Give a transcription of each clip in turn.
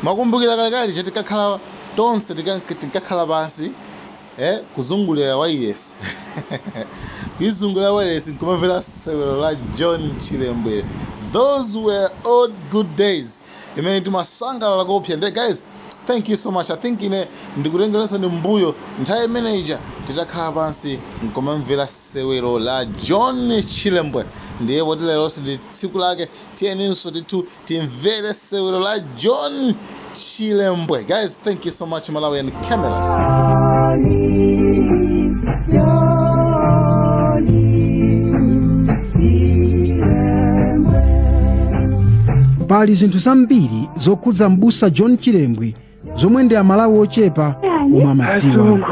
Makumbukira kalekale tinkakhala tonse, tinkakhala pansi kuzungulira wireless, kuizungulira wireless nkumamvera sewero la John Chilembwe. Those were old good days imene timasangalala kopsa. Nde guys, thank you so much. I think ine ndikutengerenso ndi mbuyo nthawi imeneija titakhala pansi nkumamvera sewero la John Chilembwe. Ndiye poti leronso ndi tsiku lake, tiyeninso tithu timvere sewero la John Chilembwe. Guys, thank you so much. Malawian Cameras. Pali zinthu zambiri zokhudza m'busa John Chilembwe zomwe ndi Amalawi ochepa omwe amadziwa. Azungu.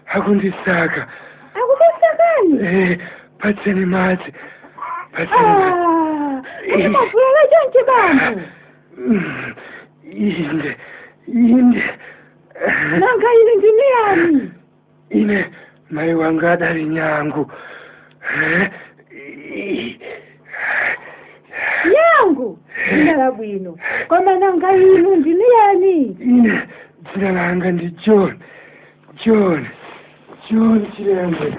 Akundisaka. Akukusakani? Patseni madzi. Patseni madzi. Ah, kuti mwavulala chonchi, bambo? Inde. Inde. Nanga ine ndine yani? Ine mai wanga adali nyangu. Nyangu dzina labwino, koma nanga inu ndine yani? Ine dzina langa ndi John. John. John Chilembwe.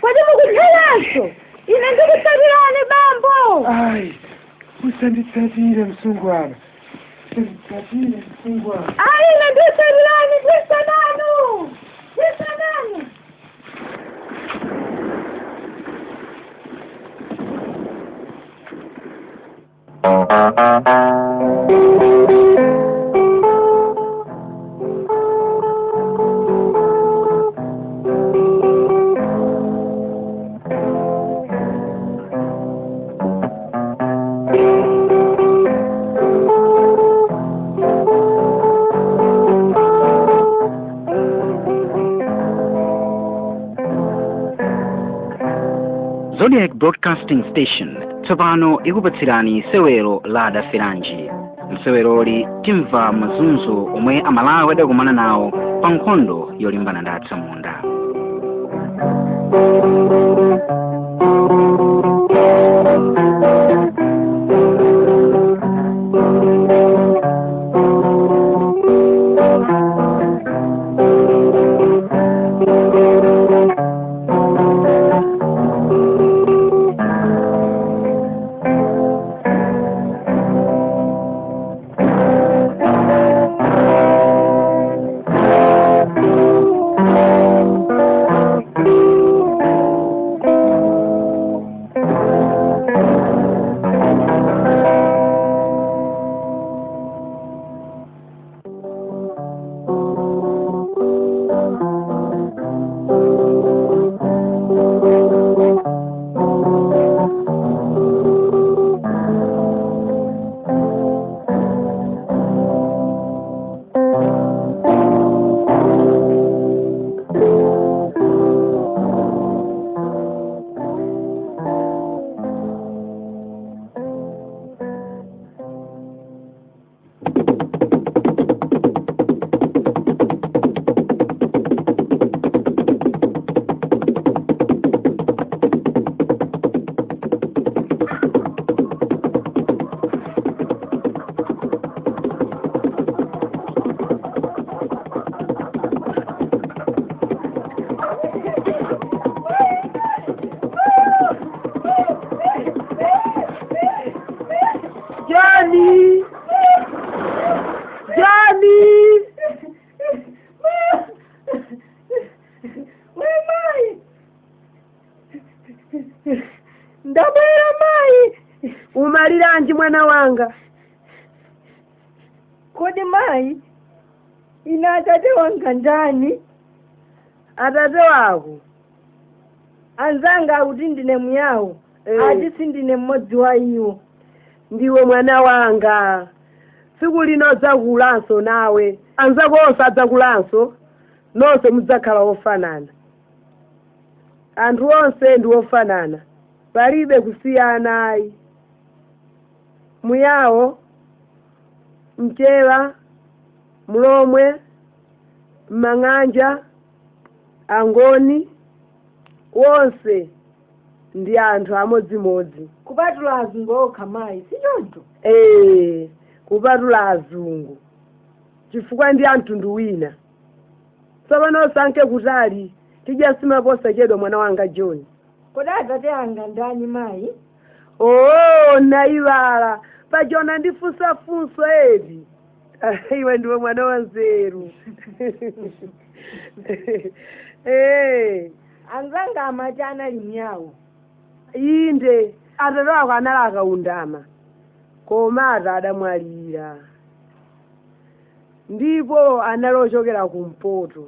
Kodi mukuthawanso? Ine ndikutsatirani, bambo. Ayi, usanditsatire, msungwana. Usanditsatire, msungwana. Ayi, ine ndikutsatirani. Ndisananu, ndisananu. Zodiak Broadcasting Station tsopano ikupatsirani sewero la Adaferanji. Mseweroli timva mazunzo omwe Amalawi adakumana nawo pa nkhondo yolimbana ndi atsamunda. Johnny! Johnny! We mai! Ndabwera, mai. Umaliranji, mwana wanga? Kodi mai, ine atate wanga ndani? Atate wako? Anzanga akuti ndine Muyawo. Ati sindine mmodzi wa iwo. Ndiwe mwana wanga. Tsiku lino udzakulanso nawe, anzako onse adzakulanso, nonse mudzakhala ofanana. Anthu onse ndi ofanana, palibe kusiyana ayi. Muyawo, Mchewa, Mlomwe, Mang'anja, Angoni. Wonse ndi anthu amodzimodzi. Kupatula azungu okha mayi, si choncho? Ee, kupatula azungu, chifukwa ndi amtundu wina. Tsopano usanke kutali, tidya simaposachedwa mwana wanga John. Kodi atate anga ndani mayi? Oo, nayiwala pajona ndifunsafunso eti. Iwe ndiwe mwana wa nzeru. Ee, Anzanga amati anali myawo. Inde, atate ako anali akaundama, koma ata adamwalira. Ndipo anali ochokera kumpoto.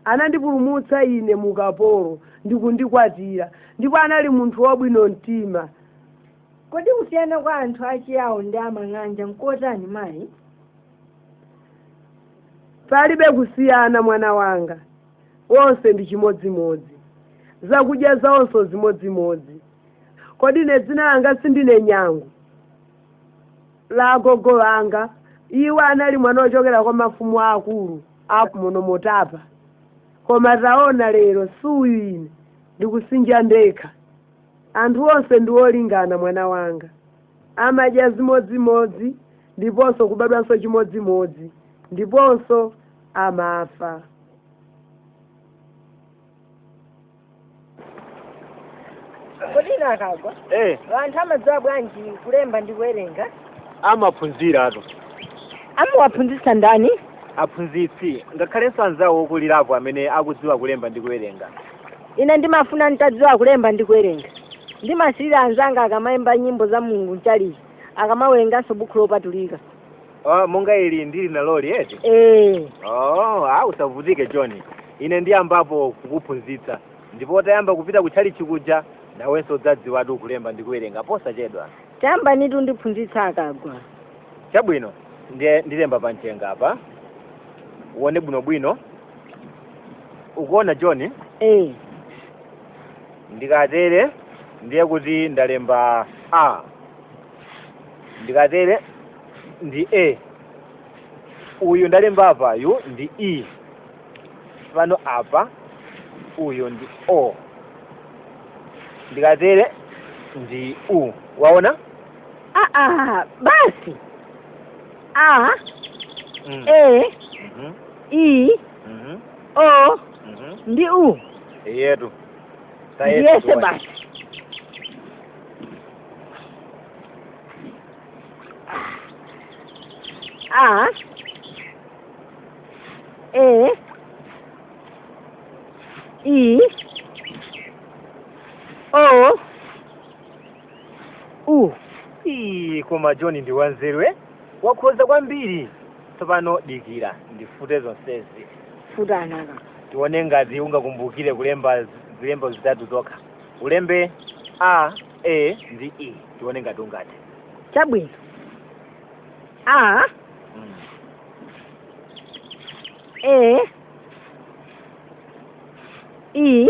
Anandipulumutsa ine mukapolo ndikundikwatira, ndipo anali munthu wabwino mtima. Kodi kusiyana kwa anthu achiyawo ndi amang'anja nkotani mayi? Palibe kusiyana mwana wanga, wonse ndi chimodzimodzi, zakudya zawonso zimodzimodzi. Kodi ine dzina langa sindine Nyangu la agogo anga? Iwo anali mwana ochokera kwa mafumu akulu amuno Motapa. Koma taona lero suyu ine ndikusinja ndekha. Anthu onse ndi olingana mwana wanga, amadya zimodzimodzi, ndiponso kubadwanso chimodzimodzi, ndiponso amafa. Kodi ine akagwa, anthu amadziwa bwanji kulemba ndi kuwerenga? Amaphunzira ato. Amawaphunzitsa ndani? Aphunzitsi, ngakhalenso anzawo okulirapo amene akudziwa kulemba ndi kuwerenga. Ine ndimafuna nitadziwa kulemba ndi kuwerenga. Ndimasilira anzanga akamayimba nyimbo za Mulungu mchalichi, akamawerenganso buku lopatulika. Oh, monga ili ndili naloli eti? Ee. Oh, ah, usavutike John, ine ndiyambapo kukuphunzitsa, ndipo utayamba kupita kutchalichi kuja nawenso udzadziwatu kulemba ndi kuwerenga posachedwa. Tayamba nitu ndiphunzitsa akagwa. Chabwino, ndiye ndilemba pamchenga apa, uone bwinobwino. Ukuona John? Ee. Ndikatere ndiye kuti ndalemba A, ndikatere ndi A, uyu ndalemba apa yu ndi E, pano apa uyu ndi O, ndikatere ndi U. Waona? Aa, basi A, E, I, O ndi U. Yetu. Ndiyese basi. A, E, I, O, U. Ii, koma John ndi wanzeru wakhoza kwambiri. Tsopano dikira ndifute zonsezi. Futanaka. Tione ngati ungakumbukire kulemba zilembo zitatu zokha. Ulembe A, E ndi E, tione ngati ungathe. Chabwino. A, E, I,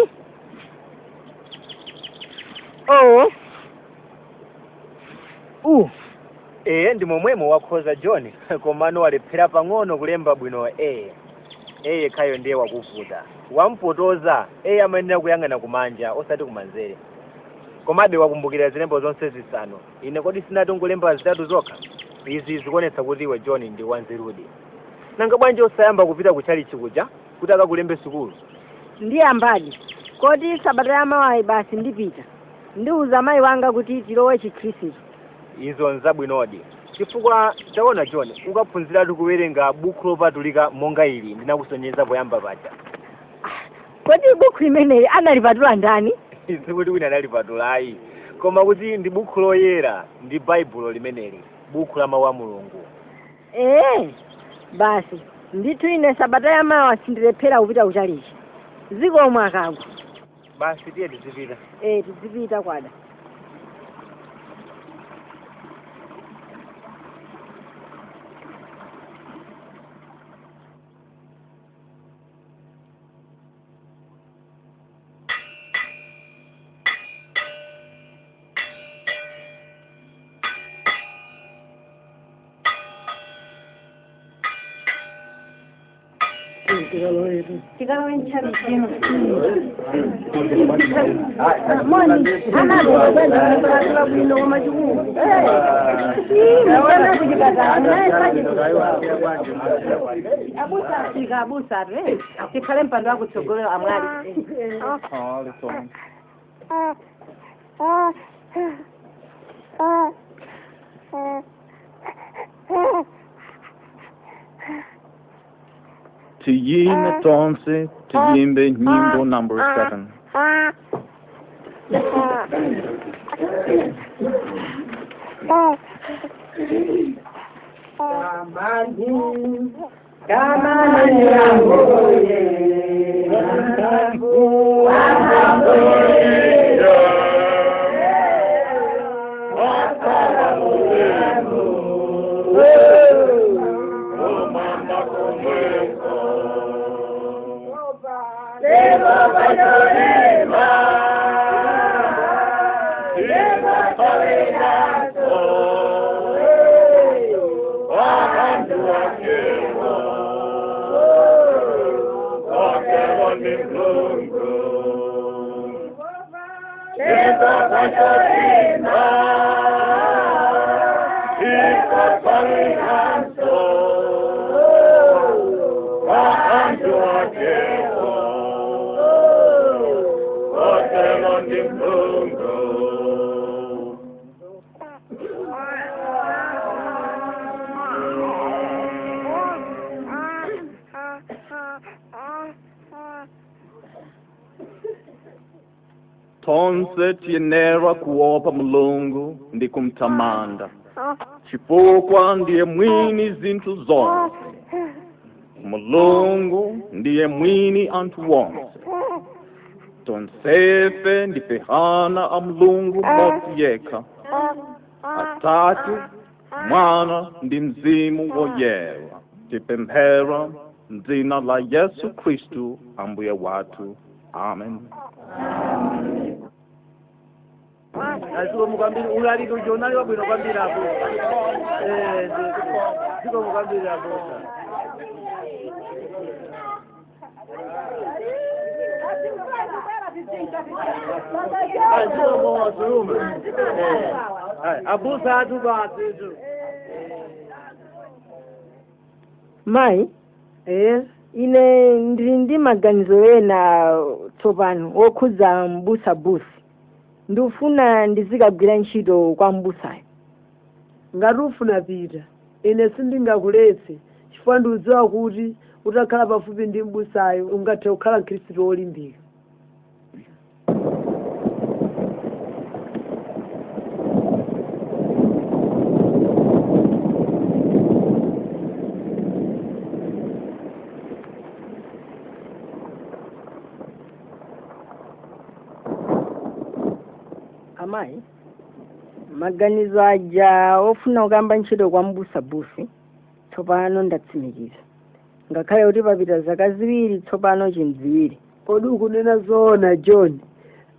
O, U. E ndi momwemo wakhoza John, komano walephera pang'ono kulemba bwino E. E yekhayo ndiye wakuvuta, wampotoza. E amayenera kuyang'ana kumanja osati kumanzere. Komabe wakumbukira zilembo zonse zisanu. Ine kodi sinati ungolemba zitatu zokha? Izi zikuonetsa kuti iwe John ndi wanzerudi. Nanga bwanji osayamba kupita kutchalichi kuja kuti akakulembe sukulu? Ndiyambadi. Kodi sabata yamawayi basi ndipita, ndiuza mayi wanga kuti tilowe chikhristu. Izo nzabwinodi, chifukwa taona John, ukaphunziratu kuwerenga buku lopatulika monga ili ndinakusonyeza poyamba paja. Kodi buku limeneli analipatula ndani? Sikuti wina analipatulayi, koma kuti ndi buku loyera, ndi baibulo limeneli, buku la mawu a Mulungu. Ee, basi ndithu ine sabata yamawa sindilephera kupita kuchalichi. Zikomo akagwa. Basi tiye tizipita. Ee, tizipita kwada. Tikalowe ntchalichi. Moni, amabwino bwino koma chikulu. Mwana kuchipatala, naye saje. Abusa fika abusa atu, tikhale mpando wakutsogolera amwali. Tiyime tonse tiyimbe nyimbo number 7. Tonse tiyenera kuopa Mulungu ndi kumtamanda, chifukwa ndiye mwini zinthu zonse. Mulungu ndiye mwini anthu wonse. Tonsefe ndife ana a Mulungu mmodzi yekha, Atate, Mwana ndi Mzimu Woyera. Tipemphera m'dzina la Yesu Khristu Ambuye wathu. Amen. Zikomo kwambiri ulaliki uja unali wabwino kwambiri apo. Zikomo kwambiri apo. Zikomo Zuluma. Abusa atu basi tu. Mayi, ine ndili ndi maganizo ena tsopano wokhudza mbusa busi. Ndikufuna ndizikagwira ntchito kwa mbusayo. Ngati ufuna pita, ine sindingakuletse, chifukwa ndikudziwa kuti utakhala pafupi ndi mbusayo ungathe kukhala mkhristu wolimbika. Amayi, maganizo aja ofuna kukamba ntchito kwa mbusa busi tsopano ndatsimikiza, ngakhale kuti papita zaka 2 tsopano chimdziwiri. Kodi ukunena zoona John?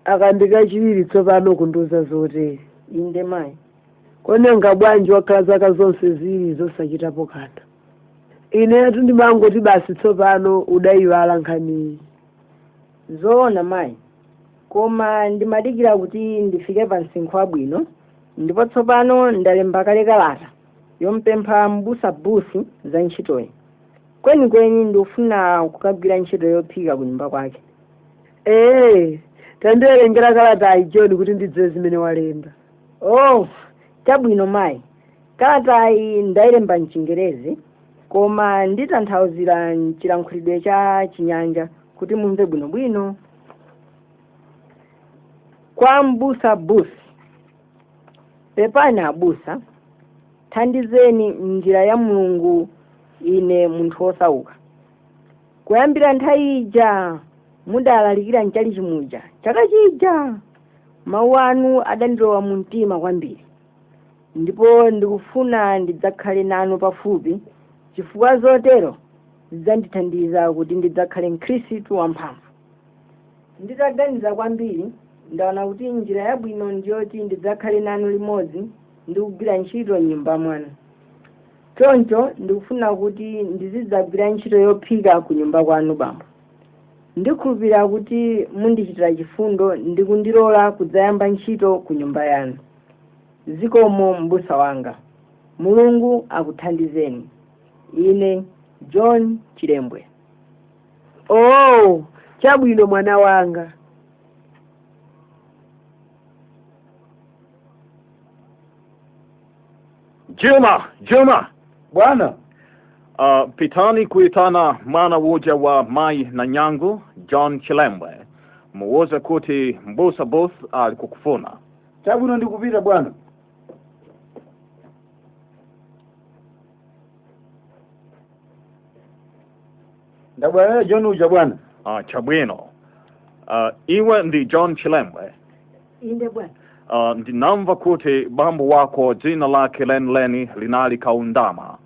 Akandika chiwiri tsopano kundiuza zotere. Inde mayi. Konenga bwanji wakhala zaka zonse ziwiri zosachitapo kanthu? Inetu ndimangoti basi tsopano udayiwala nkhaniyi. Zoona mayi, koma ndimadikira kuti ndifike pa msinkhu wabwino, ndipo tsopano ndalemba kale kalata yompempha mbusa busi za ntchitoyi. Kwenikweni ndikufuna kukagwira ntchito yophika ku nyumba kwake. Tandiwerengera kalatayi John kuti ndidziwe zimene walemba. Oh, chabwino mayi. Kalatayi ndayilemba mchingerezi, koma nditanthauzira mchilankhulidwe cha Chinyanja kuti mumve bwinobwino. Kwa mbusa busi: pepani abusa, thandizeni njira ya Mulungu ine munthu wosauka. Kuyambira nthawi ija mudalalikira mchali chimuja chaka chija, mawu anu adandilowa mu mtima kwambiri, ndipo ndikufuna ndidzakhale nanu pafupi, chifukwa zotero zidzandithandiza kuti ndidzakhale mkhristu wamphamvu. Nditaganiza kwambiri, ndaona kuti njira yabwino ndiyoti ndidzakhale nanu limodzi ndi kugwira ntchito m'nyumba mwanu. Choncho ndikufuna kuti ndizidzagwira ntchito yophika ku nyumba kwanu bambo. Ndikhulupirira kuti mundichitira chifundo ndi kundilola kudzayamba ntchito ku nyumba yanu. Zikomo m'busa wanga. Mulungu akuthandizeni. Ine John Chilembwe. Oh, chabwino mwana wanga. Juma, Juma. Bwana. Pitani kuitana mwana uja wa mai na nyangu John Chilembwe, muwuze kuti Mbusa Booth alikukufuna. Chabwino, ndikupita bwana. Ndabwera John uja bwana. Chabwino. Iwe ndi John Chilembwe? Inde bwana. Ndinamva kuti bambo wako dzina lake lenileni linali Kaundama,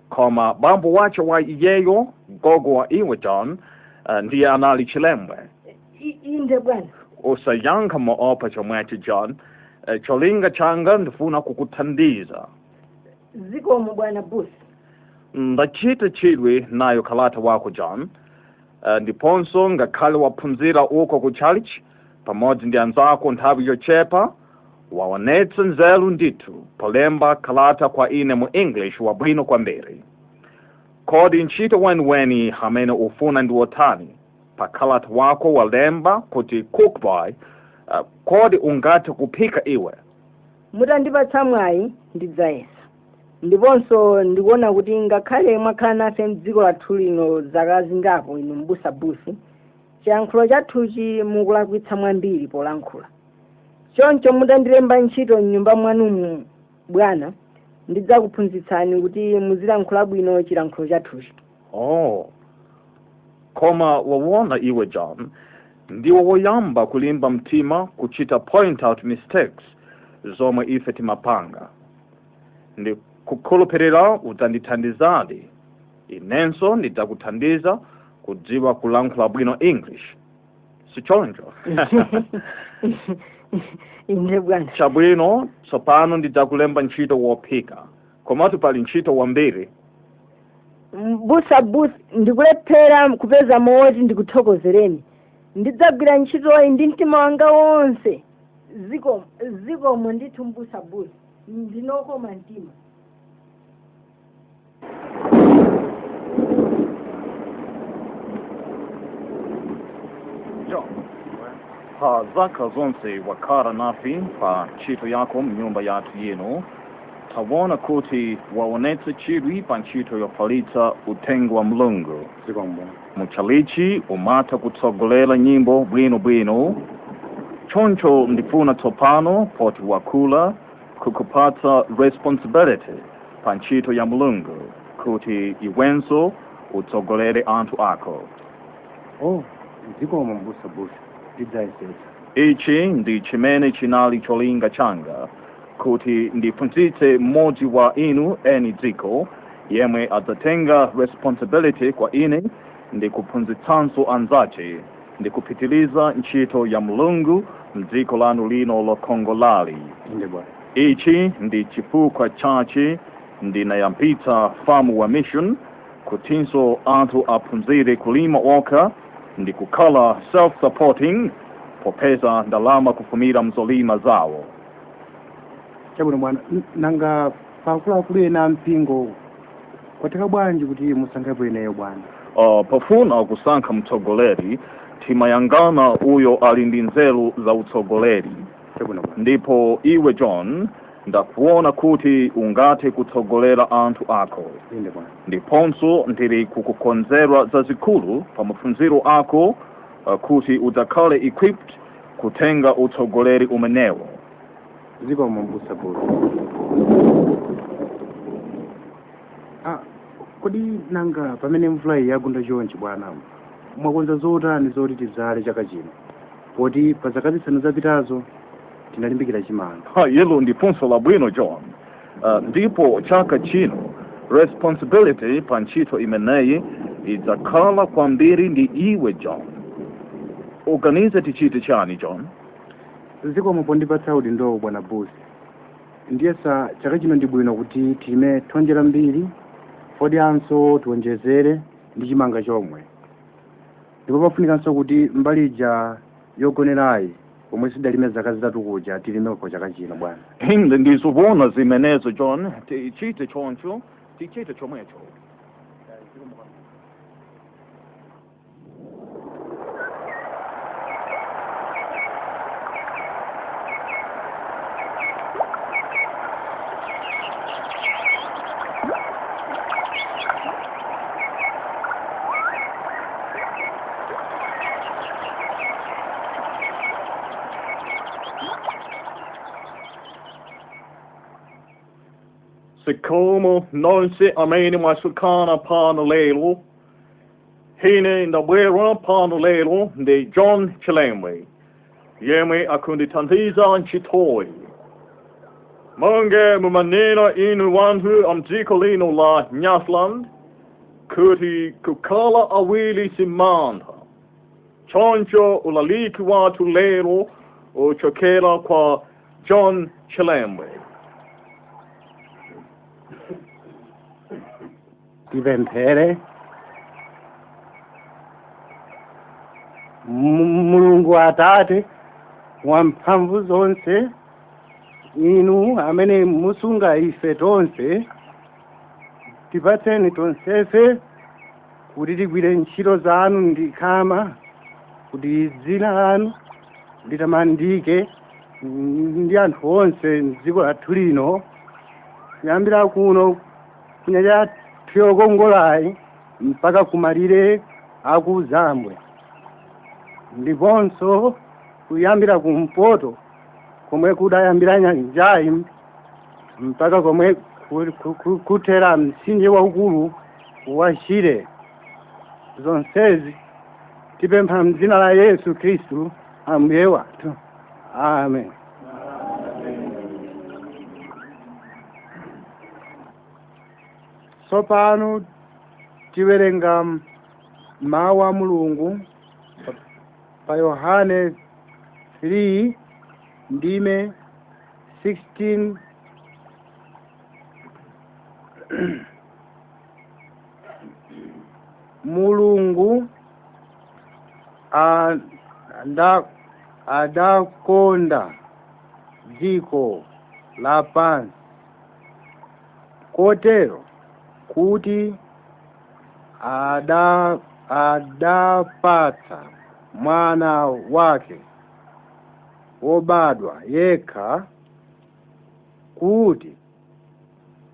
koma bambo wache wa iyeyo, gogo wa iwe John, ndiye anali Chilembwe. Inde bwana. Usayankha moopa chomwechi John. Cholinga changa ndifuna kukuthandiza. Zikomo bwana Booth. Ndachita chidwi nayo kalata wako John. Ndiponso ngakhale waphunzira uko ku church pamodzi ndi anzako nthawi yochepa, waonetsa nzeru ndithu polemba kalata kwa ine mu English wabwino kwambiri. Kodi ntchito weniweni amene ufuna ndi wotani? Pa kalata wako walemba kuti cookboy. Kodi ungathe kuphika iwe? Mutandipatsa mwayi ndidzayesa. Ndiponso ndikuona kuti ngakhale mwakhala nafe mdziko lathu lino zaka zingapo inu Mbusa Booth, chiyankhulo chathuchi mukulakwitsa mwambiri polankhula. Choncho mutandilemba ntchito mnyumba mwanumu bwana, ndidzakuphunzitsani kuti muzilankhula bwino chilankhulo chathuchi. Oh, koma wawona iwe John, ndiwe woyamba kulimba mtima kuchita point out mistakes zomwe ife timapanga. Ndikukhulupirira udzandithandizadi, inenso ndidzakuthandiza kudziwa kulankhula bwino English, sichoncho? Inde bwana. Chabwino, tsopano ndidzakulemba ntchito wophika, komatu pali ntchito wambiri. Mbusa Booth, ndikulephera kupeza mowoti ndikuthokozereni. Ndidzagwira ntchitoyi ndi mtima wanga wonse. Zikomo, zikomo ndithu Mbusa Booth, ndinokoma mtima. John, pa zaka zonse wakhala nafe pa ntchito yako mnyumba yathu yino, tawona kuti waonetsa chidwi pa ntchito yofalitsa uthenga wa Mulungu. Zikomo bwana. Muchalichi umatha kutsogolera nyimbo bwinobwino. Choncho ndifuna tsopano poti wakula kukupatsa responsibility pa ntchito ya Mulungu kuti iwenso utsogolere anthu ako. Oh, zikomo Mbusa Booth, ndidzayesetsa. Ichi ndi chimene chinali cholinga changa, kuti ndiphunzitse mmodzi wa inu eni dziko yemwe adzatenga responsibility kwa ine ndi kuphunzitsanso anzace ndi kupitiliza ntchito ya Mulungu mdziko lanu lino lokongolali. Inde bwana. Ichi ndi chifukwa chache ndinayambitsa famu wa mission, kutinso anthu aphunzire kulima okha ndi kukhala self-supporting popeza ndalama kufumira mzolima zawo. Chabwino bwana. Nanga paakuluakulu ena ampingo kwatheka bwanji kuti musankhepo ineyo bwana? Pofuna kusankha mtsogoleri timayangana uyo ali ndi nzeru za utsogoleri. Chabwino bwana. Ndipo iwe John, ndakuona kuti ungathe kutsogolera anthu ako. Inde bwana. Ndiponso ndili kukukonzera zazikulu pa maphunziro ako, kuti udzakhale equipped kutenga utsogoleri umenewo. Zikomo Mbusa Booth. Ah, kodi nanga pamene mvula iyi yagunda chonchi bwana, mwakonza zotani zoti tidzale chaka chino, poti pa zaka 5 zapitazo tinalimbikira chimanga? Ha, ilo ndi funso labwino John. Ndipo chaka chino responsibility pa ntchito imeneyi idzakhala kwambiri ndi iwe John. Uganize tichite chani John? Zikomo pondipatsa udindowo bwana Booth. Ndiyesa chaka chino ndi bwino kuti tilime thonje lambiri, fodyanso tiwonjezere ndi chimanga chomwe. Ndipo pafunikanso kuti mbali ija yogonerayi pomwe sidalime zaka zitatu kuja tilimeko chaka chino bwana. Inde, ndizowona zimenezo John, tichite choncho, tichite chomwecho. Zikomo nonse amene mwasonkhana pano lero, ine ndabwera pano lero ndi John Chilembwe yemwe akundithandiza ntchitoyi. Monga mumanena inu wanthu amdziko lino la Nyasaland kuti kukhala awiri simantha. Choncho ulaliki wathu lero uchokera kwa John Chilembwe. Tipemphere. Mulungu Atate wamphamvu zonse, inu amene musunga ife tonse, tipatseni tonsefe kuti tigwire ntchito zanu ndi khama, kuti dzina lanu litamandike ndi anthu onse mdziko lathu lino, kuyambira kuno kunyanja yokongolayi mpaka kumalire aku Zambwe, ndiponso kuyambira kumpoto komwe kudayambira nyanjayi mpaka komwe kuthera mtsinje waukulu wa Shire. Zonsezi tipempha mdzina la Yesu Khristu Ambuye wathu, amen. Tsopano tiwerenga mawu a Mulungu pa Yohane 3 ndime 16 Mulungu adakonda dziko lapansi kotero kuti adapatsa mwana wake wobadwa yekha, kuti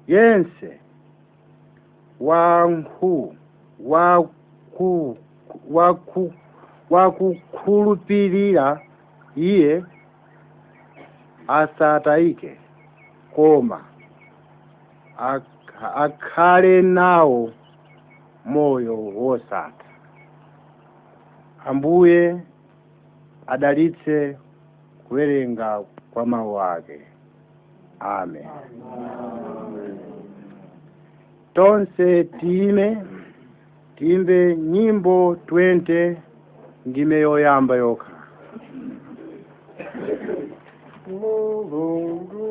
yense wakukhulupirira iye asatayike, koma akhale nawo moyo wosatha. Ambuye adalitse kuwerenga kwa mawu ake. Amen. Tonse time timbe nyimbo 20 ndime yoyamba yokha. Mulungu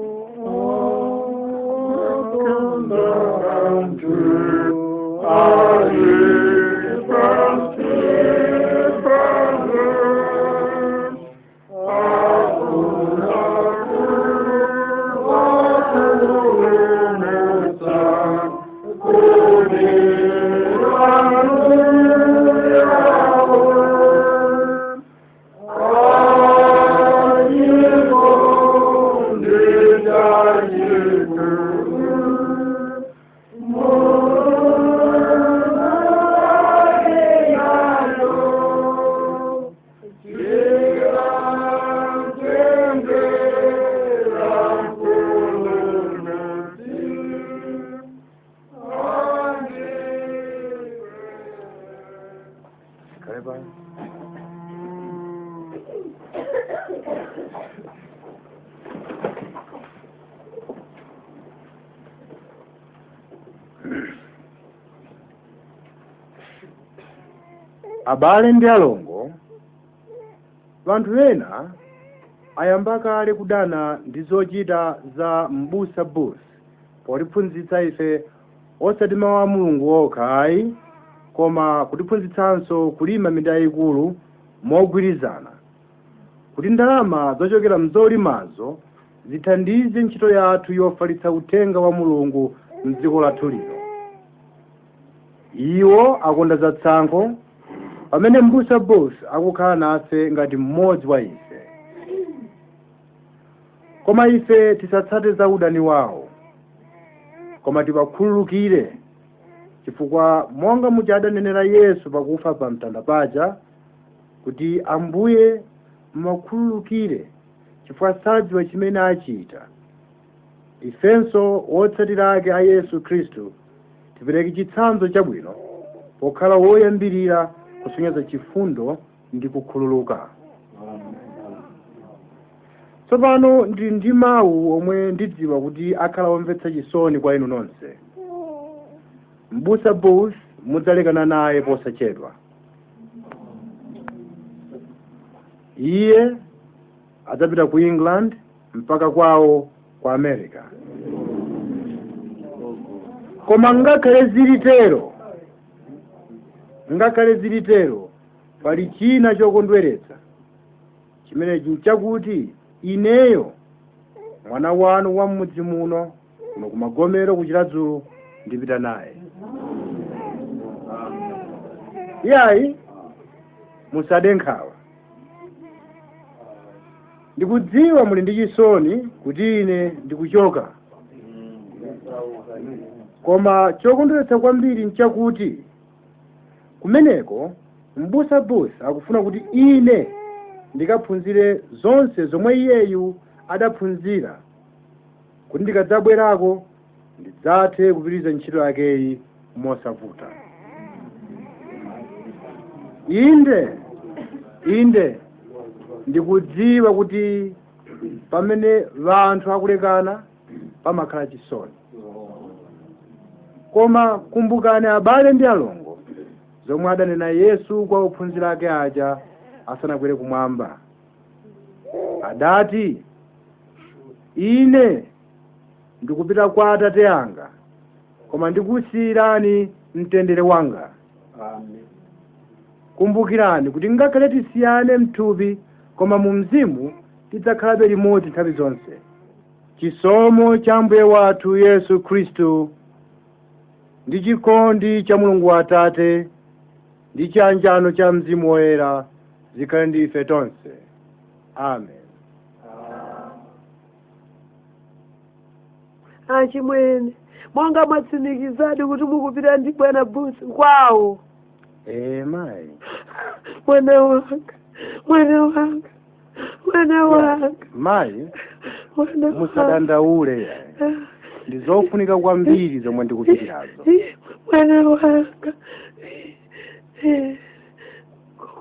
akonda anthu ali pansi pano, afuna kuwapulumutsa ku milandu yawo. Abale ndi alongo, vanthu ena Ayamba kale kudana ndi zochita za Mbusa Booth potiphunzitsa ife osati mawu a Mulungu okha ayi, koma kutiphunzitsanso kulima minda yayikulu mogwirizana, kuti ndalama zochokera mzolimazo zithandize ntchito yathu yofalitsa uthenga wa Mulungu mdziko lathu lino. Iwo akonda zatsankho pamene Mbusa Booth akukhala nafe ngati mmodzi wa ife. Koma ife tisatsate za udani wawo, koma tiwakhululukire, chifukwa monga muja adanenera Yesu pakufa pa mtanda paja kuti, "Ambuye, muwakhululukire chifukwa sadziwa chimene achita." Ifenso wotsatira ake a Yesu Khristu tipereke chitsanzo chabwino pokhala woyambirira kusonyeza chifundo ndi kukhululuka. Tsopano ndili ndi mawu omwe ndidziwa kuti akhala omvetsa chisoni kwa inu nonse. Mbusa Booth mudzalekana naye posachedwa. Iye adzapita ku England mpaka kwawo ku America. Koma ngakhale zilitero, pali china chokondweretsa chimenechi, nchakuti ineyo, mwana wanu wa m'mudzi muno kuno kumagomero kuChiradzulu, ndipita naye. Iyayi, musade nkhawa. Ndikudziwa muli ndi chisoni kuti ine ndikuchoka, koma chokondweretsa kwambiri nchakuti kumeneko Mbusa Booth akufuna kuti ine ndikaphunzire zonse zomwe iyeyu adaphunzira, kuti ndikadzabwerako ndidzathe kupitiriza ntchito yakeyi mosavuta. Inde, inde, ndikudziwa kuti pamene vanthu akulekana pamakhala chisoni, koma kumbukani, abale ndi alongo, zomwe adanena Yesu kwa ophunzira ake aja asanakwere kumwamba. Adati, "Ine ndikupita kwa Atate anga, koma ndikusiyirani mtendere wanga." Kumbukirani kuti ngakhale tisiyane mthupi, koma mu mzimu tidzakhalabe limodzi nthawi zonse. Chisomo cha Ambuye wathu Yesu Khristu ndi chikondi cha Mulungu Atate ndi chiyanjano cha Mzimu Woyera zikhale ndi ife tonse. Amen. Achimwene, monga mwatsimikizadi kuti mukupita ndi bwana Booth kwawo? Ee, mayi. Mwana wanga, mwana wanga, mwana wanga! Mayi. Mwana wanga. Musadandaule yayi, ndi zofunika kwambiri zomwe ndikupitirazo. Mwana wanga,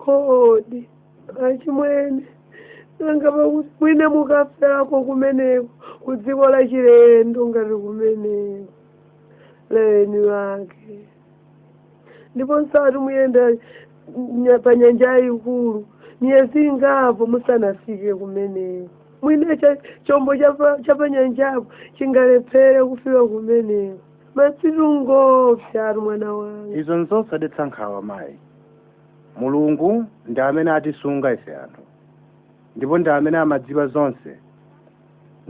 kodi achimwene, nanga pakuti mwina mukafako kumeneko ku dziko la chilendo ngati kumeneko leni wake, ndipo nsati muyenda pa nyanja yayikulu miyezi ingapo musanafike kumeneko, mwina chombo chapa nyanjapo chingalephere kufika kumeneko. Madzitu ngopsa, mwana wanga. Izo nzosadetsa nkhawa, mayi. Mulungu ndi amene atisunga ife anthu, ndipo ndi amene amadziwa zonse.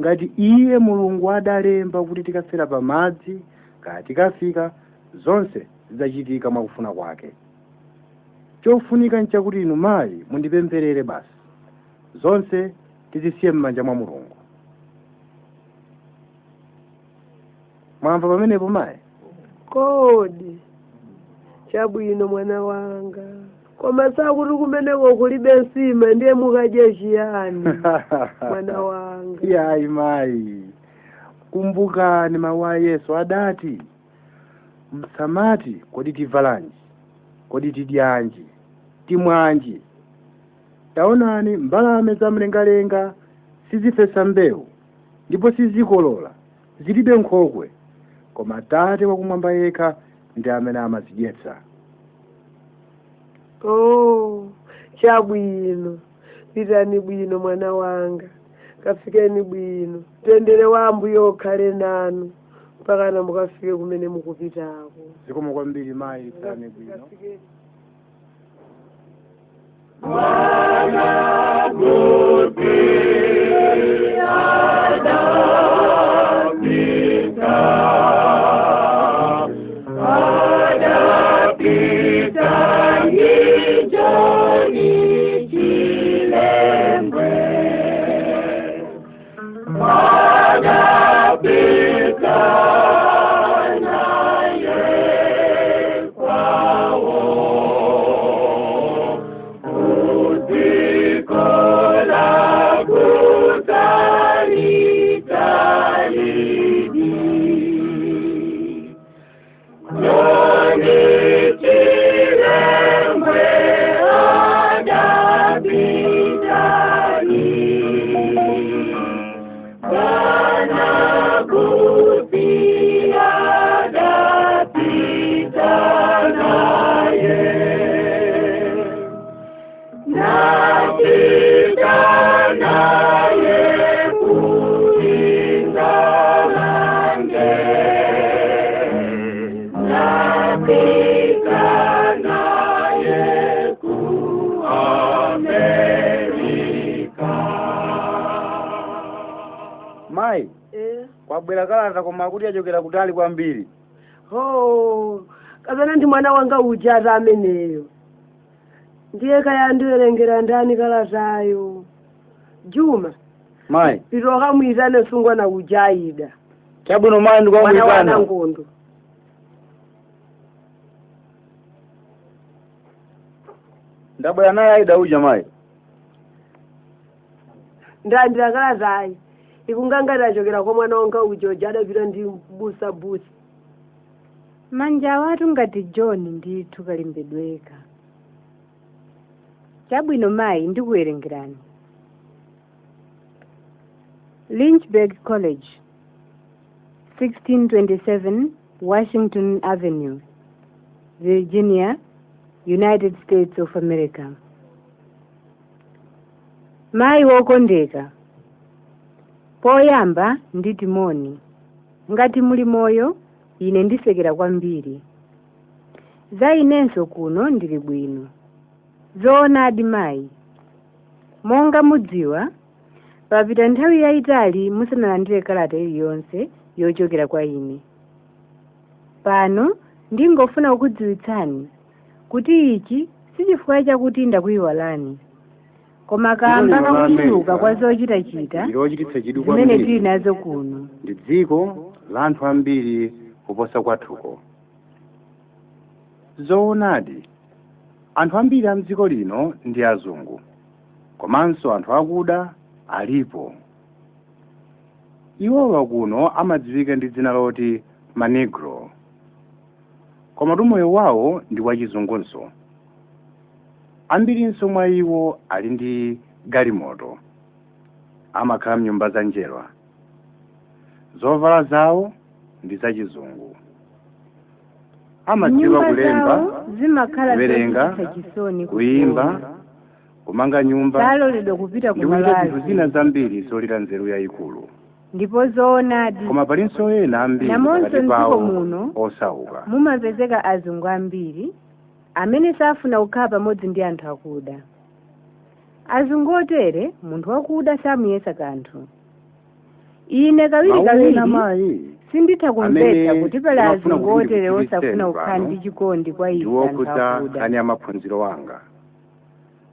Ngati iye Mulungu adalemba kuti tikafera pamadzi kaya tikafika, zonse zidzachitika mwakufuna kwake. Chofunika nchakuti inu mayi mundipempherere basi, zonse tizisiye m'manja mwa Mulungu. Mwamva pamenepo, mayi? Kodi chabwino, mwana wanga, koma sakuti kumeneko kulibe nsima, ndiye mukadye chiyani, mwana wanga? Yayi mayi, kumbukani mawu a Yesu, adati, "Msamati, kodi tivalanji? Kodi tidyanji? Timwanji?" Taonani mbalame zamlengalenga, sizifesa mbewu ndipo sizikolola, zilibe nkhokwe, koma Tate wakumwamba yekha ndi amene amazidyetsa. Oh, chabwino. Pitani bwino mwana wanga, kafikeni bwino. Mtendere wa Ambuye ukhale nanu mpakana mukafike kumene mukupitako. Zikomo kwambiri mayi, tsalani bwino. Mayi, kwabwera kalata koma kuti achokera kutali kwambiri. Ho, kapena ndi mwana wanga uja ati ameneyo. Ndiye kaya ndiwerengera ndani kalatayo. Juma, Mayi, pita ukamuyitane sungwana uja Aida. chabwino mayi, Mwana wa ndikwamuyitana. Nangondo. Ndabwera naye Aida uja mayi. Ndalandira kalatayi. Ikungangati achokera kwa mwana wanga uja uja adapita ndi busa busa. Manja awatu ngati John ndithu kalimbedweka. Chabwino mayi, ndikuwerengerani. Lynchburg College, 1627 Washington Avenue, Virginia, United States of America. Mayi wokondeka, poyamba nditi moni. Ngati muli moyo, ine ndisekera kwambiri. Za inenso kuno ndili bwino. Zoonadi mayi, monga mudziwa, papita nthawi yayitali musanalandire kalata iliyonse yochokera kwa ine. Pano ndingofuna kukudziwitsani kuti ichi si chifukwa chakuti ndakuyiwalani, koma kamba Dziko lino la kakuchuluka America kwa zochitachita ndi lochititsa chidwi zimene kwambiri. tili nazo kuno. Ndi dziko la anthu ambiri kuposa kwathuko. Zoonadi, anthu ambiri a mdziko lino ndi azungu, komanso anthu akuda alipo. Iwowa kuno amadziwika ndi dzina loti manegro, komatu moyo wawo ndi wachizungunso. Ambirinso mwa iwo ali ndi galimoto, amakhala mnyumba za njerwa. Zovala zawo ndi zachizungu. Amadziwa Nyumba kulemba, zawo zimakhala kuwerenga, zochititsa chisoni kuyimba, kuona. kumanga nyumba Saloledwa kupita ndi kuchita zinthu kumalazi. zina zambiri zolira nzeru yayikulu. Ndipo zoonadi, Koma palinso ena ambiri namonso pakati mdziko pawo muno osauka. mumapezeka azungu ambiri amene safuna kukhala pamodzi ndi anthu akuda. Azungu otere munthu wakuda samuyesa kanthu. Ine Mawu kawirikawiri ena mayi sinditha kumvetsa amene kuti pali ndimafuna azungu kuti otere osafuna ndikudziwitseni kukhala pano ndi chikondi kwa ife anthu ndiwokhudza akuda. nkhani ya maphunziro anga.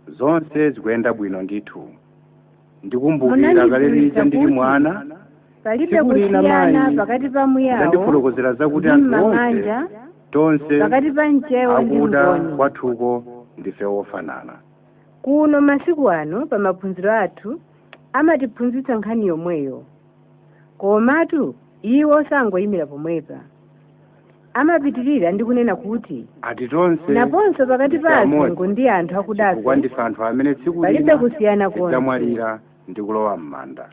Zonse zikuyenda bwino ndithu. Ndikumbukira kale lija Munandidziwitsa ndili kuti mwana, palibe tsiku lina kusiyana mayi pakati pa muyawo ndandifotokozera zakuti ndi anthu onse mmang'anja, tonse pakati pa mchewa ndi akuda mngoni. kwathuko ndife ofanana. Kuno masiku ano pa maphunziro athu amatiphunzitsa nkhani yomweyo, komatu iwo sangoyimira pomwepa, amapitirira ndi kunena kuti Ati tonse naponso pakati ndife pa amodzi azungu ndi anthu chifukwa akudafe ndife anthu amene tsiku palibe lina kusiyana konse. tidzamwalira ndi kulowa m'manda.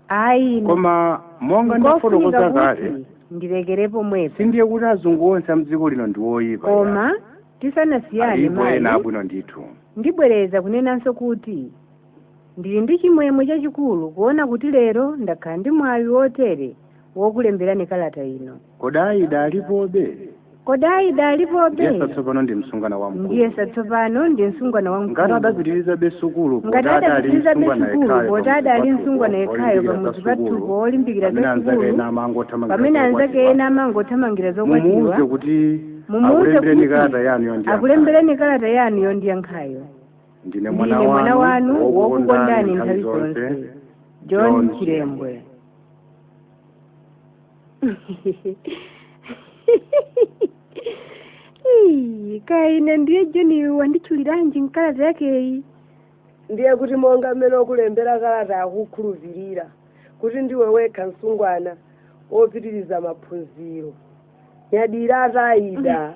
Ayi, Koma monga nkofunika ndafotokoza kale, kuti ndilekere pomwepa, sindiye kuti azungu onse a mdziko lino ndi oyipa. koma tisanasiyane Alipo ena mayi, abwino ndithu. ndibwereza kunenanso kuti Ndili ndi chimwemwe chachikulu kuona kuti lero ndakhala ndi mwayi wotere wokulemberani kalata ino. Kodi Aida alipobe? Kodi Aida alipobe? Ndiyesa tsopano ndi msungwana wamkulu. Ndiyesa tsopano ndi msungwana wamkulu. Ngati adapitirizabe sukulu Ngati adapitirizabe sukulu poti adali msungwana yekhayo pamudzi pathupo wolimbikira pamene za anzake sukulu, ena amangothamangira pamene anzake zokwatiwa. ena amangothamangira zokwatiwa. Mumuwuze kuti Mumuwuze akulembereni kuti kalata yanu yondiyankhayo. Akulembereni kalata yanu yondiyankhayo. Ndine mwana Ndine mwana wanu wokukondani wokukondani nthawi zonse, John Chilembwe. Ii, kaine ndiye John wanditchuliranji mkalata yakeyi? Ndiye kuti monga mmene okulembera kalata akukhulupirira kuti ndiwe wekha msungwana wopitiriza maphunziro. Nyadira atayida.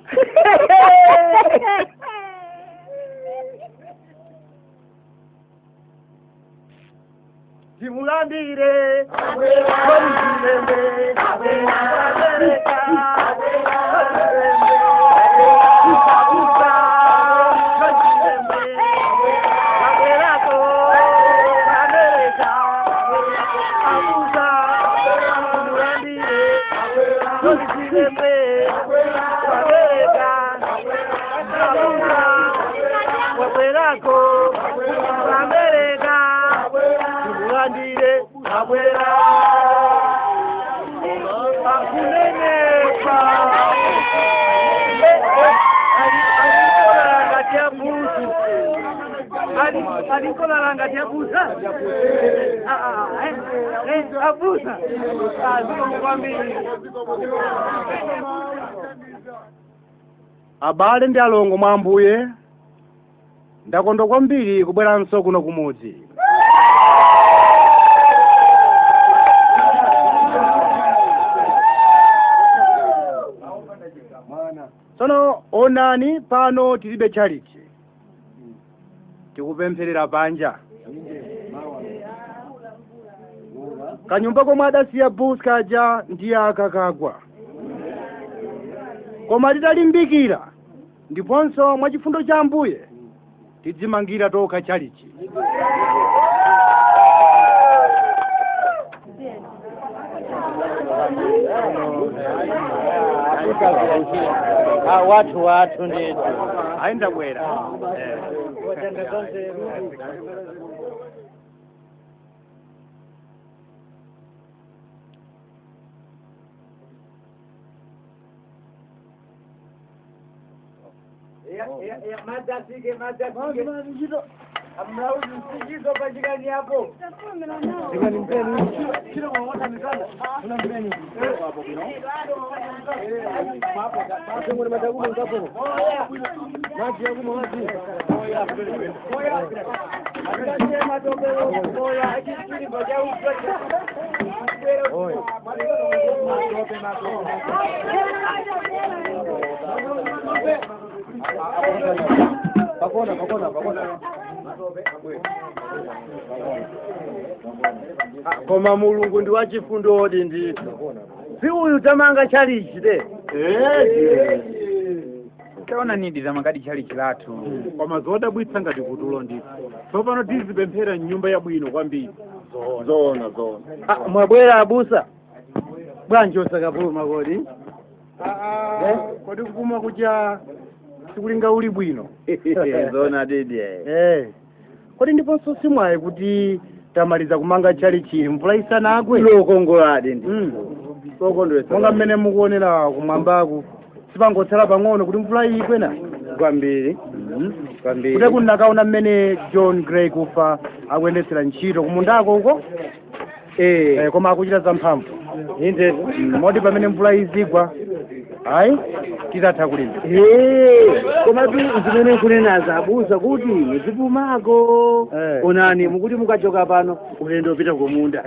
Timulandire John Chilembwe Amerika. Alikola ngati abusa abusa kwambiri. Abale ndi alongo mwa Ambuye, ndakondwa kwambiri kubweranso kuno kumudzi. Tsono onani pano tilibe chalichi, tikupempherera panja. Kanyumba komwe adasiya busi kaja ndiye akakagwa, koma titalimbikira ndiponso mwa chifundo cha Ambuye tidzimangira tokha chalichi. Wathu wathu ndithu. Ayi, ndabwera. Koma Mulungu ndi wachifundo odi ndithu. Si uyu tamanga chalichi de? Taona nidi zamangadi chalichi lathu. Koma zodabwitsa ngati kutulo ndithu. Tsopano tizipemphera mnyumba yabwino kwambiri. Zoona zoona. Mwabwera abusa bwanji osakapuluma kodi? Kodi kupuma kuja sikulinga uli bwino? Zoona didi. Kodi ndiponso simwayi kuti tamaliza kumanga chalichi mvula isanagwe? Lokongoladi ndithu. Lokondwetsa. Monga mmene mukuonera kumwambaku, sipangotsala pang'ono kuti mvula igwe na kwambiri kwambiri. Kuti kunakaona mmene John Gray kufa akuyendetsera ntchito kumundako uko, koma akuchita zamphamvu. Inde. Moti pamene mvula izigwa ayi titatha kulima. Koma tu zimene nkunenazo abusa kuti muzipumako. Onani mukuti mukachoka pano ulendo upita kumunda,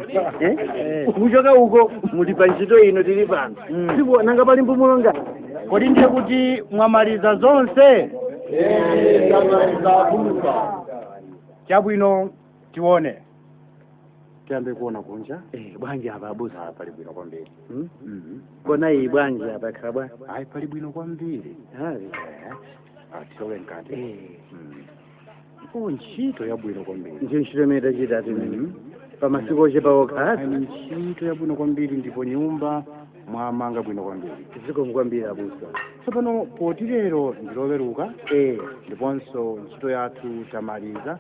kuchoka uko muli pa ntchito ino tili pano, sipo nanga pali mpumulo ngati? Kodi ndiye kuti mwamaliza zonse? Chabwino, tione tiyambe kuona kunja. Bwanji apa abusa? Pali bwino kwambiri. Kona iyi bwanji apa ikhala bwanji? Ayi, pali bwino kwambiri. Tilowe mkati. O, ntchito yabwino kwambiri. Ndiyo ntchito imene tachita timene pamasiku ochepa okha. Ayi, ntchito yabwino kwambiri, ndipo nyumba mwamanga bwino kwambiri. Zikomo kwambiri, abusa. Tsopano poti lero ndiloweruka, ndiponso ntchito yathu tamaliza,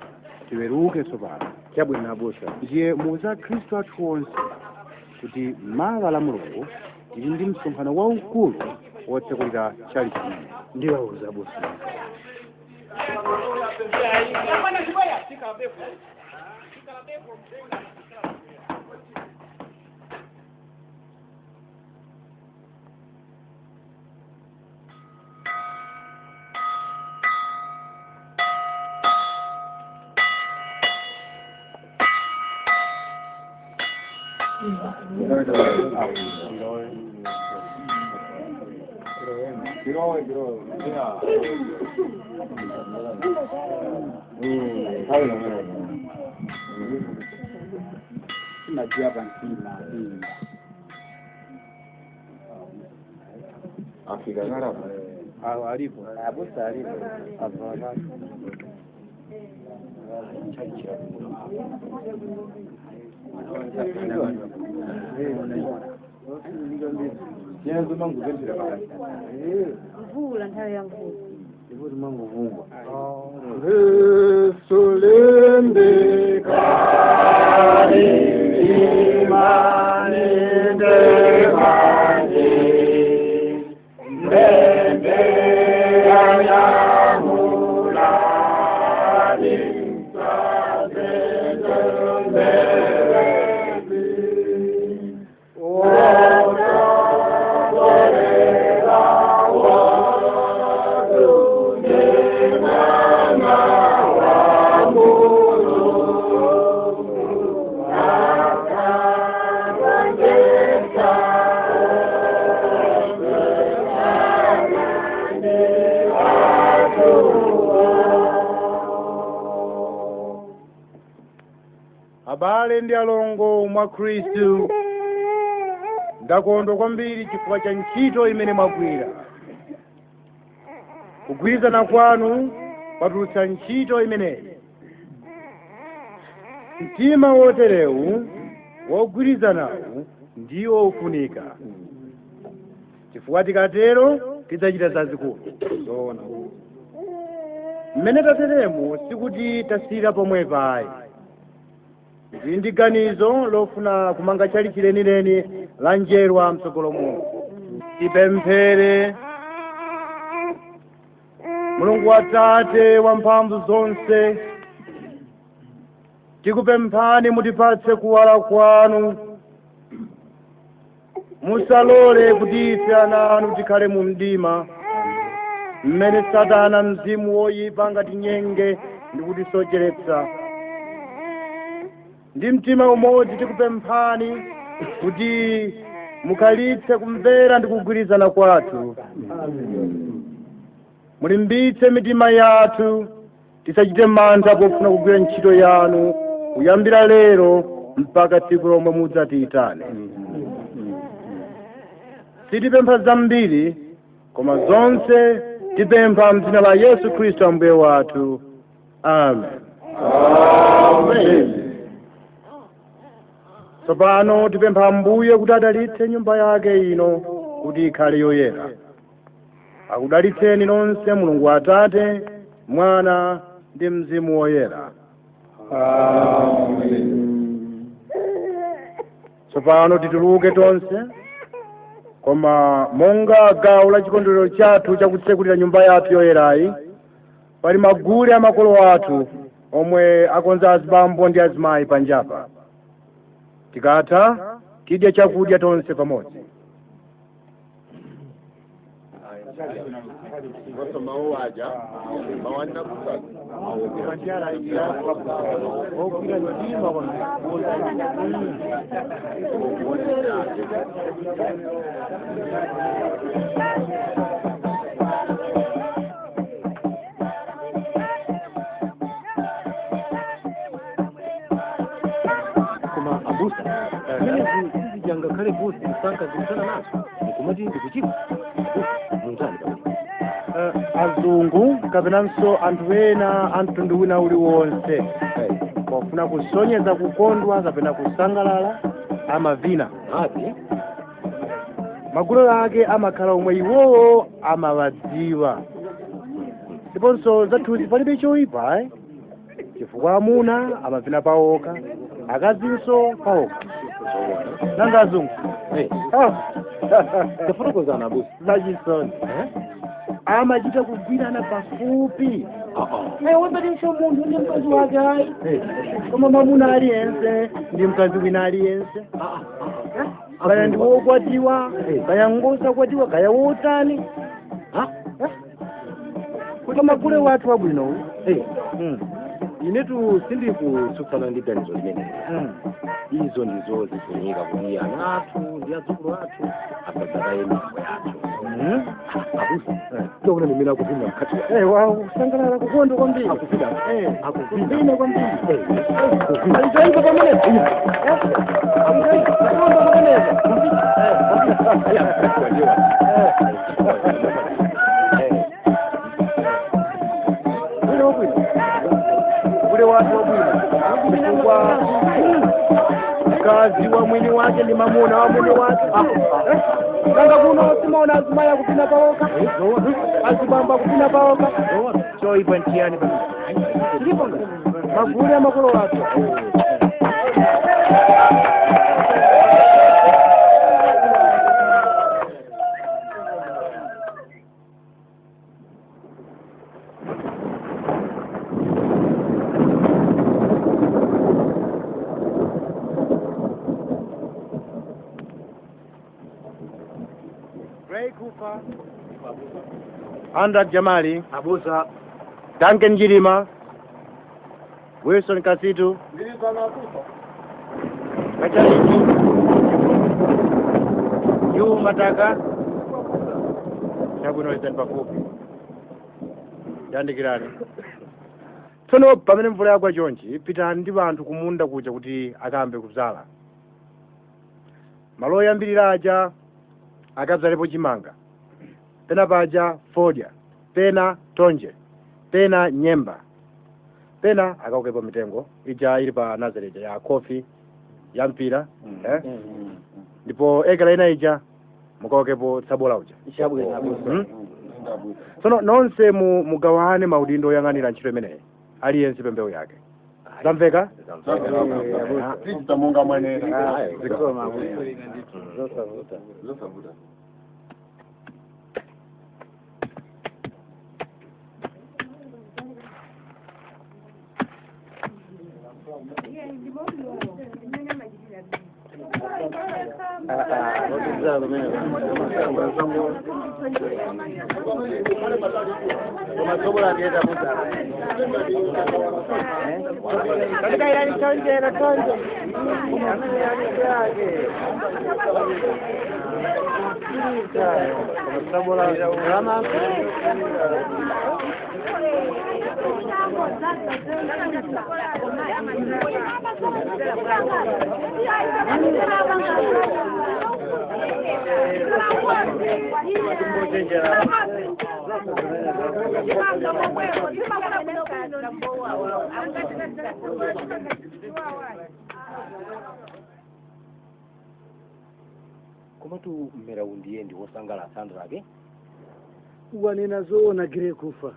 tiweruke tsopano. Chabwino, abusa. Ndiye muuza akhristu athu onse kuti mawa la Mulungu tili ndi msonkhano waukulu wotsekulira chalichi chimene. Ndiwauza, abusa. Afika ngarapa. Alipo abusa, alipo. Mvula, nthawi ya mvula. Abale ndi alongo mwa Khristu, ndakondwa kwambiri chifukwa cha ntchito imene mwagwira. Kugwirizana kwanu kwatulutsa ntchito imeneyi. Mtima woterewu wogwirizanawu ndiwo ufunika, chifukwa tikatero tidzachita zazikulu. Zoona, mmene tateremu sikuti tasiyira pomwepa ayi. Ndili ndi ganizo lofuna kumanga chalichi lenileni la njerwa mtsogolo muno. Tipemphere. Mulungu Atate wamphamvu zonse, tikupemphani mutipatse kuwala kwanu. Musalole kuti ife ana anu tikhale mu mdima mmene Satana, mzimu woyipa, angatinyenge ndi kutisocheretsa. Ndi mtima umodzi tikupemphani kuti mukhalitse kumvera ndi kugwirizana kwathu. Mulimbitse mitima yathu, tisachite mantha pofuna kugwira ntchito yanu kuyambira lero mpaka tsiku lomwe mudzatiyitane. Sitipempha zambiri, koma zonse tipempha mdzina la Yesu Khristu Ambuye wathu. Amen. Amen. Tsopano tipempha Ambuye kuti adalitse nyumba yake ino kuti ikhale yoyera. Akudalitseni nonse Mulungu Atate, Mwana ndi Mzimu Woyera. Amen. Tsopano tituluke tonse, koma monga gawo la chikondwerero chathu chakutsekulira nyumba yathu yoyerayi, pali magule a makolo athu omwe akonza azibambo ndi azimayi panjapa. Tikatha tidya chakudya tonse pamodzi. Mawu aja mawanna kusaka. Koma abusa, zimenezi sizijangakhale busi msanka zikusana nazo, nkumati ndikuchimwa. Abusa, muntani pamene? Azungu kapenanso anthu ena a mtundu wina uliwonse pofuna kusonyeza kukondwa kapena kusangalala amavina. Ati Magulu ake amakhala omwe iwowo amawadziwa, ndiponso zathuzi palibe choyipa, eh? Chifukwa amuna amavina paokha, akazinso paokha. Nanga azungu? Ah. Tafotokozani abusa. Zachisoni, amachita kugwirana pafupi. Osatinso munthu ndi mkazi wake ayi, koma mwamuna aliyense ndi mkazi wina aliyense, kaya ndi wokwatiwa, kaya ngosakwatiwa, kaya wotani. Koma gule wathu wabwino uyu. Inetu sindikutsutsana ndi ganizo limeneli. Izo ndizo zifunika kuti ana athu ndi adzukulu athu asadzataye miyambo yathu. Abusa, taona mimene akuvina mkhati. Wa kusangalala, kukondwa kwambiri. Akuvina. Akuvina kwambiri. Alichoipa pamenepo. Kukondwa pamenepo. Bwino wabwino, ule watu wabwino, chifukwa mkazi wa mwini wake ndi mamuna wa mwini wake. Nanga kuno simaona azimayi akupina paokha, azibambo akupina paokha? Choipa nchiyani pamene chilipo magulu ya makolo athu? Ray Cooper, Andak Jamali, Abusa. Duncan Jilima, Wilson Kasitu, Kachaliki, Yu Mataka, chabwino lizani pafupi, yandikirani. Tsono pamene mvula yagwa chonchi, pitani ndi anthu kumunda kuja kuti akambe kubzala. Malo oyambirira aja akabzalepo chimanga, pena paja fodya, pena tonje, pena nyemba, pena akaokepo mitengo ija ili pa nazareti ya kofi, ya mpira, eh? Ndipo ekala ina ija mukaokepo tsabola uja. Chabwino abusa. Tsono nonse mugawane maudindo oyang'anira ntchito imeneyi, aliyense pembewu yake. Zamveka? Tichita monga mwenera. Zosavuta. Komatu mmera undiye ndi wosangalatsa andrake. Wanena zoona, Gire Kufa.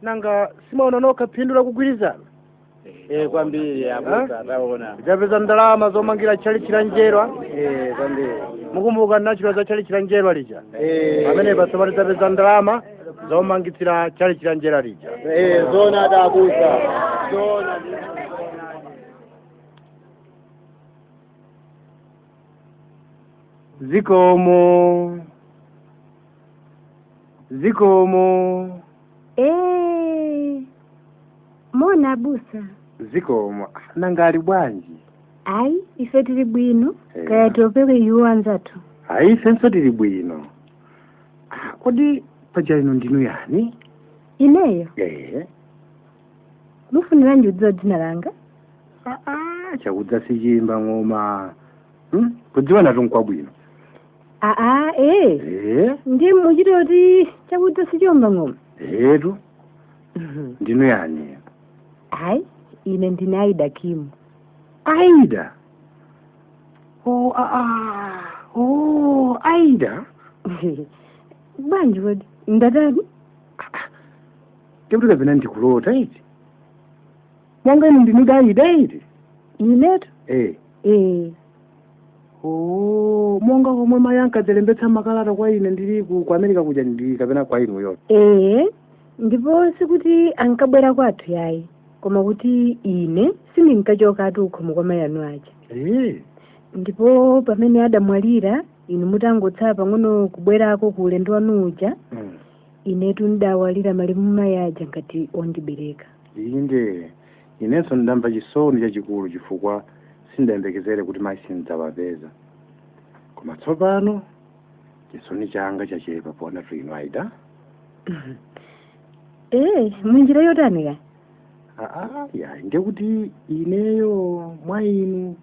Nanga simaona nokha phindu la kugwirizana? Kwambiri abusa, taona. Tidapeza ndalama zomangira tchalitchi la Njerwa. Kwambiri. Mukumbuka nachula za tchalitchi la Njerwa lija? Pamene patsopano tidapeza ndalama zomangitsira tchalitchi la Njerwa lija. Zoona adabusa, zoona. Zikomo, zikomo. Mona abusa. Zikomo. Nanga ali bwanji? Ayi, ife tili bwino. Kaya tiopeke iwo anzathu. Ayi, ifenso tili bwino. Ah, kodi paja inu ndinu yani? Ineyo? Eh. Mufuniranji udziwa dzina langa? Ah, chakudza sichimba ng'oma. Kudziwa natu nkwabwino. Aa, ee. Eh? Ndiye muchita kuti chakudza sichomba ng'oma. Etu ndinu yani? Hayi, ine ndine Aida Kim. Aida? Oh, ah, ah. Oh, Aida. Bwanji kodi ndatani? Tekuti kapena ndikulota iti. Mwanga inu ndinu Aida iti? Inetu? Eh. Ee. Oh, monga komwe mayi ankadzalembetsa makalata kwa ine ndili ku America kuja ndili kapena kwa inuyo. Ee, ndipo sikuti ankabwera kwathu yayi, koma kuti ine sindinkachokatu ukhomo kwa mayi anu aja. Eh. Ndipo pamene adamwalira inu mutangotsala pang'ono kubwerako ku ulendo wanu uja, inetu ndidawalira malemu mayi aja ngati ondibereka. Inde, inenso ndamva chisoni chachikulu chifukwa sindayembekezere kuti mayi sindidzawapeza. Koma tsopano chisoni changa chachepa poona inu Aida. Ee, munjira yotani ka? Aa, ya ndiye kuti ineyo mwa inu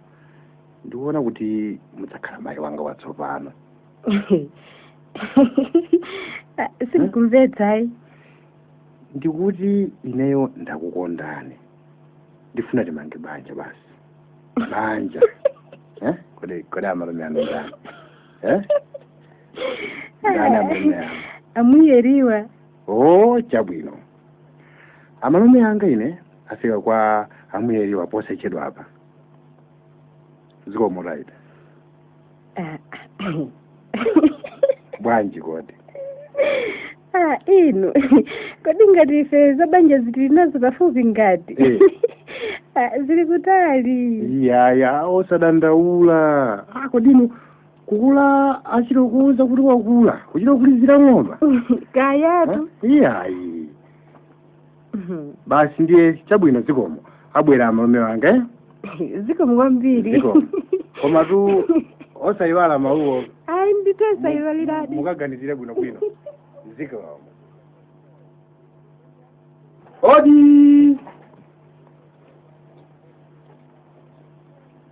ndikuona kuti mudzakhala mayi wanga watsopano. Sindikumvetsa ayi. Ndikuti ineyo ndakukondani, ndifuna timange banja basi. Banja. Eh? Kodi amalume anu ndani? Eh? Ndani amalume anu? Amuyeriwa. Oh, chabwino. Amalume anga ine afika kwa amuyeriwa posachedwa apa. Zikomo right. Bwanji kodi? Ah, inu kodi ngati ife za banja zitili nazo pafupi ngati? Eh. Ah, zili kutali. Yaya, osadandaula. Ah, kodinu kukula achitokuza kuti wakula, kuchitokulizira ng'oma. Kayatu. Iyayi. Basi ndiye chabwino zikomo. Abwera amalume wanga, eh? Zikomo kwambiri. Zikomo. Koma tu osayiwala mawuwo. Ayi, nditosayiwaliradi. Mukaganizire bwino bwino. Zikomo. Odi!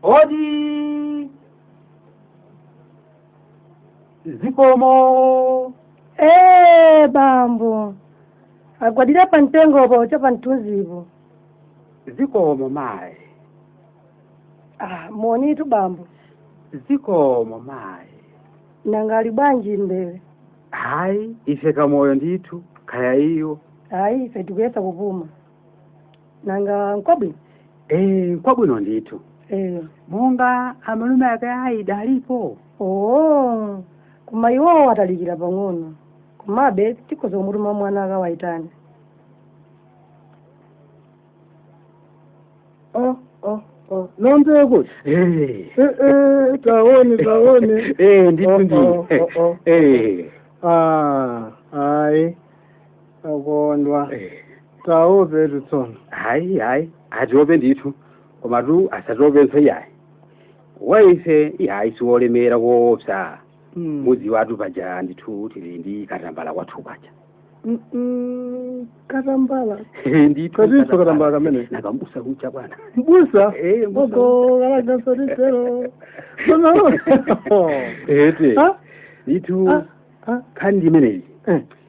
Odi! Zikomo! Eh, bambo. Agwadira pa mtengopo cha pa mthunzipo. Zikomo mayi. Ah, monitu bambo. Zikomo mayi. Nanga ali bwanji mbewe? Hayi, ife kamoyo ndithu, khaya iyo. Hayi, ife tikuyesa kupuma. Nanga nkwabwino? Eh, nkwabwino ndithu. Eh. Monga amalume ake Aida alipo. Oh, koma iwowo atalikira pang'ono. Komabe tikhoza kumutuma mwana akawaitane. Oh, oh, oh. Nombe kuti? Eh. Eh, taone, taone. Eh, ndithu ndi. Oh, oh, oh. Eh. Ah, hayi. Akondwa. Taope tsono. Hayi, hayi, atiope ndithu. Koma tu asatiopenso iyayi. Waife iyayi siwolemera koopsa. Mudzi wathu paja ndithu tili ndi katambala kwathu paja. Katambala. Ndithu. Katinso katambala kamene. Nakambusa kucha bwana. Mbusa? Eh, mbusa. Ogo, kalagasotisero. Sono. Ete. Ah? Ndithu nkhani ndi imeneyi.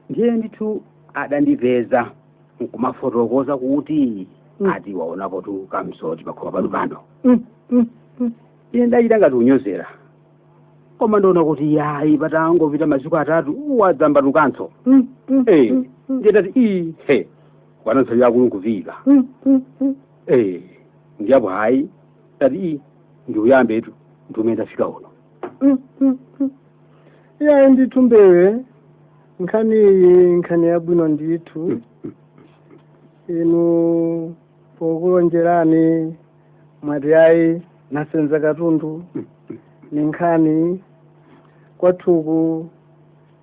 Ndiye ndithu adandipeza nkumafotokoza kuti ati waonapo tu kamsoti pakhoma pano pano. Ine ndachita ngati kunyozera. Koma ndiona kuti yayi patangopita masiku atatu wadzambatukanso. Eh, ndiye ndati ii he kwananso yakulunguvika. Eh, ndiyapo hayi ndati ii ndiuyambetu ndiumene ndafika uno. Iyayi ndithu mbewe. Nkhani iyi nkhani yabwino ndithu. Inu pokulonjerani mwati ayi nasenza katundu. Ni nkhani kwathuku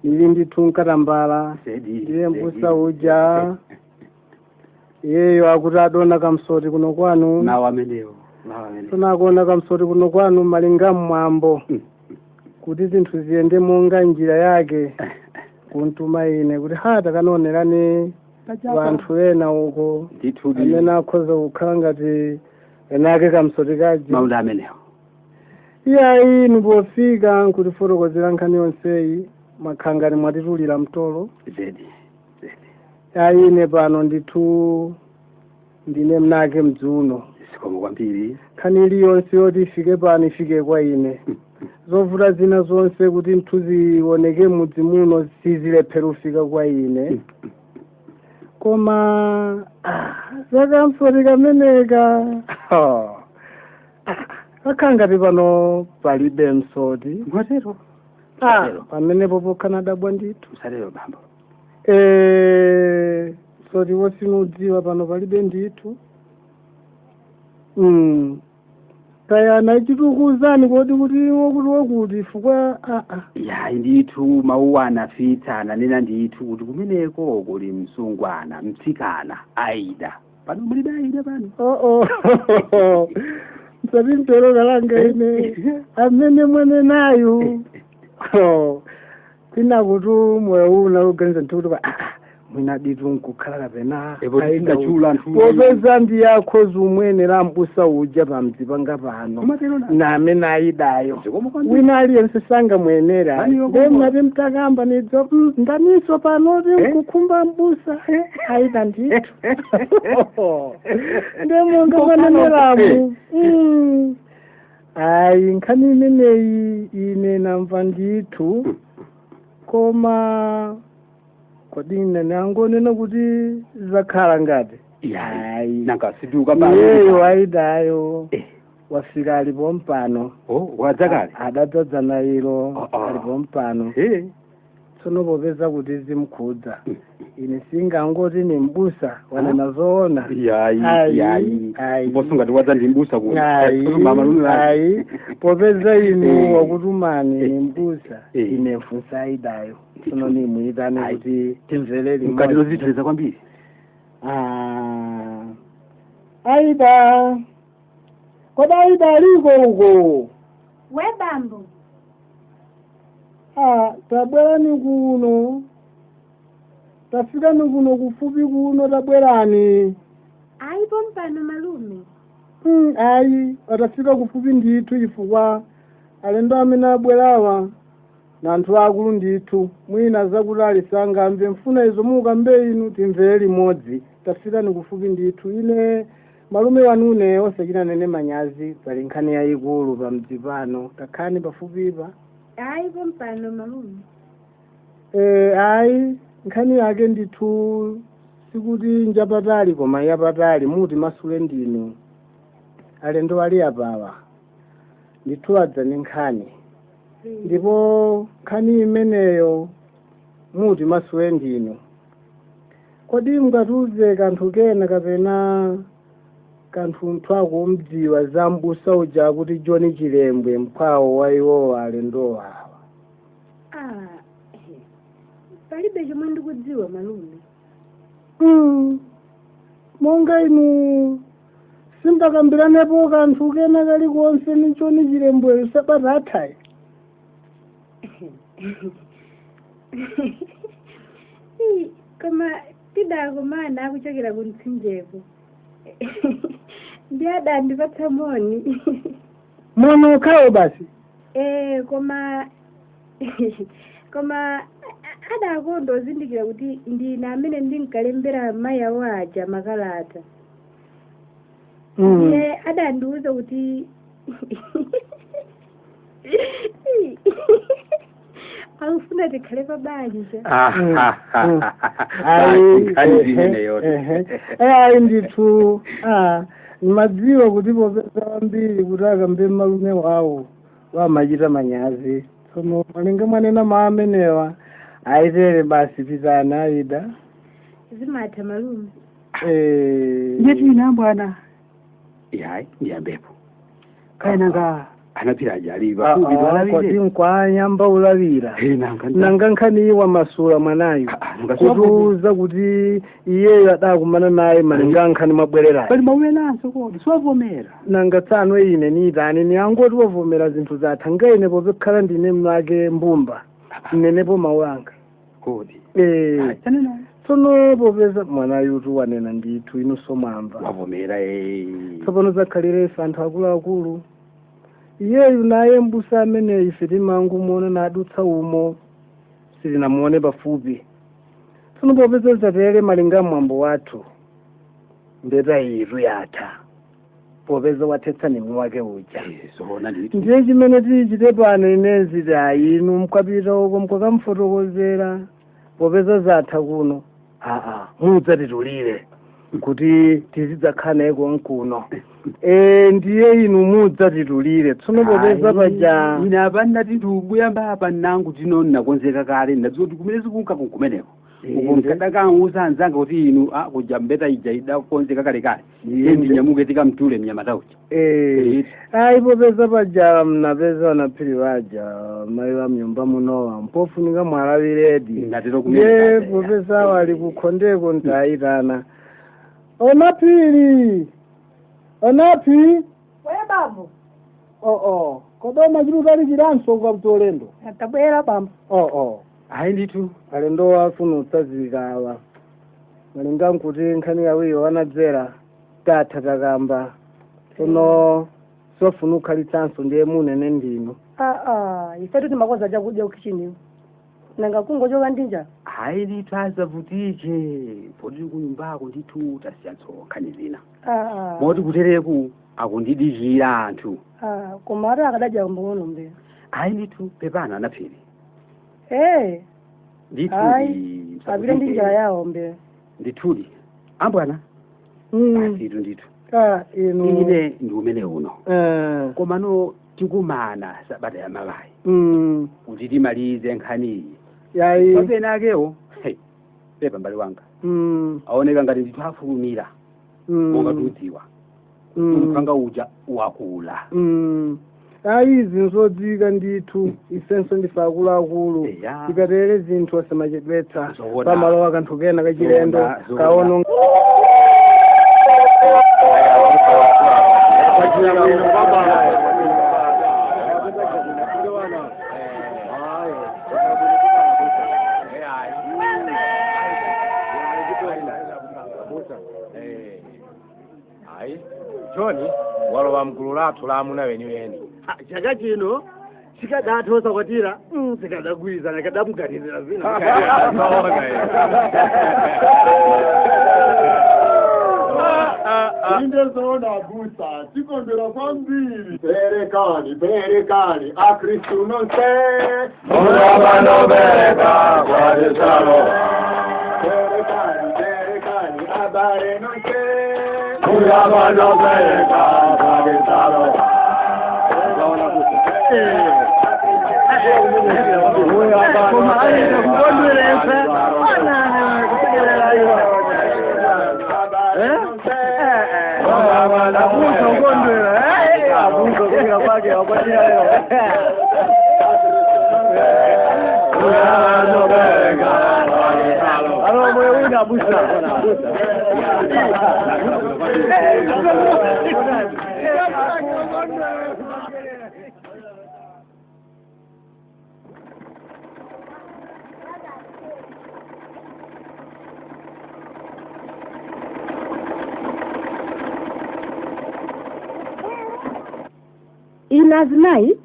nili ndithu nkatambala. Ndiye mbusa uja. Iyeyo akuti adona kamsoti kuno kwanu. Nawo amenewo. Nawo amenewo. Tunakuona kamsoti kuno kwanu malinga mmwambo. Kuti zinthu ziyende monga njira yake. Kuntuma ine kuti hata kanonerani vanthu ena uko. Ndithu Amene akhoza kukhala ngati ena ake kamsoti kaji. maunda amenewo. Iyayi, nipofika nkutifotokozera nkhani yonseyi, makhangani mwatitulira mtolo. Zedi. Ayi, ine pano ndithu ndine mnake mdzuno. Zikomo kwambiri. Nkhani iliyonse yoti ifike pano ifike kwa ine. Zovuta zina zonse kuti nthu zioneke mudzi muno sizilephera kufika kwa ine. Koma zakamsoti kameneka akhangati pano palibe msoti. Mwatero. Pamenepo pokha dabwa ndithu. Msatero bambo. Msoti wosinudziwa pano palibe ndithu. Kayana ichitukuuzani kodi kuti wokuti wokuti fukwa Yayi ndithu, mawuwa anafitsa ananena ndithu kuti kumeneko kuli msungwana mtsikana Aida. Pano mulibe Aida pano? Oo, msati mtero kalanga ine amene mwene nayo. Kwina kuti moyo una uganiza nthu kuti mwina ditu nkukhala kapena Epo tingachula anthu. Popeza ndiyakhoza umwene la mbusa uja pamdzi panga pano na amene ayidayo, wina aliyense sangamwenera. Ndemati mtakamba nidzo ndaniso pano ti nkukhumba mbusa ayida ndithu, ndemonga mwaneneramu. Ayi, nkhani imeneyi ine namva ndithu, koma kodi ine nangonena kuti zakhala ngati Yayi, nanga siduka. Iyeyo aidayo wafika, alipo mpano. Oh, wadzakale. Adadzadzana ilo, alipo mpano. Tsono popeza kuti zimkhudza ine, singangoti ni mbusa wanena zoona. Yayi. Ayi, Yayi. ayi. Mposo ngati wadza ndi mbusa kuno. Ayi, ayi, popeza inu wakutumani ni mbusa, ine mfunsa aidayo. Tsono nimuyitane kuti timvere limodzi. Mkati lozithandiza kwambiri. Ah. Aida, kodi Aida aliko uko? We bambo. Ah, tabwerani kuno, tafikani kuno kufupi kuno, tabwerani. Ayi, pompano malume. Ayi, atafika kufupi ndithu, chifukwa alendo amene abwerawa na anthu akulu ndithu, mwina zakuti alisangamve, mfuna izo mukambe inu timvere limodzi. Tafikani kufupi ndithu. Ine malume wanune, osachita nene manyazi, pali nkhani yayikulu pamdzi pano. Takhani pafupipa. Ayi, pompano malume. Ayi, nkhani yake ndithu sikuti njapatali, koma yapatali muti masule ndinu. Alendo ali apawa ndithu adza ni nkhani, ndipo nkhani imeneyo muti masule ndinu. Kodi mungatiuze kanthu kena kapena kanthu nthwako mdziwa za mbusa uja kuti John Chilembwe, mkhwawo wa iwowa alendowa awa? Ah, palibe chomwe ndikudziwa malume. Monga inu sindakambiranepo kanthu kena kalikonse ni John Chilembweyo sabata athayi? Ii, koma tidakomana akuchokera ku mtsinjeko, ndi adandipatsa moni. Moni okhawo basi? Koma adakonda ozindikira kuti ndine amene ndinkalembera mayi awo aja makalata. Ndiye adandiwuza kuti akufuna tikhale pa banja. Ayi, Nkhani imeneyo. Ayi ndithu, nimadziwa kuti popeza wambiri kuti akambe malume wawo wamachita manyazi. Tsono malinga mwanena ma amenewa, ayitere basi, pitani Aida. Zimatha malume. Ndiye ina bwana, yayi, ndiyambepo kaya nanga anaphira ajali pafupi. Kodi nkwanyamba ulawira? Nanga nkhani iwa masula mwanayu kutiuza kuti iyeyo adakumana naye malinga nkhani mwabwererayo. Pali mauyenanso, kodi siwavomera? Nanga tsano ine niitani? Niyangoti wavomera zinthu zatha. Ngaine popekhala ndine mlake mbumba, mnenepo mawu anga. Kodi Tsono popeza mwanayutu wanena ndithu, inu somwamva. Wavomera. Tsopano zakhalire ife anthu akuluakulu Iyeyu naye mbusa amene ife timangumuona nadutsa umo, sitinamuone pafupi. Tsono popeza zatere malinga mwambo wathu, mbeta iru yatha, popeza wathetsa nimwe wake uja. Zoona ndithu. Ndiye chimene tichite pano inezi ti inu mukapita uko mukakamfotokozera, popeza zatha kuno, aa mudzatitulire kuti tizidzakhala naye konkuno. Ndiye inu mudzatitulire tsono popeza paja Ine apa ndati ndikuyamba apa nangu tino nakonzeka kale, ndadziwa kuti kumene zikunka kumeneko uko nkadakanguza anzanga kuti inu kuja mbeta ija idakonzeka kalekale, iye ndinyamuke tikamtule mnyamata uja. Ayi, popeza paja mnapeza wanaphiri waja mayi wa mnyumba munowa mpofunika mwalawiredi. Ndatero kumene. Ndiye popeza wali kukhondeko ntayitana onaphiri onaphi. We bambo. Oo, kodoma chilutalichiranso ukapita ulendo. Tabwera bambo. Oo. Ayi ndithu. Alendo wafuna utsazikawa malinga nkuti nkhani yawiyo wanadzera tatha takamba, tsono sofuna ukhalitsanso ndiye munene ndinu. Aa, ifetu timakonza chakudya kukichiniwo, nanga kungochoka ndinja. Ayi ndithu, azavutike poti kunyumbako ndithu tasiya nkhani zina. Aa. Moti kutereku akundidikira anthu. Aa, koma ati akadadya pang'ono mbe. Ayi ndithu, pepana anaphiri. Ee. Ndithudi. Apite ndi njala yawo mbe. Ndithudi ambwana, asitu ndithu. Ah, inu. Ine ndi umene uno, komano tikumana sabata ya mawayi kuti timalize nkhaniyi. Yayi. Kapena akewo, hey, pepa mbale wanga, aoneka ngati ndithu afulumira monga tudziwa umphanga uja wakula. Ayi, zinzodziwika ndithu, ifenso ndife akuluakulu, tikatere zinthu asamachedwetsa pamalowa kanthu kena kachilendo. Zoona. Kaono. Ayi, John walowa mgulu lathu la amuna weniweni. Chaka chino chikadathosa kwatira zikadagwirizana kadamuganizira zina. Inde zoona abusa, tikondwera kwambiri. Perekani, perekani, akristu nonse. Murabanobereka kwatisalo. Perekani, perekani, abale nonse. Murabanobereka kwatisalo. Inu azimayi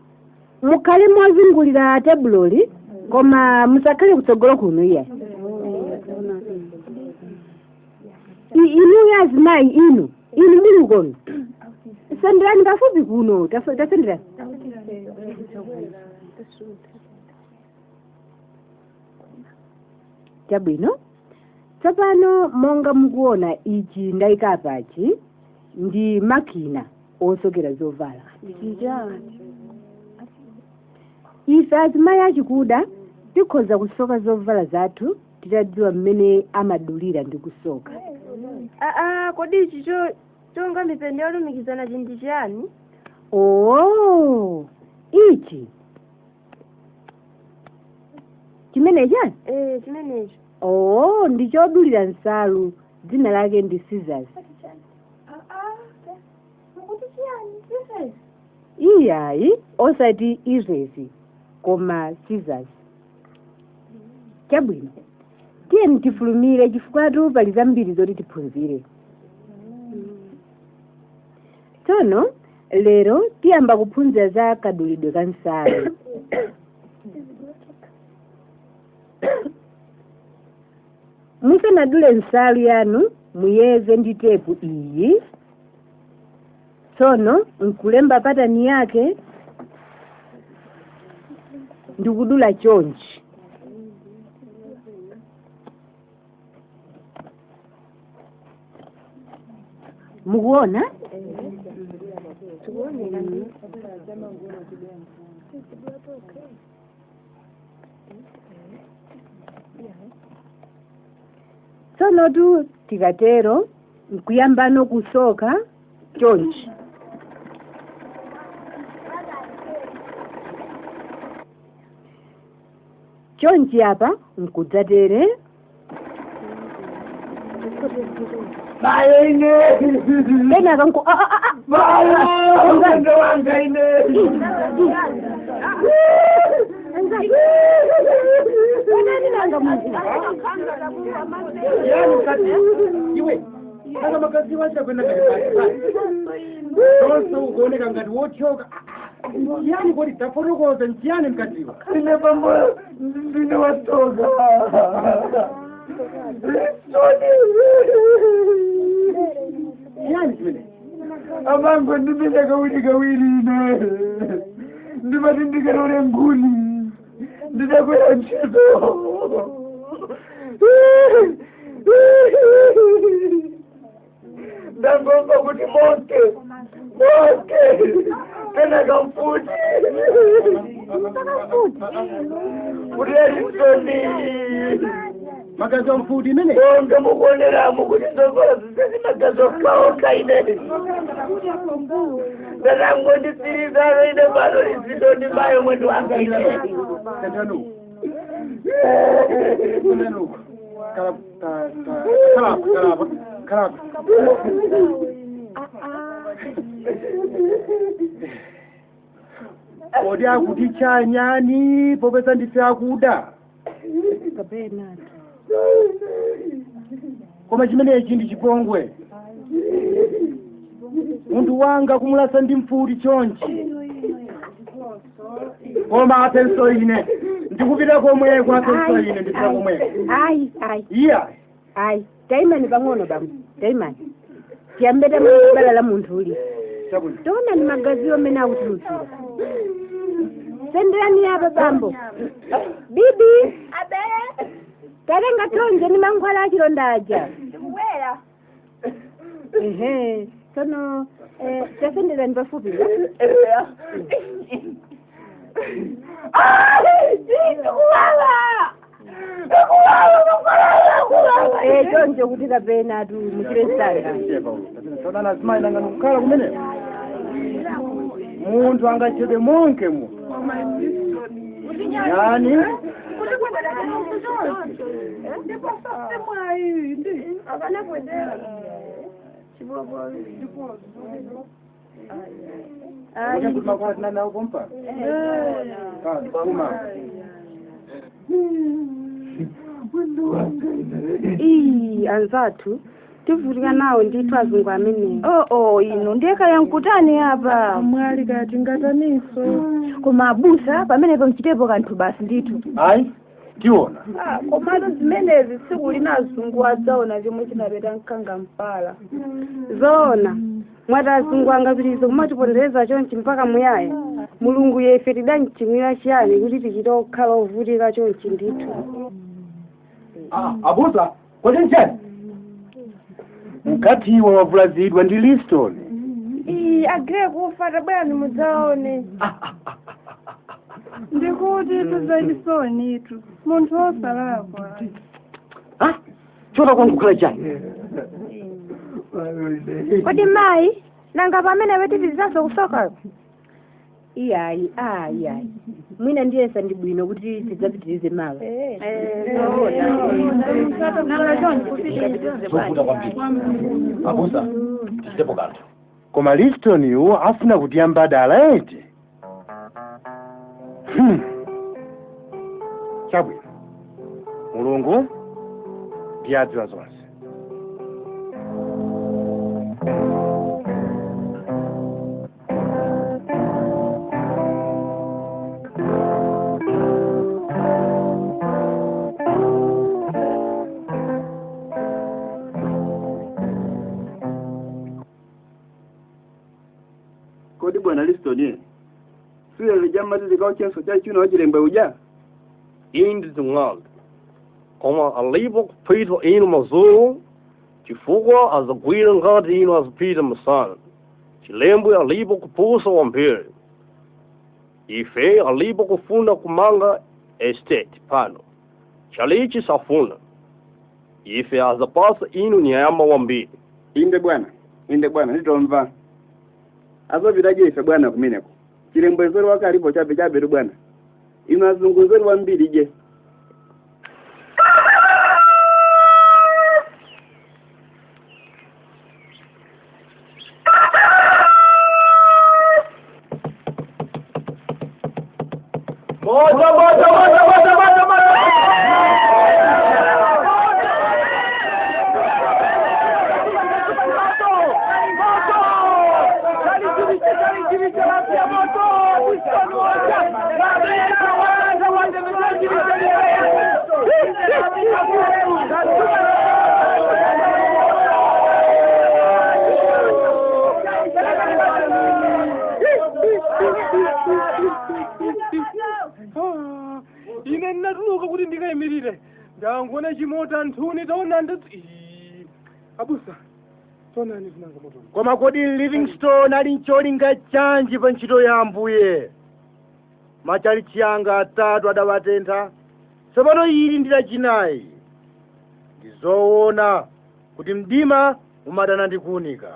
mukhale mozungulira tebuloli, koma musakhale kutsogolo kuno iya. Inuyo azimayi, inu muli ukono, senderani pafupi kuno, tasenderani. Chabwino, tsopano monga mukuona ichi ndayikapachi ndi makina osokera zovala. Ife azimayi achikuda tikhoza kusoka zovala zathu titadziwa mmene amadulira ndi kusoka. Aa, kodi ichi chonga mipeni yolumikizana chinthu chiyani? Oo, ichi chimenechi? Eh, chimenecho. Oo, ndi chodulira nsalu, dzina lake ndi scissors. Mukuti chiyani? Scissors? Iyayi, osati izezi, koma scissors. Chabwino, tiyeni tifulumire chifukwa pali zambiri zoti tiphunzire. Tsono Lero tiyamba kuphunzira za kadulidwe ka nsalu. Musanadule nsalu yanu muyeze ndi tepu iyi. Tsono nkulemba patani yake ndikudula chonchi. Mukuona? Tsono tu tikatero nkuyambano kusoka chonchi. Chonchi apa nkudzatere. Bayo ine. Kenaka nku Bayo mtendo wanga ine. Yani mkazi iwe aka makazi wacha kwenda tonse ukuoneka ngati wothyoka yani kodi tafotokoza nchiyani mkaziwa Ine bambo ndine watoka. Chiyani chimene Amango ndimenya kawiri kawiri ine. Ndimati ndikalole nguni. Ndidakwera ntchito. Ndangomva kuti monke monke kenaka mfuti kuti alisoni magazi a mfuti imene monga mukuoneramu kuti zokola zisezi magazi okhaokha ine ndatangondisirizano ine pano lisitoni mayo mwendo wanga ine tendanu tendanu kalapa kalapa kalapa kodi akuti chanyani popeza ndife akuda koma chimenechi ndi chipongwe munthu wanga kumulasa ndi mfuti chonchi koma apenso ine ndikupita komweko apenso ine ndipita komweko Ayi ayi. iya Ayi taimani pang'ono bambo taimani. Tiyambe tamene bala la munthu uli. Taona ni magazi amene akutulukira. Senderani apa bambo. Bibi. Abe. Tatenga thonje ni mankhwala achilonda aja. Ndikubwera. Ehe. Tsono tasenderani pafupi. Choncho kuti kapena tu muchire msanga. todana azimayi nanga ndikukhala kumeneko munthu angachedwe monke mu yani kuti makwala tinanawo pompa kuma Iyi anzathu tivutika nawo ndithu azungu amenewo. Oh ino ndiye kaya nkutani apa mwali kati ngataniso koma abusa pamenepo mchitepo kanthu basi ndithu ayi tiona komatu zimenezi tsiku lina azungu adzaona chomwe chinapeta mkanga mpala Zoona mwati azungu angapitirize kumatipondereza chonchi mpaka muyaya. Mulungu yefe tidanchimwira chiyani kuti tichite okhala ovutika chonchi ndithu. Abusa kodi nchani mkathiwa wavulazidwa ndi Liston iyi agire kufa tabwerani mudzaone ndikuti tuzachisonitu munthu wosalakwa Chota kwangu kukhala chani kodi mayi nanga pamene wetipitirizaso kusoka Iyayi ayi ayi. Mwina ndiyesa ndi bwino kuti tidzapitirize mawa. Zovuta kwambiri abusa tichitepo kanthu koma Liston yu afuna kutiyamba dala eti chabwino Mulungu ndiye adziwa zonse. bwana Liston sile lijamati likauchenso cha chino wachilembwe uja indi zing'alde koma alipo kupita inu mazulu chifukwa azagwira ngati inu azipita masana chilembwe alipo kupusa wambiri ife alipo kufuna kumanga estate pano chalichi safuna ife azapasa inu nyama wambiri. Inde bwana, inde bwana, nditomva azopitaje ife bwana kumeneko chilembwe zori wakalipo chabe chabe tu bwana inu azungu zori wambiri je. Moto, moto, moto, moto, moto, moto! Ine ndinatuluka kuti ndikayimirire ndangona chimota nthuni taona ndati abusa tonani tinanga moto. Koma kodi Livingstone ali ncholinga chanji pa ntchito ya Ambuye? Machalichi anga atatu adawatentha, tsopano ili ndi lachinayi. Ndizoona kuti mdima umadana ndi kuwunika.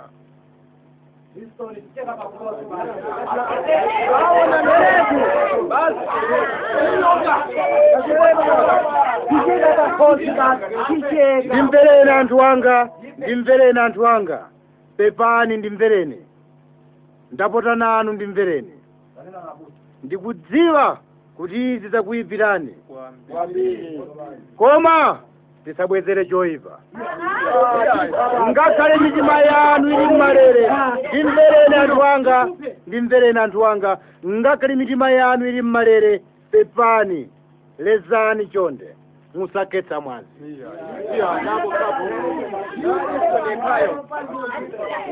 Ndimvereni anthu anga, ndimvereni anthu anga, pepani ndimvereni, ndapota nanu ndimvereni. Ndikudziwa kuti izi zakuyipirani, koma tisabwezere choyipa. Ngakhale mitima yanu ili mmalere, ndimvereni anthu anga, ndimvereni anthu anga, ngakhale mitima yanu ili mmalere, pepani, lezani chonde, musakhetsa mwazi.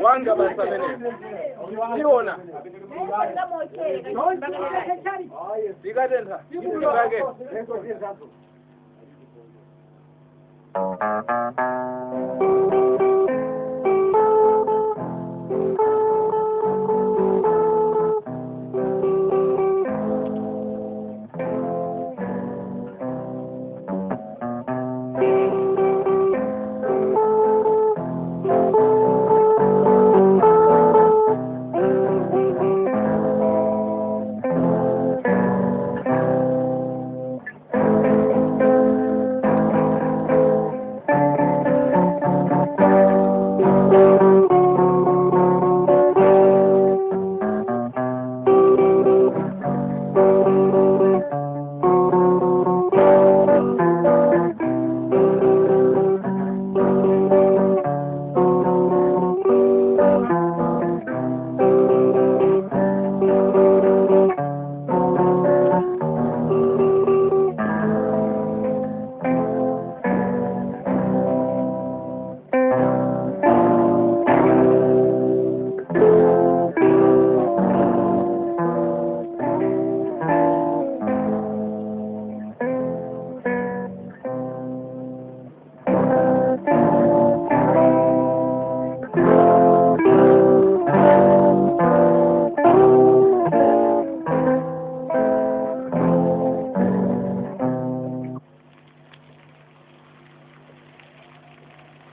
Wanga basa mene tiona zikatentha zikake.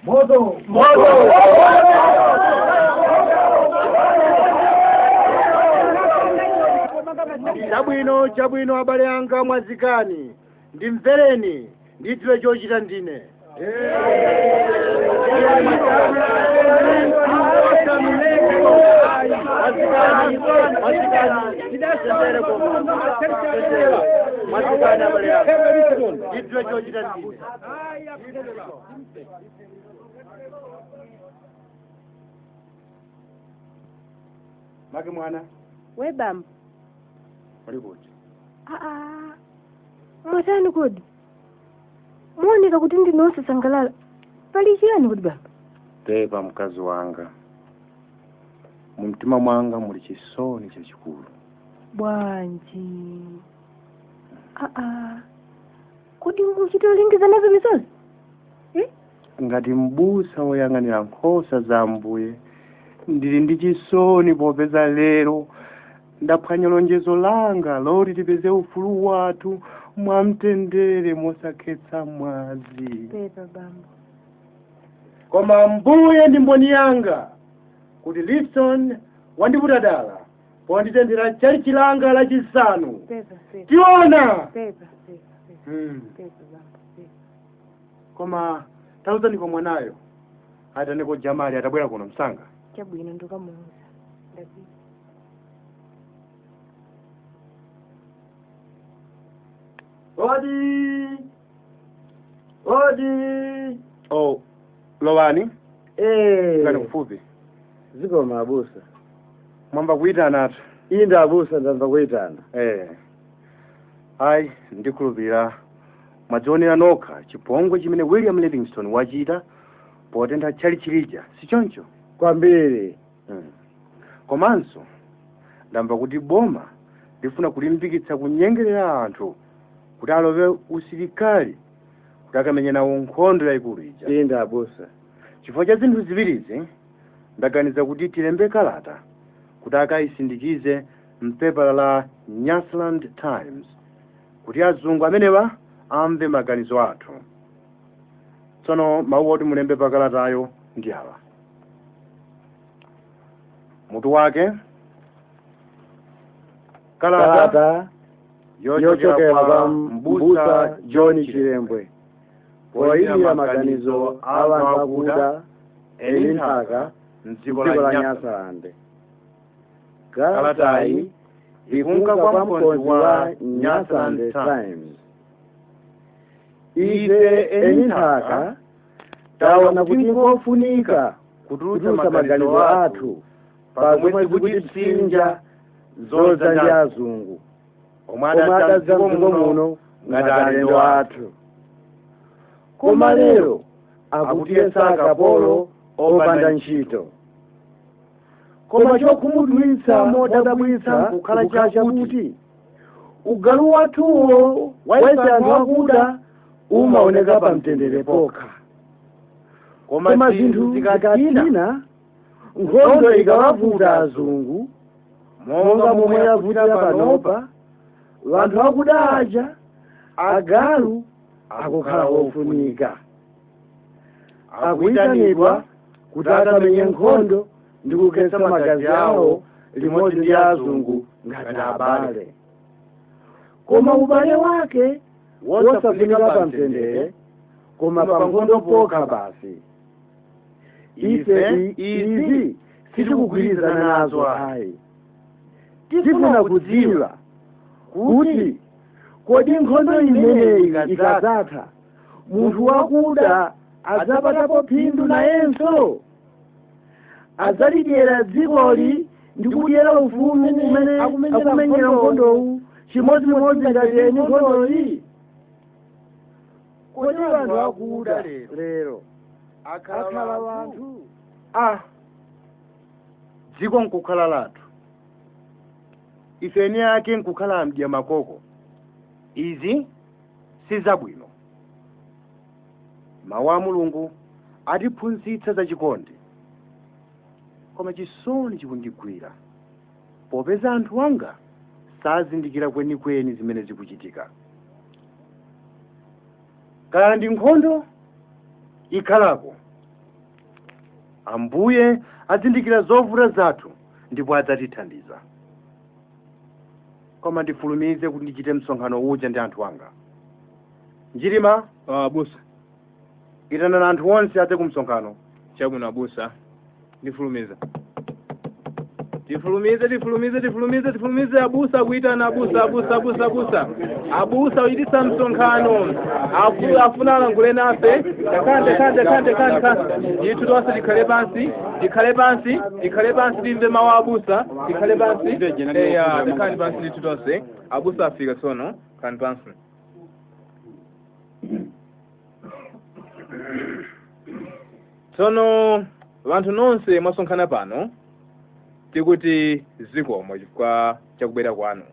Moto! Chabwino, chabwino abale anga mwazikani, ndimvereni, ndidziwe chochita ndine. Mwazikani abale anga, ndidziwe chochita ndine. Make mwana we bambo uli kuti? Mwatani kodi? Muoneka kuti ndinosasangalala. Pali chiyani kuti bambo? Pepa mkazi wanga, Mu mtima mwanga muli chisoni chachikulu. Bwanji? Aa, kodi ukuchita ulengeza nazo misozi? Ngati mbusa woyang'anira nkhosa za Ambuye, ndili ndi chisoni popeza lero ndaphwanya lonjezo langa loti tipeze ufulu wathu mwamtendere mosakhetsa mwazi. Pepa bambo. Koma Mbuye ndi mboni yanga kuti Livingstone wandiputa dala ponditenthera chalichi langa lachisanu. Pepa, pepa. Tiona. Pepa, pepa, pepa. Pepa bambo, pepa. Koma tauzaniko mwanayo ataneko Jamali atabwera kuno msanga. Chabwino, ndikamuuza. Ndapita. Odi! Odi! Oh, lowani. Eh. Kani kufupi. Zikomo abusa. Mwamva kuitana atu. Inde abusa, ndamva kuitana. Eh. Ayi, ndikhulupirira mwadzionera nokha chipongwe chimene William Livingstone wachita potentha tchalitchi lija, si choncho? Kwambiri. Komanso ndamva kuti boma lifuna kulimbikitsa kunyengerera anthu kuti alowe usilikali kuti akamenye nawo nkhondo yayikulu ija. Inde abusa. Chifukwa cha zinthu ziwirizi ndaganiza kuti tilembe kalata kuti akayisindikize mpepala la Nyasaland Times kuti azungu amenewa amve maganizo athu. Tsono mawu oti mulembe pakalatayo ndi awa: mutu wake, Kalata yochokera kwa mbusa John Chilembwe poyimira maganizo a anthu akuda eni nthaka mdziko la Nyasalande. Kalatayi ikunka kwa mkonzi wa Nyasalande Times. Ife eni nthaka taona kuti nkofunika kutulutsa maganizo athu pa zomwe zikutipsinja zodza ndi azungu omwe omwe adadza mdziko muno ngati alendo athu, koma lero akutiyesa akapolo opanda ntchito. Koma chokhumudwitsa modabwitsa kukhala chakuti ugalu wathuwo waise anthu akuda umaoneka pamtendere pokha, koma zinthu zikatina, nkhondo ikawavuta azungu monga momwe yavutira panopa, vanthu akuda aja agalu akukhala ofunika, akuyitanidwa kuti akamenye nkhondo ndi kukhetsa magazi awo limodzi ndi azungu ngati abale. Koma ubale wake wosafunika pamtendere, koma pa nkhondo pokha basi. Ife izi sitikugwirizana nazo ayi. Tifuna kudziwa kuti kodi nkhondo imeneyi ikadzatha, munthu wakuda adzapatapo phindu nayenso? Adzalidyera dzikoli ndi kudyera ufulu umene akumenyera nkhondowu chimodzimodzi ngati eni nkhondoyi? Kodi anthu akuda lero akhala wanthu? Ah, dziko nkukhala lathu, ife eni ake nkukhala mdya makoko. Izi sizabwino. Mawu a Mulungu atiphunzitsa za chikondi, koma chisoni chikundigwira popeza anthu anga sazindikira kwenikweni zimene zikuchitika. Kaya ndi nkhondo ikhalako, Ambuye azindikira zovuta zathu ndipo adzatithandiza. Koma ndifulumize kuti ndichite msonkhano uja ndi anthu anga. Njirima. Abusa. Itanani anthu onse adze ku msonkhano. Chabwino abusa, ndifulumiza. Tifulumize, tifulumize, tifulumize, tifulumize. Abusa akuitana. Abusa, abusa, abusa, abusa, abusa uyitisa msonkhano. Afuna alankhule nafe. Takhani, takhani, takhani, takhani, takhani. Ndithu tonse tikhale pansi, tikhale pansi, tikhale pansi, timve mawu a abusa. Tikhale pansi. Eya, tikhale pansi ndithu tonse. Abusa afika tsono, khani pansi. Tsono vanthu nonse mwasonkhana pano, Tikuti zikomo chifukwa chakubwera kwanu.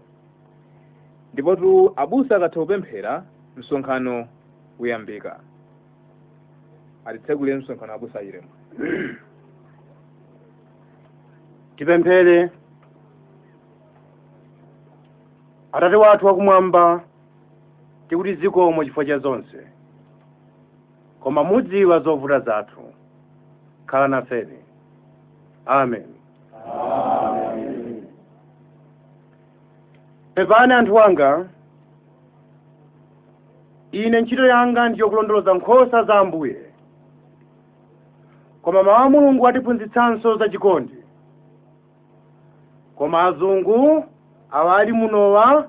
Ndipotu abusa akatha kupemphera, msonkhano uyambika. Atitsegulire msonkhano abusa Chilembwe. Tipemphere. Atate wathu wakumwamba, tikuti zikomo chifukwa cha zonse, koma mudziwa zovuta zathu. Khala nafeni. Amen. Pepani anthu anga, ine ntchito yanga ndiyo kulondoloza nkhosa za Ambuye, koma mawu a Mulungu atiphunzitsanso za chikondi. Koma azungu awa ali munowa,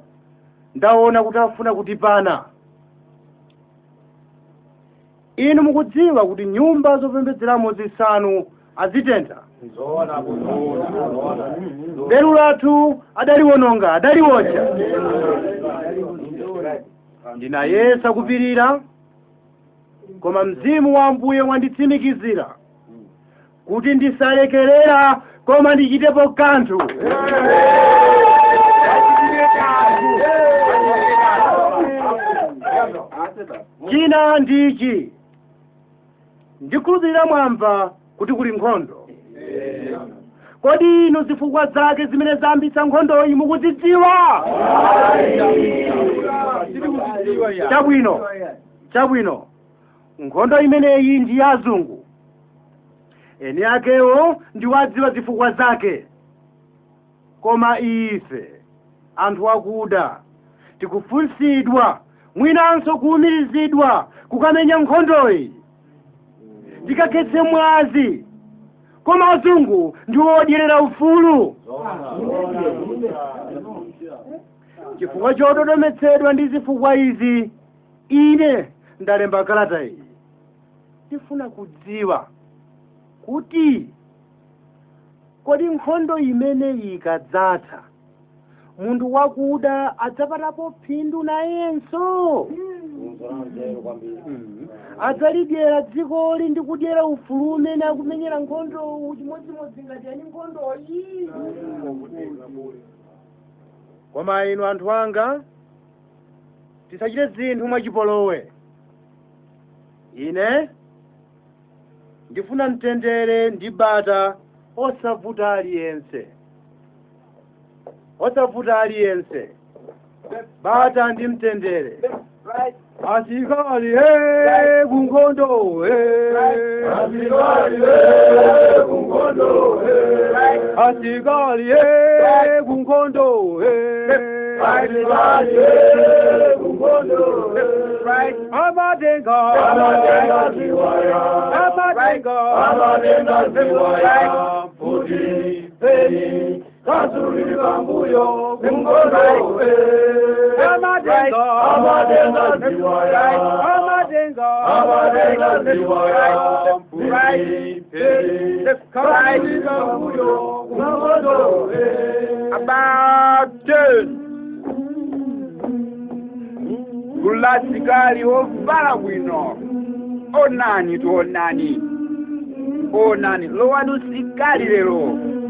ndaona kuti afuna kutipana. Inu mukudziwa kuti nyumba zopembedzeramo zisanu azitentha. Belu lathu adaliwononga, adaliwotcha. Ndinayesa kupirira, koma mzimu wa Ambuye wanditsimikizira kuti ndisalekerera, koma ndichitepo kanthu. China ndichi, ndikhulupirira mwamva kuti kuli nkhondo. Kodi inu zifukwa zake zimene zayambitsa nkhondoyi mukuzidziwa? Chabwino, chabwino. Nkhondo imeneyi ndi ya azungu, eni akewo ndiwadziwa zifukwa zake. Koma ife anthu akuda tikufunsidwa, mwinanso kuwumirizidwa kukamenya nkhondoyi, tikakhetse mwazi. Koma azungu ndiwo odyerera ufulu. Chifukwa chododometsedwa ndi zifukwa izi, ine ndalemba kalata iyi. Ndifuna kudziwa kuti kodi nkhondo imene ikadzatha, munthu wakuda adzapatapo phindu nayenso? Adzalidyera dzikoli ndi kudyera ufulu umene akumenyera nkhondowu chimodzimodzi ngati ani nkhondoyi. Koma inu anthu anga, tisachite zinthu mwachipolowe. Ine ndifuna mtendere ndi bata, osavuta aliyense, osavuta aliyense. Bata ndi mtendere. Asikali kunkhondo, asikali kunkhondo, asikali kunkhondo, asikali kunkhondo. Amatenga, amatenga ziwaya, amatenga, amatenga ziwaya, mfuti peni kasuli pambuyo kunkhondo. Amatenga, amatenga ziwaya, amatenga, amatenga ziwaya, mfuti peni kasuli pambuyo kunkhondo. About turn. Gulu la asikali ovala bwino. Onani tu, onani, onani, lowani usikali lero,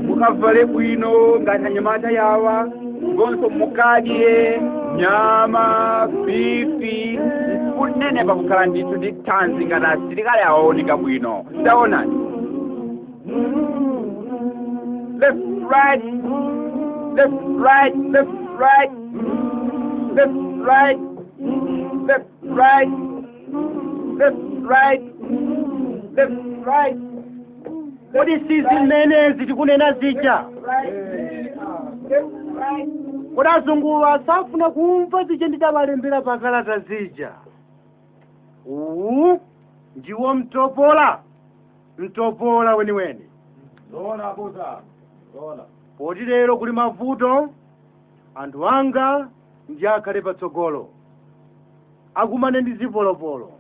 mukavale bwino ngati anyamata yawa, ngonso mukadye nyama, bifi, kunenepa kukhala ndithu ndi thanzi ngati asilikali awaoneka bwino. Taonani. Left, right, left, right, left, right, left, right, left, right, left, right, left, right. Kodi si zimenezi tikunena zija? Kodi azunguwa safuna kumva zija ndidawalembera pakalata zija? Uwu ndiwo mtopola, mtopola weniweni. Poti lero kuli mavuto, anthu anga ndi akhale patsogolo, akumane ndi zipolopolo.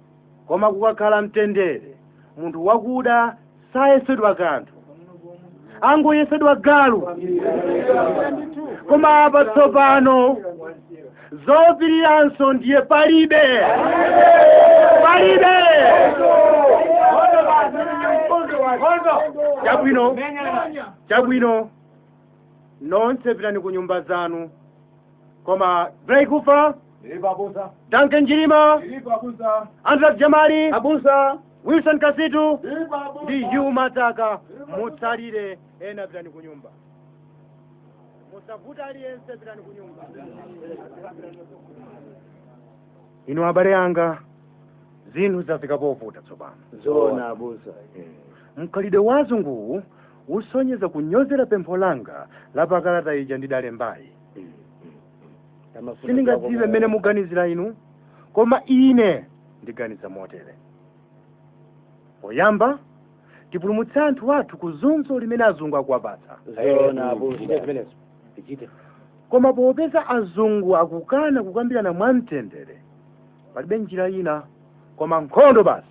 Koma kukakhala mtendere, munthu wakuda sayesedwa kanthu, angoyesedwa galu. Koma apa tsopano zopiriranso ndiye palibe, palibe. Chabwino, chabwino. Nonse pitani ku nyumba zanu. Koma Grey Kufa, Ndilipo abusa. Duncan Njilima, Ndilipo abusa. Andrew Jamali, abusa, Wilson Kasitu Ndilipo abusa. ndi Hugh Mataka, mutsalire ena pitani ku nyumba. Musavuta aliyense, pitani ku nyumba. Inu abale anga, zinthu zafika povuta tsopano. Zoona abusa. Mkhalidwe wa azunguwu usonyeza kunyozera pempho langa la pakalata ija ndidalembayi. Sindingadziwe mmene muganizira inu, koma ine ndiganiza motere: poyamba tipulumutse anthu athu ku zunzo limene azungu akuwapatsa. Zoona abusa. Koma popeza azungu akukana kukambirana mwamtendere, palibe njira ina koma nkhondo basi.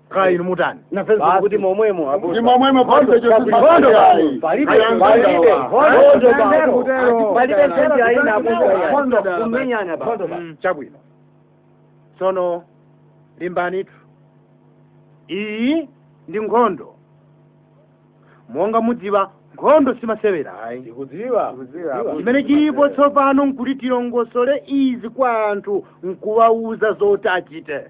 Kaya inu mutani? Nafenso kuti momwemo abusa. Ndi momwemo, palibe Nkhondo chosimba. palibe. Palibe. Nkhondo Kutero. palibe njira ina abusa. Nkhondo. Kumenyana basi. Chabwino, tsono limbanitu, iyi ndi nkhondo. Monga mudziwa, nkhondo simasewera ayi. Ndikudziwa. Chimene chilipo tsopano nkuti tilongosole izi kwa anthu nkuwawuza zoti achite.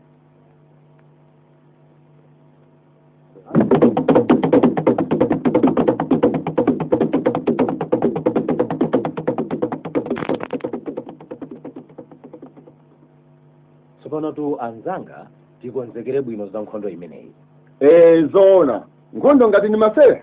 Tsopano tu anzanga, tikonzekere bwino za nkhondo imeneyi. Eh, zoona. Nkhondo ngati ni masewera.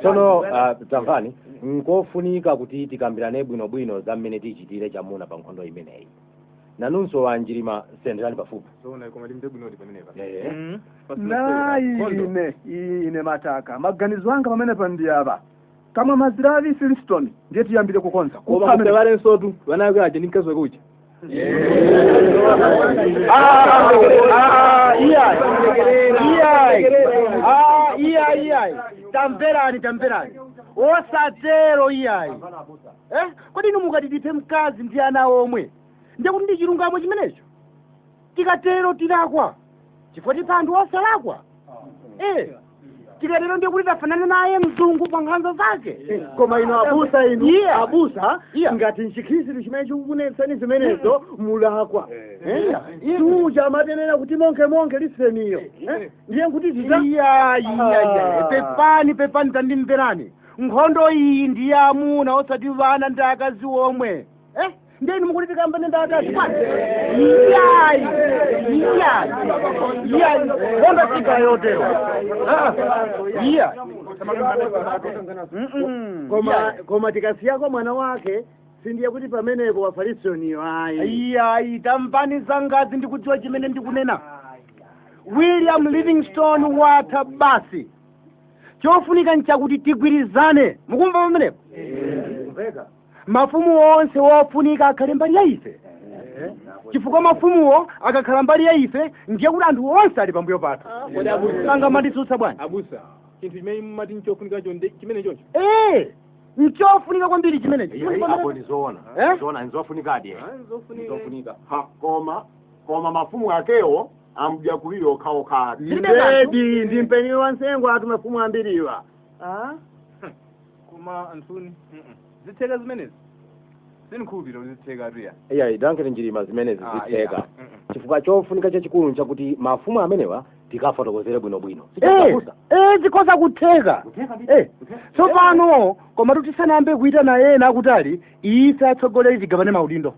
Tsono tamvani, nkofunika kuti tikambirane bwinobwino za mmene tichitire chamuna pa nkhondo imeneyi. Nanunso wanjirima, senderani pafupi. Zoona, koma timve bwinoti pamenepa. Nayi ine Mataka, maganizo anga pamenepa ndi apa: kamwa mazira a Livingstone, ndiye tiyambire kukonza. Koma musawalensotu vana ake aja ndi mkazi wake uja. Iyayi, iyayi, iyayi, iyayi, tamverani, tamverani, osatero iyayi. Kodi inu mukati tiphe mkazi ndi ana omwe, ndiye kuti ndi chilungamo chimenecho? Tikatero tilakwa, chifukwa tipha anthu osalakwa. Tikatero ndiye kuti tafanana naye mzungu pa nkhanza zake. Koma inu abusa, inu Yeah. abusa, ngati nchikhristu chimene chikukunetsani zimenezo, mulakwa. Suja amatenera kuti monke monke liseniyo, ndiye nkuti zita. Iya, iya, iya, pepani, pepani, tandimverani. Nkhondo iyi ndi ya amuna, osati vana ndi akazi omwe. Ndiye inu mukuti tikambane ndi akazi bwanji? Iyayi, iyayi, iyayi, nkhondo sikhala yotero. Iya. Koma tikasiyako mwana wake, sindiye kuti pamenepo wafarisoniyo ayi. Iyayi, tamvani zangazi, ndikudziwa chimene ndikunena. William Livingstone watha basi. Chofunika nchakuti tigwirizane. Mukumva pamenepo? Mafumu onse wofunika akhale mbali ya ife, chifukwa mafumuwo akakhala mbali ya ife, ndiye kuti anthu onse ali pambuyo pathu. Kodi abusa, Angamanditsutsa bwanji? Abusa, chinthu chimene mumati nchofunikacho ndi chimene chocho? Nchofunika kwambiri chimenechi. Apo ndi zoona. Zoona, nzofunikadi. Nzofunika. Ha, koma mafumu akewo amdyakulire okhaokha. Ndedi ndi mpeni wa nsengo atu mafumu ambiriwa. Koma anthuni, zitheka zimenezi? Sindikukhulupirira kuti zitheka atuya. Iyayi, Duncan Njirima, zimenezi Ah, zitheka, iya. chifukwa chofunika chachikulu nchakuti mafumu amenewa tikafotokozere bwinobwino. Zikhoza kutheka. Tsopano koma tisanayambe kuitana ena akutali, ife atsogoleri tigabane maudindo.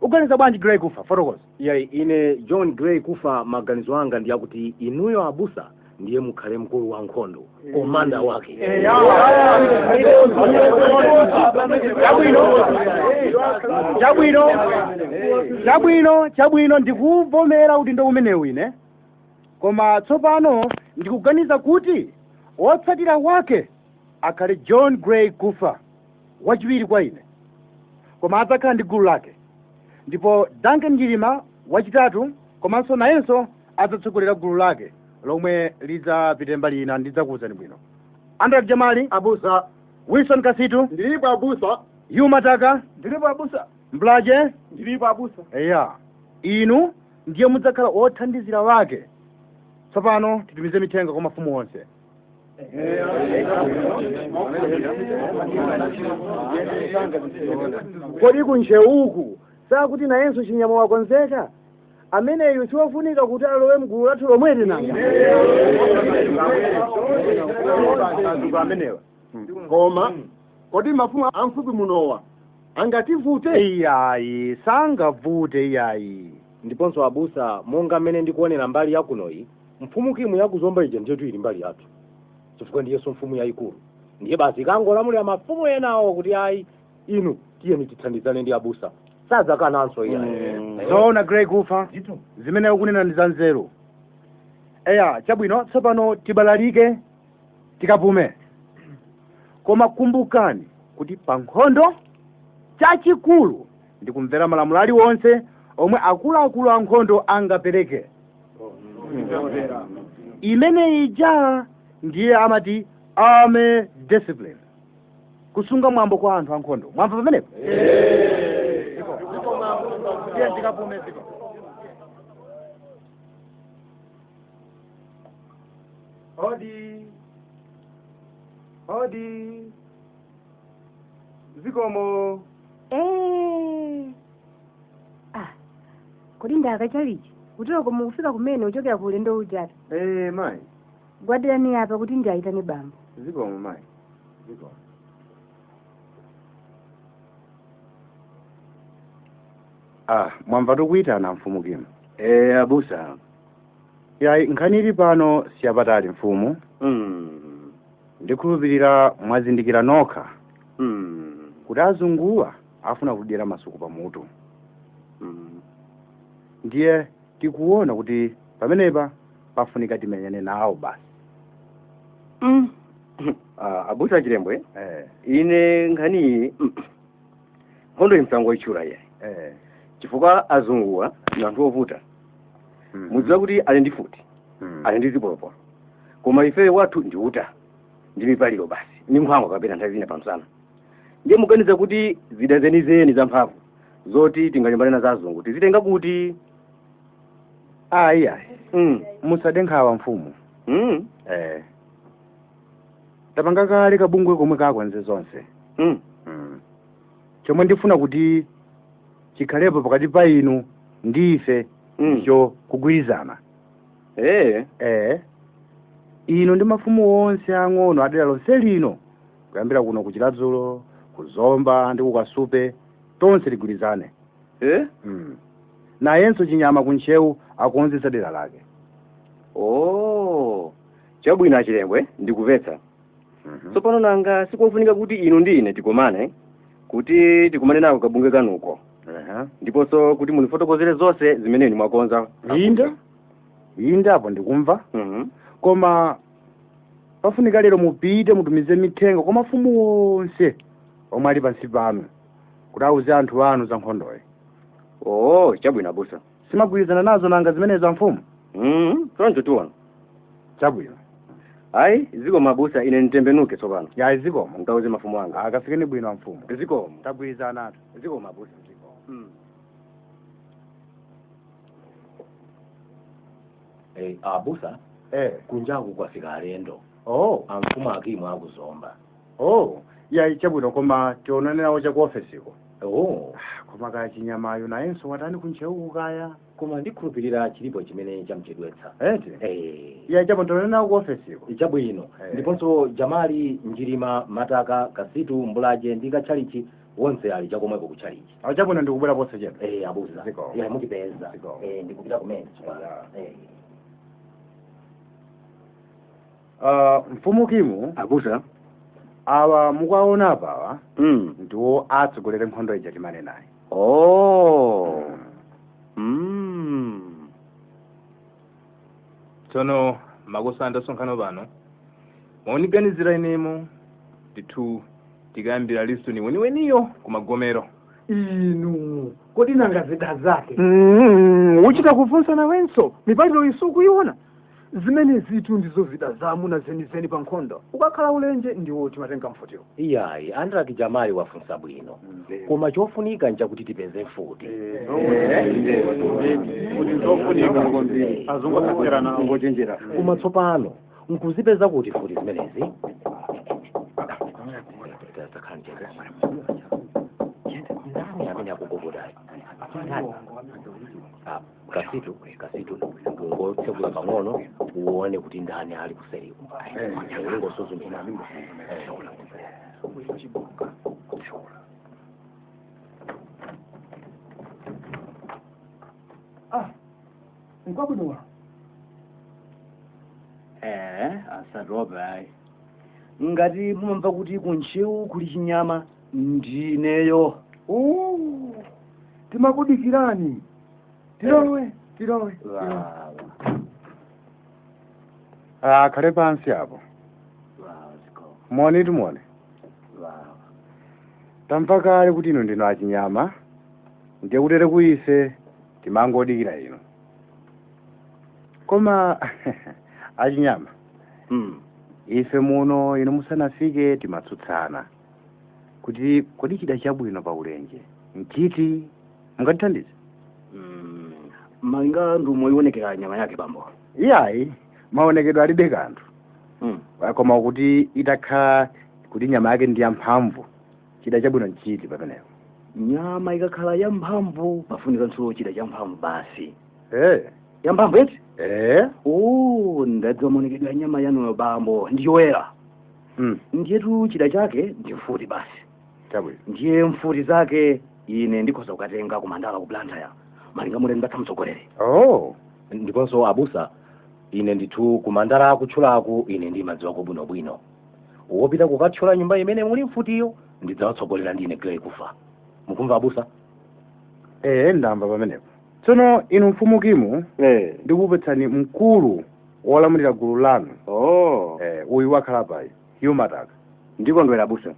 Uganiza bwanji, Grey Kufa? Fotokoza. Iyayi, ine John Gray Kufa, maganizo anga ndi akuti inuyo abusa ndiye mukhale mkulu wa nkhondo, komanda wake. Chabwino, chabwino, chabwino, ndikuvomera udindo umenewu ine. Koma tsopano ndikuganiza kuti wotsatira wake akhale John Gray Kufa, wachiwiri kwa ine, koma adzakhala ndi gulu lake, ndipo Duncan Njilima wachitatu, komanso nayenso adzatsogolera gulu lake lomwe lidzapite mbali ina. Ndidzakuwuzani bwino. Andrew Jamali. Abusa. Wilson Kasitu. Ndilipo abusa. Yumataka. Ndilipo abusa. Mblaje. Ndilipo abusa. Eya, inu ndiye mudzakhala othandizira wake. Tsopano titumize mithenga kwa mafumu onse. Kodi kuncheuku sakuti nayenso chinyama wakonzeka ameneyu siwofunika kuti alowe mgulu lathu lomweli nanga amenewa. Koma kodi mafumu amfupi munowa angativute? Iyayi, sangavute iyayi. Ndiponso abusa, monga mmene ndikuonera mbali yakunoyi, mfumu Kimu yakuzomba ija ndiyetu ili mbali yathu, chifukwa ndiyenso mfumu yayikulu. Ndiye basi ikangolamulira mafumu enawo kuti ayi inu tiyeni tithandizane ndi abusa, sadzakananso iyayi. Zoona Grey Kufa, zimene ukunena ndi za nzeru. Eya, chabwino, tsopano tibalalike tikapume. Koma kumbukani kuti pa nkhondo chachikulu ndi kumvera malamulo aliwonse omwe akuluakulu a nkhondo angapereke. Imene ija ndiye amati army discipline, kusunga mwambo kwa anthu ankhondo. Mwamva pamenepo? Odi, odi, zikomo. Ah, kodi ndakachalichi kutoko mukufika kumene uchokera ku ulendo ujatu? Mayi. Gwadirani apa kuti ndiyayitane bambo. Zikomo mayi, zikomo. Ah, mwamva tikuitana mfumu Kimu. Abusa. Yayi, nkhani ili pano siyapatali mfumu. Ndikhulupirira mwazindikira nokha kuti azunguwa afuna kudyera masuku pamutu. Ndiye tikuona kuti pamenepa pafunika timenyane nawo basi. Abusa Chilembwe, ine nkhaniyi nkhondo imsangoitchula iye, chifukwa azunguwa ndi anthu ovuta. Mudziwa kuti ali ndi futi, ali ndi zipolopolo, koma ife wathu ndi uta ndi mipaliro basi ndi nkhwangwa kapena nthawi zina pamsana. Ndiye muganiza kuti zida zenizeni za mphamvu zoti tingalimbane nazo azungu tizitenga kuti? Ayi ayi, musade nkhawa mfumu. Tapanga kale kabungwe komwe kakonze zonse. Chomwe ndifuna kuti chikhalepo pakati pa inu ndi ife ndicho kugwirizana. Inu ndi mafumu onse ang'ono adera lonse lino, kuyambira kuno ku Chiladzulo, ku Zomba ndi ku Kasupe, tonse tigwirizane. Nayenso chinyama kunchewu akonzesa dera lake. Oh, chabwino Achilembwe, ndikupetsa. Tsopano nanga sikofunika kuti inu ndi ine tikomane, kuti tikumane nawo kabungwe kanuko, ndiponso kuti munifotokozere zonse zimene inu mwakonza. Inde, inde, apo ndikumva. Koma pafunika lero mupite mutumize mithenga kwa mafumu onse omwe ali pansi panu kuti auze anthu anu za nkhondoyi. Oh, chabwino abusa. Simagwirizana nazo nanga zimenezo mfumu? Choncho tiona. Chabwino. Ayi, zikomo abusa, ine nditembenuke tsopano. Yayi, zikomo. Mkauze mafumu anga. Akafikeni bwino mfumu. Zikomo. Tagwirizana atu. Zikomo abusa. Abusa, kunjaku kwafika alendo. Amfumu Akimu akuzomba. Yayi, chabwino, koma tionane nawo cha ku ofesiko. Oh. Koma kaya chinyamayo nayenso watani kuncheuku kaya. Koma ndikhulupirira chilipo chimene chamchedwetsa. Eti? Eh. Yayi, chabwino, tionane nawo ku ofesiko. Chabwino. Ndiponso Jamali, Njirima, Mataka, Kasitu, Mbulaje ndi Kachalichi wonse ali chakomweko kuchalichi. Awo, chabwino, ndikubwera posachedwa. Abusa. Zikomo. Ya, mukipeza. Ndikupita kumene tsopano. Mfumu Kimu. Abusa. Awa mukuwaona apawa ndiwo atsogolere nkhondo ija timane naye. Oh. Tsono makosana tasonkhano pano mauniganizira inemo ndithu tikayambira lisoni weniweniyo kumagomero. Inu kodi nanga zida zake? Uchita kufunsa nawenso mipaliro isukuiona Zimene zitu ndizo zida zamuna zenizeni pa nkhondo. Ukakhala ulenje ndiwo timatenga mfutiwo. Iyayi, Andraki Jamali wafunsa bwino, koma chofunika nchakuti tipeze mfuti. Koma tsopano nkuzipeza kuti mfuti zimenezi? Ndani amene akugogodayo? Kasitu, kasitu, ungotsekula pang'ono uone kuti ndani ali kuseriko. Ungosuzumira. Nkwabwinowa. Asatope ayi. Ngati mumamva kuti kuntchewu kuli chinyama, ndineyo. Timakudikirani. Tilowe, tilowe. Akhale pansi apo. Moni timone. Tamva kale kuti inu ndinu achinyama, ndiye kutere kuise timangodikira inu. Koma achinyama, ife muno inu musanafike timatsutsana kuti kodi chida chabwino pa ulenje nchiti, mungatithandize? Malinga ndi moionekera nyama yake bambo. Iyayi, maonekedwe alibe kanthu. Koma kuti itakhala kuti nyama yake ndi yamphamvu, chida chabwino nchiti pamenepo? Nyama ikakhala yamphamvu pafunikanso chida champhamvu basi. Yamphamvu eti? Ndadziwa maonekedwe ya nyama yanuyo bambo, ndi yoyera. Ndiyetu chida chake ndi mfuti basi. Chabwino. Ndiye mfuti zake ine ndikhoza kukatenga kumandala ku Blantyre, malinga mule ndibatsa mtsogoleri. Ndiponso abusa, ine ndithu kumandala akutchulaku ine ndimadziwako bwinobwino. Wopita kukatchula nyumba imene muli mfutiyo ndidzawatsogolera ndine Grey Kufa. Mukumva abusa? Ndamva pamenepo. Tsono inu mfumu Kimu, ndikupetsani mkulu wolamulira gulu lanu. Uyu wakhala payi, Humataka. Ndikondwera abusa.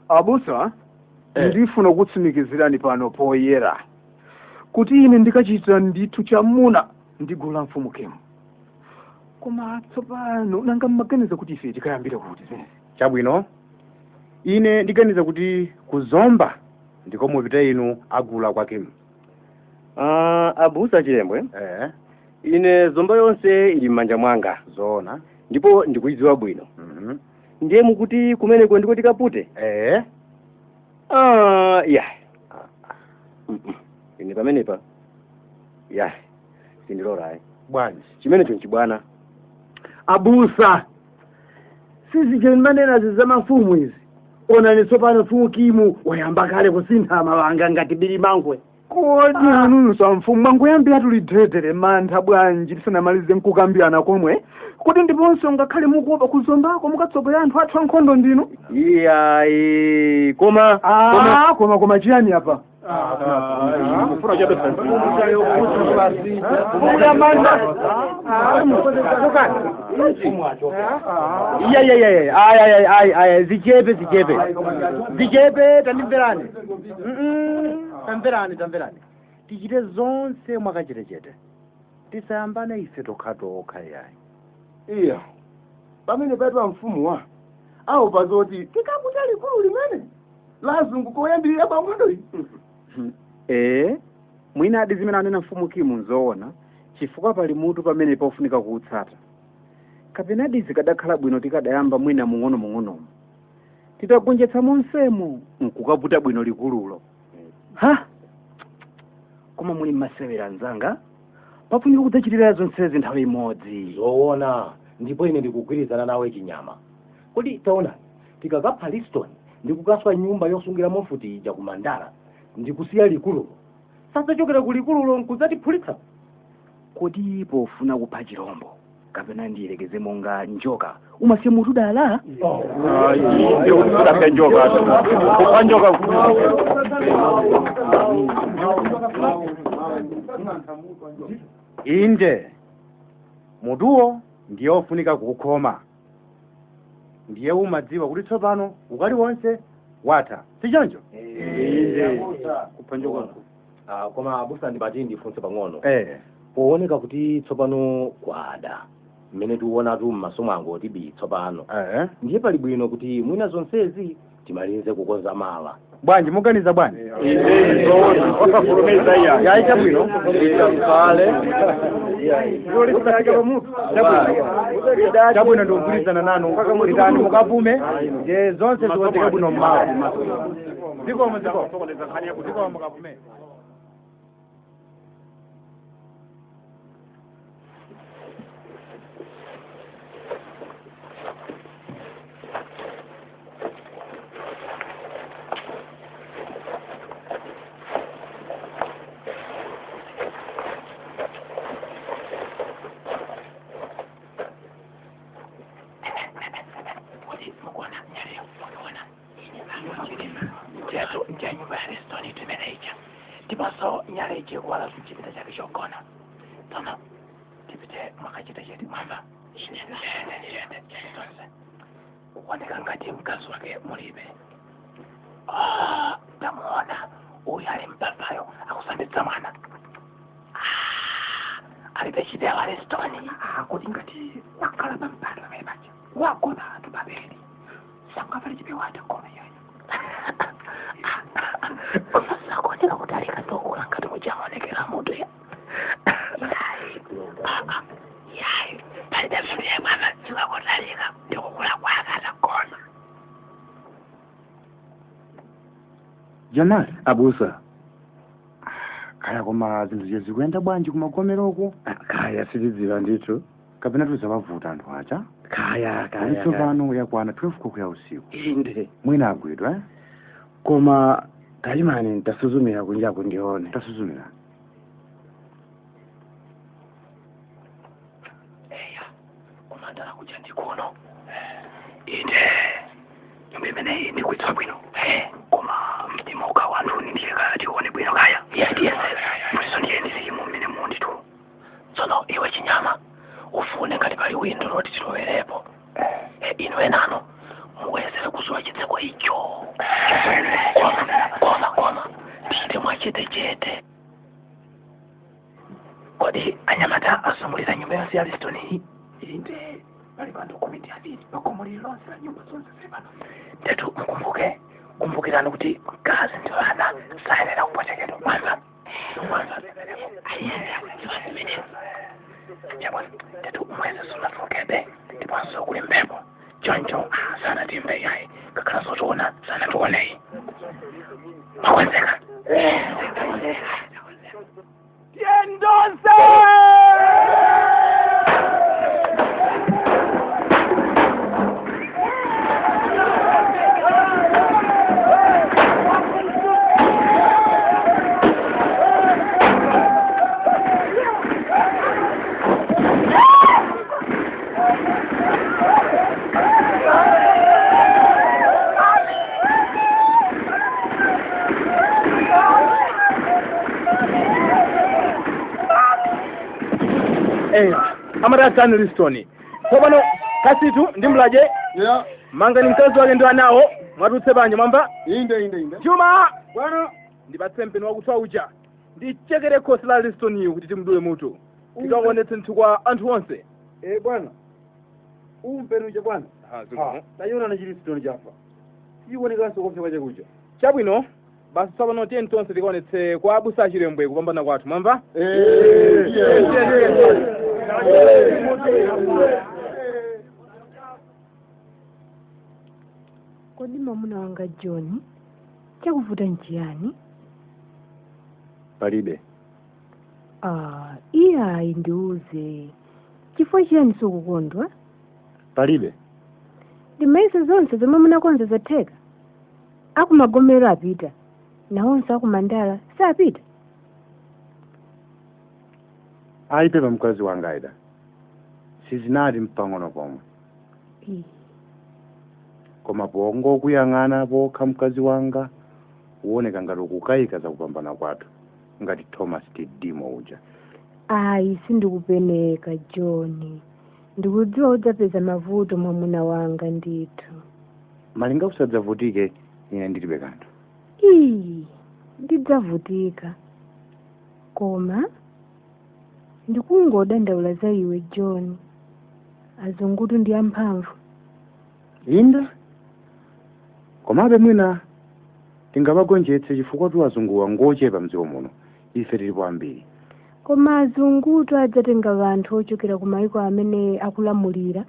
Abusa, ndifuna kutsimikizirani pano poyera kuti ine ndikachita ndithu chamuna ndi gulu la mfumu Kimu. Koma tsopano nanga mmaganiza kuti ife tikayambire kuti zimenezi? Chabwino, ine ndiganiza kuti kuzomba ndiko mupite inu agula kwa Kimu. Abusa Chilembwe, ine zomba yonse ili m'manja mwanga. Zoona. Ndipo ndikuidziwa bwino. Ndiye mukuti kumeneko ndiko tikapute? Ya. Ine pamenepa ya sindilora ayi. Bwanji? Chimenecho nchibwana. Abusa, sizichemanena za mafumu izi. Onani tsopano mfumu Kimu wayamba kale kusintha mawanga ngati bilimangwe. Kodi inunso mfumu mwangoyambira tulidedere mantha bwanji tisanamalize nkukambirana komwe? Kodi ndiponso ngakhale mukuopa kuzombako mukatsogolera anthu athu ankhondo ndinu? Iyayi, koma koma koma chiyani apa? Iya, zichepe zichepe zichepe, tandimverani. Tamverani, tichite zonse mwakachetechete, tisayambane ife tokhatokha yayi. Iya, pamene patwa mfumuwa awo pazoti tikakuta likulu limene lazungu koyambirira pa nkhondo iyi. Mwina adi zimene anena mfumu Kimu nzoona, chifukwa pali mutu pamene pofunika kuutsata. Kapenadi zikadakhala bwino tikadayamba mwina mung'ono-mung'onomo, titagonjetsa monsemo nkukaputa bwino likululo. Ha, koma muli mmasewera anzanga, pafunika kudzachitira zonsezi nthawi imodzi. Zoona, ndipo ine ndikugwirizana nawe chinyama. Kodi taona, tikakapha Liston ndikukaswa nyumba yosungiramo mfuti ija kumandala ndikusiya likululo, sadzachokera ku likululo nkudzatiphulitsa. Kodi pofuna kupha chirombo kapena ndiyelekeze monga njoka umasiya mutu dala? Kupha njoka. Inde mutuwo ndiye ofunika kukhoma, ndiye umadziwa kuti tsopano ukali wonse watha, sichoncho? Kupha njoka. Koma abusa ndibati ndifunse pang'ono. Pooneka kuti tsopano kwada mmene tikuonatu m'maso mwangu tibi tsopano, ndiye pali bwino kuti mwina zonsezi timalize kukonza mawa. Bwanji muganiza bwanji? Yayi, chabwino. Chabwino, ndikugwirizana nanu. Pitani mukapume, nje zonse zikonzeke bwino mmawa. Zikomo, zikomo, zikomo, mukapume. Ndiponso nyale ichikuwala mchipinda chake chogona. Tsono tipite mwakachita chete, mwamba chete chete chete tonse. Kuoneka ngati mkazi wake mulibe. Ah, tamuona uyu ali mpapayo akusambitsa mwana. Ah, alibe chipewa Alistoni. Kuti ngati wakhala pampando pamene paja wagona anthu pabedi sangavale chipewa atagona iyoyo. Koma sakuoneka kuti ali katokula ngati muchaonekera mutu ya yayi yayi palibe mtundu yemwe amadziwa kutalika ndi kukula kwake atagona. Janali. Abusa. Kaya, koma zinthu ziye zikuyenda bwanji kumagomeroko? Kaya, sitidziwa ndithu. Kapena tuzawavuta anthu aja? Kaya, kaya. Kaya tsopano yakwana 12 koloko ya usiku. Inde. Mwina agwidwa, eh? Koma taimani, ntasuzumira kunjaku ndione. Tasuzumira. Eya, kumandala kuja ndikuno. Inde, nyumba imeneyi ndikuidziwa bwino, koma mtima uka wanthu ndiye kaya tione bwino kaya. Iye tiyesera mutiso ndiye ndilimo mmene munditu. Tsono iwe chinyama, ufune ngati pali windo loti tilowerepo. Inu enano muyesere kuzuwa chitseko icho. Koma koma koma tichite mwachetechete. Kodi anyamata asumulira nyumba yonse ya Listoni iyi? Inde, pali panthu 12 pakhomo lililonse la nyumba zonse zili pano. Ndetu mukumbuke, kumbukirani kuti mkazi ndi ana sayenera kupwetekedwa, mwamva? Mwamva? Ayenera kudziwa zimenezi. Chabwino, ndetu mwezi sunatulukebe ndiponso kuli mphepo, choncho sanatimve yayi, kakhala zotiona sanationeyi. Mwakonzeka? Tiyendonse! Eya, amaratani Listoni tsopano kasitu ndi mlaje mangani mkazi wake ndi anawo mwatutse panja, mwamva? Inde, inde, inde. Chuma. Bwana. Ndipatse mpeni wakuthwa uja, ndichekere khosi la Listoniyu kuti timdule mutu, tikakuonetse nthu kwa anthu onse. Eh bwana, umpeni uja bwana. Tayiona na chilistoni chafa, sichikuonekanso kopsa kwache kuja. Chabwino, basi tsopano tiyeni tonse tikaonetse kwa abusa achilembwe kupambana kwathu, mwamva? Kodi mwamuna wanga John, chakuvuta nchiyani? Palibe. Ah, iyayi, ndiuze, chifukwa chiyani sukukondwa? Palibe. Ndimayeso zonse zomwe munakonza zatheka. Akumagomero apita, nawonso akumandala sapita. Ayi, pepa mkazi wanga Aida, sizinati mpang'ono pomwe. Ii. Koma pongokuyang'ana pokha mkazi wanga, uoneka ngati ukukayika za kupambana kwathu, ngati Thomas Didimo uja. Ayi, sindikupeneka John, ndikudziwa udzapeza mavuto mwamuna wanga ndithu. Malinga usadzavutike, ine ndilibe kanthu. Ii, ndidzavutika, koma Ndikungodandaula za iwe John. Azungutu ndi amphamvu. Inda komabe mwina tingawagonjetse chifukwa tu azunguwa ngochepa mdziko muno, ife tilipo ambiri. Koma azungutu adzatenga vanthu ochokera ku mayiko amene akulamulira,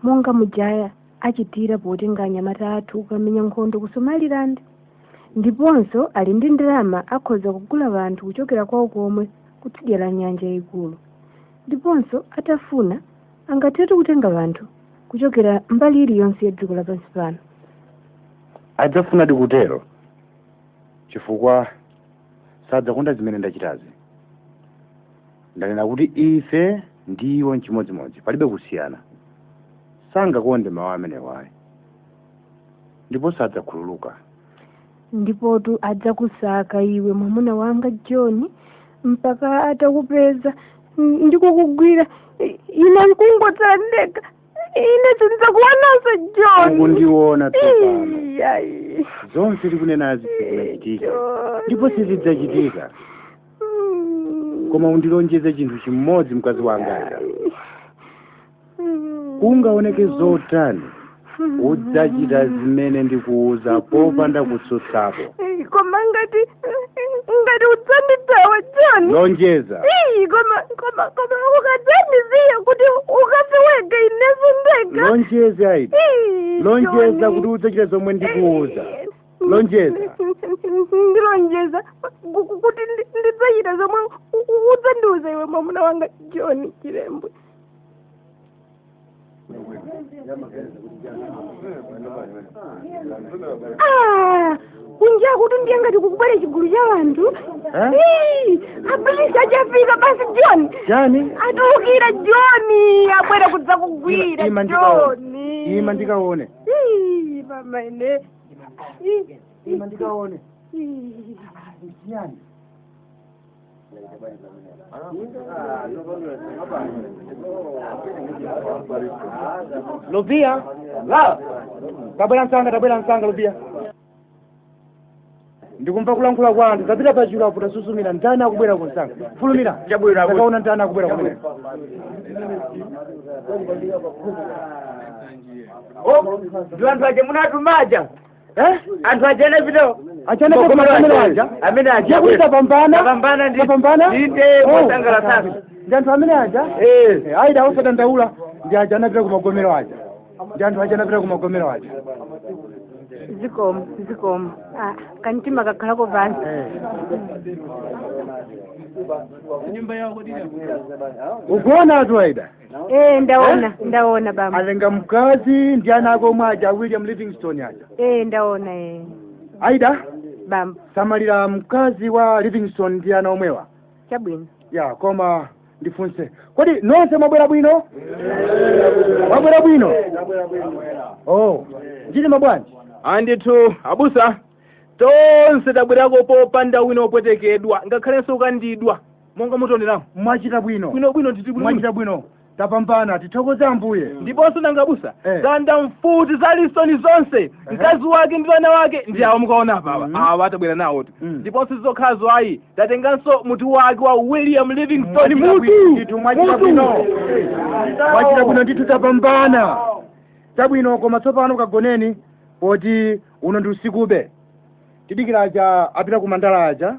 monga mujaya achitira potenga anyamata athu kukamenya nkhondo ku Somaliland. Ndiponso ali ndi ndalama, akhoza kugula vanthu kuchokera kwawo komwe kutsidya la nyanja yayikulu. Ndiponso atafuna angathetu kutenga vanthu kuchokera mbali iliyonse ya dziko lapansi pano. Adzafunadi kutero chifukwa sadzakonda zimene ndachitazi. Ndanena kuti ife ndiwo nchimodzimodzi, palibe kusiyana. Sangakonde mawu amenewa ayi, ndipo sadzakhululuka. Ndipotu adzakusaka iwe mwamuna wanga John mpaka atakupeza ndikukugwira. Ine nkungotsala ndekha, ine sindidzakuonanso John. Ukundiona tsopano. Iyayi. Zonse tikunenazi sizinachitika ndipo sizidzachitika, koma undilonjeze chinthu chimodzi mkazi wanga, kungaoneke zotani udzachita zimene ndikuuza popanda kutsutsapo. Koma ngati udzandithawa John. Lonjeza. Koma ukadzandisiya kuti ukafe wekha inenso ndekha. Lonjeza Aida. Lonjeza John. kuti udzachita zomwe ndikuuza. Lonjeza. Ndilonjeza kuti ndidzachita zomwe udzandiuza iwe mwamuna wanga John Chilembwe. Kunja kuti ndiye ngati kukubwera chigulu cha vanthu. Apolisi achafika basi John. Chani? Atulukira John, abwera kudzakugwira John. Ima ndikaone. Mama ine. Ima ndikaone. Chani? Lupia, la. Tabwera msanga Lupia. Ndikumva kulankhula kwa anthu, tapita pachulu apo tasusumira ndani akubwera kunsanga. Fulumira. Takaona ndani akubwera kumene. Ndi anthu aja munatumaja. Anthu aja anapita. Achana kwa amene aja. Amene aja. Yakuti tapambana. Tapambana ndi. Tapambana. Inde mosangala sana. Ndi anthu amene aja. Aida osadandaula ndi aja anapita kumagomero aja. Ndi anthu aja anapita kumagomero aja. Zikomo. Kantima kakhalako pansi. Ukuona atu Aida? Ndaona baba. Alenga mkazi ndi ana ako omwe aja William Livingstone aja. Ndaona. Aida? Bamba. Samalira mkazi wa Livingstone ndi ana omwewa. Chabwino. Ya, koma ndifunse. Kodi nonse mwabwera bwino? Mwabwera bwino? Oh, ndili mabwanji. Andithu abusa tonse tabwerako popanda wina opwetekedwa ngakhalenso ukandidwa monga mutonderamo. Mwachita bwino. Bwino nditi bwino. Mwachita bwino. Tapambana, tithokoze Ambuye. Ndiponso nanga abusa zanda mfuti za Livingstone zonse, mkazi wake ndi vana wake ndi awo mukaona apa awa atabwera nawo tu. Ndiponso zokhazo ayi tatenganso mutu wake wa William Livingstone mutu. Mwachita bwino. Mwachita bwino ndithu tapambana. Tabwino koma tsopano kagoneni poti uno ndi usikube. Tidikira aja apita kumandala aja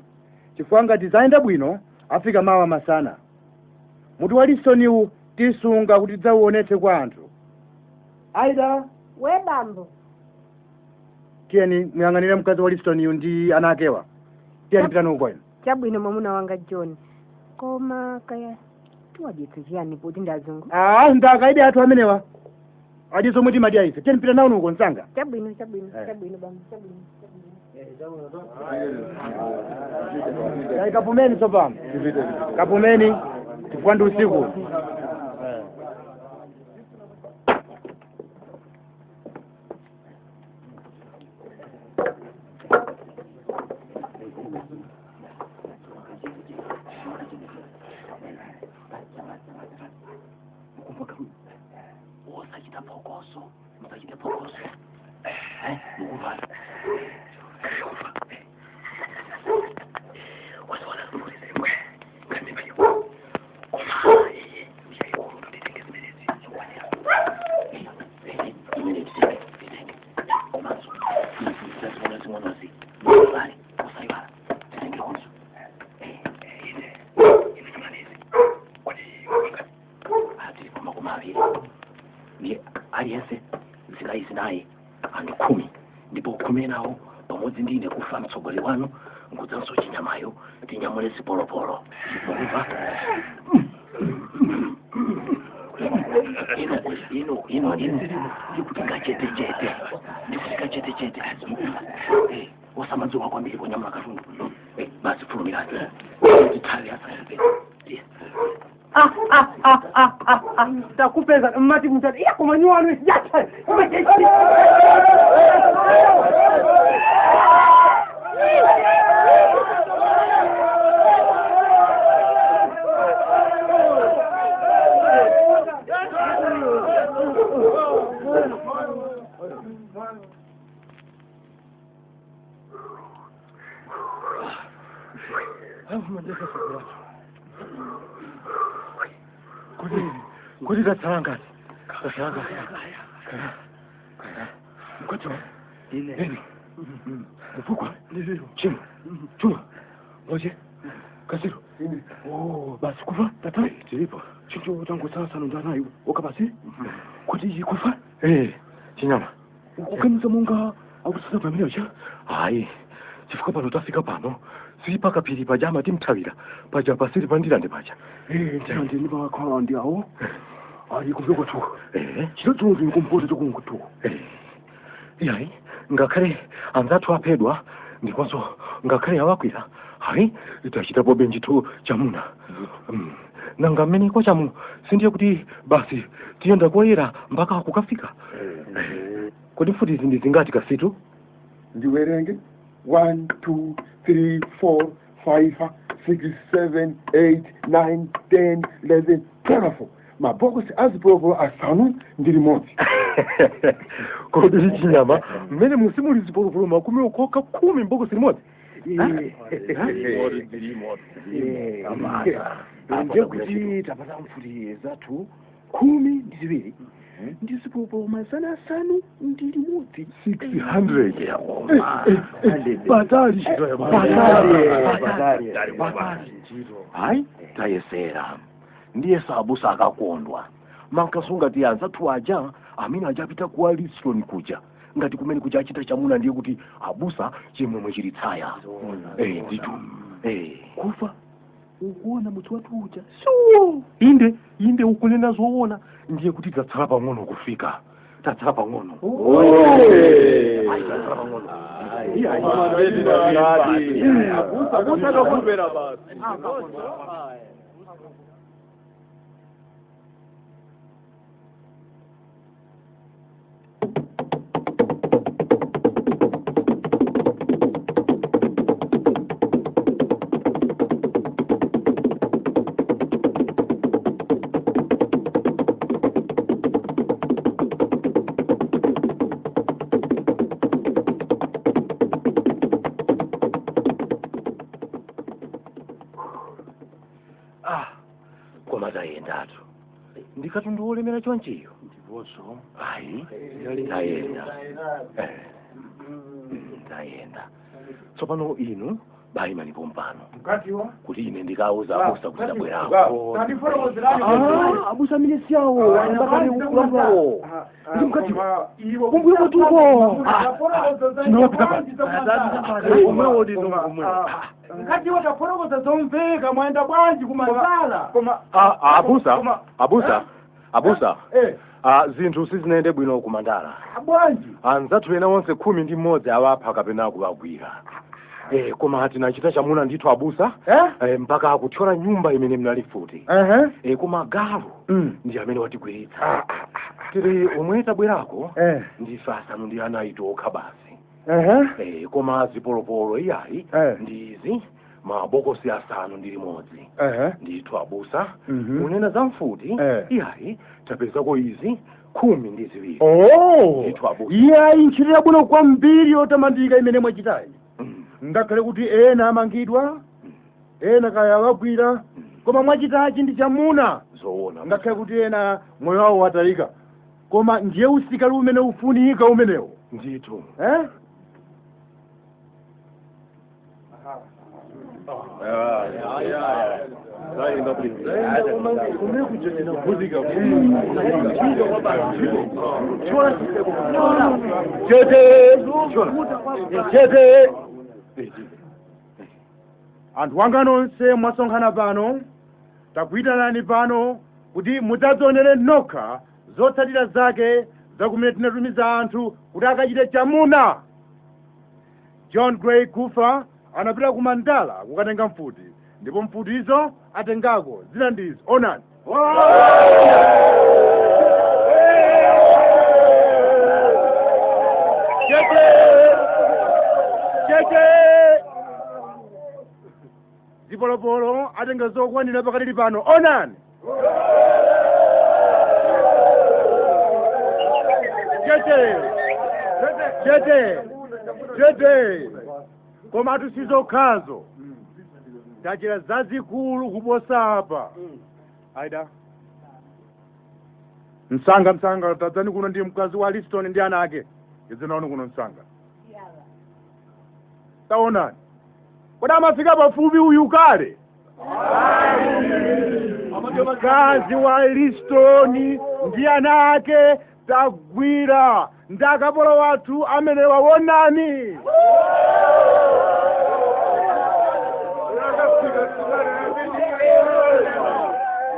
chifukwa ngati zayenda bwino afika mawa masana. Mutu wa Livingstone tisunga kuti tidzauonetse kwa anthu. Aida. We bambo. Tiyeni muyang'anire mkazi wa Livingstone ndi ana akewa. Tiyeni pitani uko inu. Chabwino mwamuna wanga John. Koma kaya tiwadyetse chiyani poti ndi azungu? Ndakaide athu amenewa. Adi zomwe timadya ife. Tiyeni pita nawo uko msanga. Chabwino bambo, chabwino. Kapumeni tsopano. Kapumeni chifukwa ndi usiku. Anthu 10 ndipo 10 enawo pamodzi ndi ine kufa mtsogoleri wanu nkudzanso chinyamayo tinyamule zipolopolo. Mukumva? Ino ino ino ino ndikuti kachetechete, ndikuti kachetechete. Osamadzuka kwambiri ponyamula katundu. Basi fulumirani tithawe asayambe. Takupeza mati mutati iya koma nyuwanu yatha. Kuti tatsala ngati tatsala ngati mkwatiwa ine mfukwa chima chuma ngoje kasiro basi kufa tata tilipo chincho tangu sasa ndanayo okabasi kuti kufa chinyama ukukaniza monga akusasa pamene cha hayi chifukwa pano tafika pano sipaka phiri paja timthawira paja pasiri pandilande paja ndini pakhala ndi awo ali kumbe kwathu chino chonse kumpoto chokunkutuko iyayi ngakhale anzathu aphedwa ndiponso ngakhale awakwira hayi tachitapo benjithu chamuna nanga mmene kwachamu sindiye kuti basi tiyenda koyera mpaka kukafika. Kodi mfuti izi ndi zingati kasitu? Ndiwerenge 1 2 3 4 5 6 7 8 9 10 11 12 mabokosi azipolopolo asanu ndi limodzi. Kodi chinyama mmene musimuli zipolopolo makumi okhoka 10 mbokosi limodzi? Ndiye kuti tapata mfuti zathu 12 ndi zipolopolo 501. 600 patali patali. Hayi tayesera ndiye sabusa akakondwa mankasunga ti anzathu aja amene achapita ku Aliston kuja ngati kumene kuja achita chamuna ndiye kuti abusa chimwemwe chilitsaya. Ndithu kufa ukuona muthu wathu uja suwo inde inde ukunena zoona ndiye kuti tatsala pang'ono kufika tatsala pang'ono. Ayi tatsala pang'ono. Koma tayendatu ndikatundu wolemera chonchiyo ndiponso ayi tayenda tayenda. Tsopano inu bayimanipo mpano kuti ine ndikauza abusa kuti tabwerako. Abusa amene si awo ambakani ukulamulawo ndi mkatiwa kumbuyo kwatuko chinawapita mkatiwa tafotokoza zomveka mwayenda bwanji kumazala. Abusa abusa abusa zinthu sizinayende bwino kumandala bwanji anzathu ena onse 11 awapha kapena kuwagwira. Koma tinachita chamuna ndithu abusa mpaka akuthyola nyumba imene mnali futi. Koma galu ndi amene watigwiritsa tili omwe tabwerako ndife asanu ndi anayi tokha basi. Koma zipolopolo iyayi ndizi mabokosi 6 ndithu abusa. Unena za mfuti iyayi tapezako izi 12. Ndithu abusa iyayi ntchito yabwino kwambiri yotamandika imene mwachitayi. Ngakhale kuti ena amangidwa ena kaya wagwira koma mwachitachi ndi chamuna zoona. Ngakhale kuti ena moyo wawo watayika koma ndiye usikali umene ufunika umenewo ndithu. Chete! Chete! Anthu anga nonse mwasonkhana pano, takuyitanani pano kuti mudzadzionere nokha zotsatira zake zakumene tinatumiza anthu kuti akachite chamuna. John Gray Kufa anapita ku Mandala kukatenga mfuti, ndipo mfutizo atengako zina ndizi. Onani. Chete! Chete! Zipolopolo atenga zokwanira pakati pano. Onani. Chete! Chete! Chete! Koma tusizokhazo tachira zazikulu kuposa apa. Aida msanga msanga tadzani kuno ndi mkazi wa Liston ndi ana ake. Izinaoni kuno msanga. Taonani. Kodi amafika pafupi uyu kale? Mkazi wa Liston ndi ana ake tagwira ndi akapolo wathu amene waonani.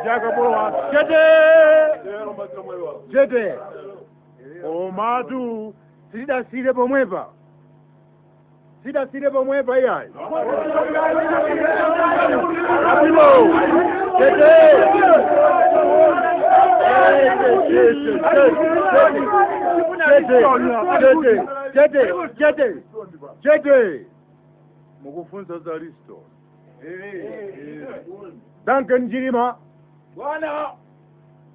Ndi akapolo wathu. Chete! Chete! Komatu sidasire pomwepa. Sidasire pomwepa iyayi. Chete! Chete! Chete! Chete! Chete! Mukufunza za Liston. Duncan Njirima. Bwana.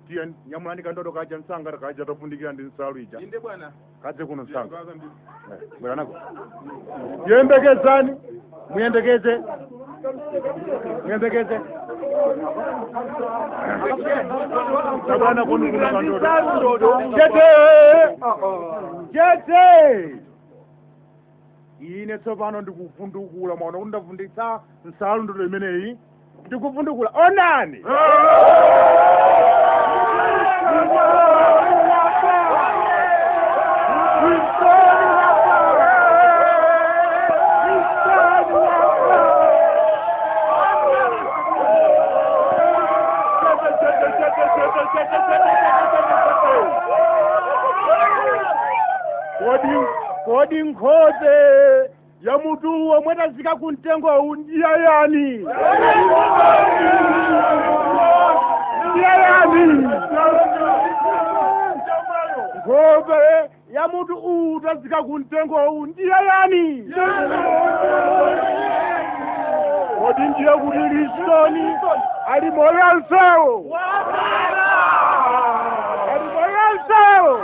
Tiye nyamulani kandodo kaja msanga kaja tofundikira ndi nsalu ija. Inde bwana. Kadze kuno msanga. Bwana nako. Yembekezani. Muyembekeze. Muyembekeze. Tabana kuno kuna kandodo. Chete! Chete! Ine tsopano ndikuvundukula mwaona kuti ndavunditsa nsalu ndodo imeneyi. Ndikuvundukula. Onani! Kodi nkhope ya mutu womwe tazika ku mtengo ndiya yani? Ndiya yani? Nkhope ya mutu uwu tazika ku mtengo ndiya yani? Kodi ndiye kuti Liston ali moyo ansewo? Ali moyo ansewo?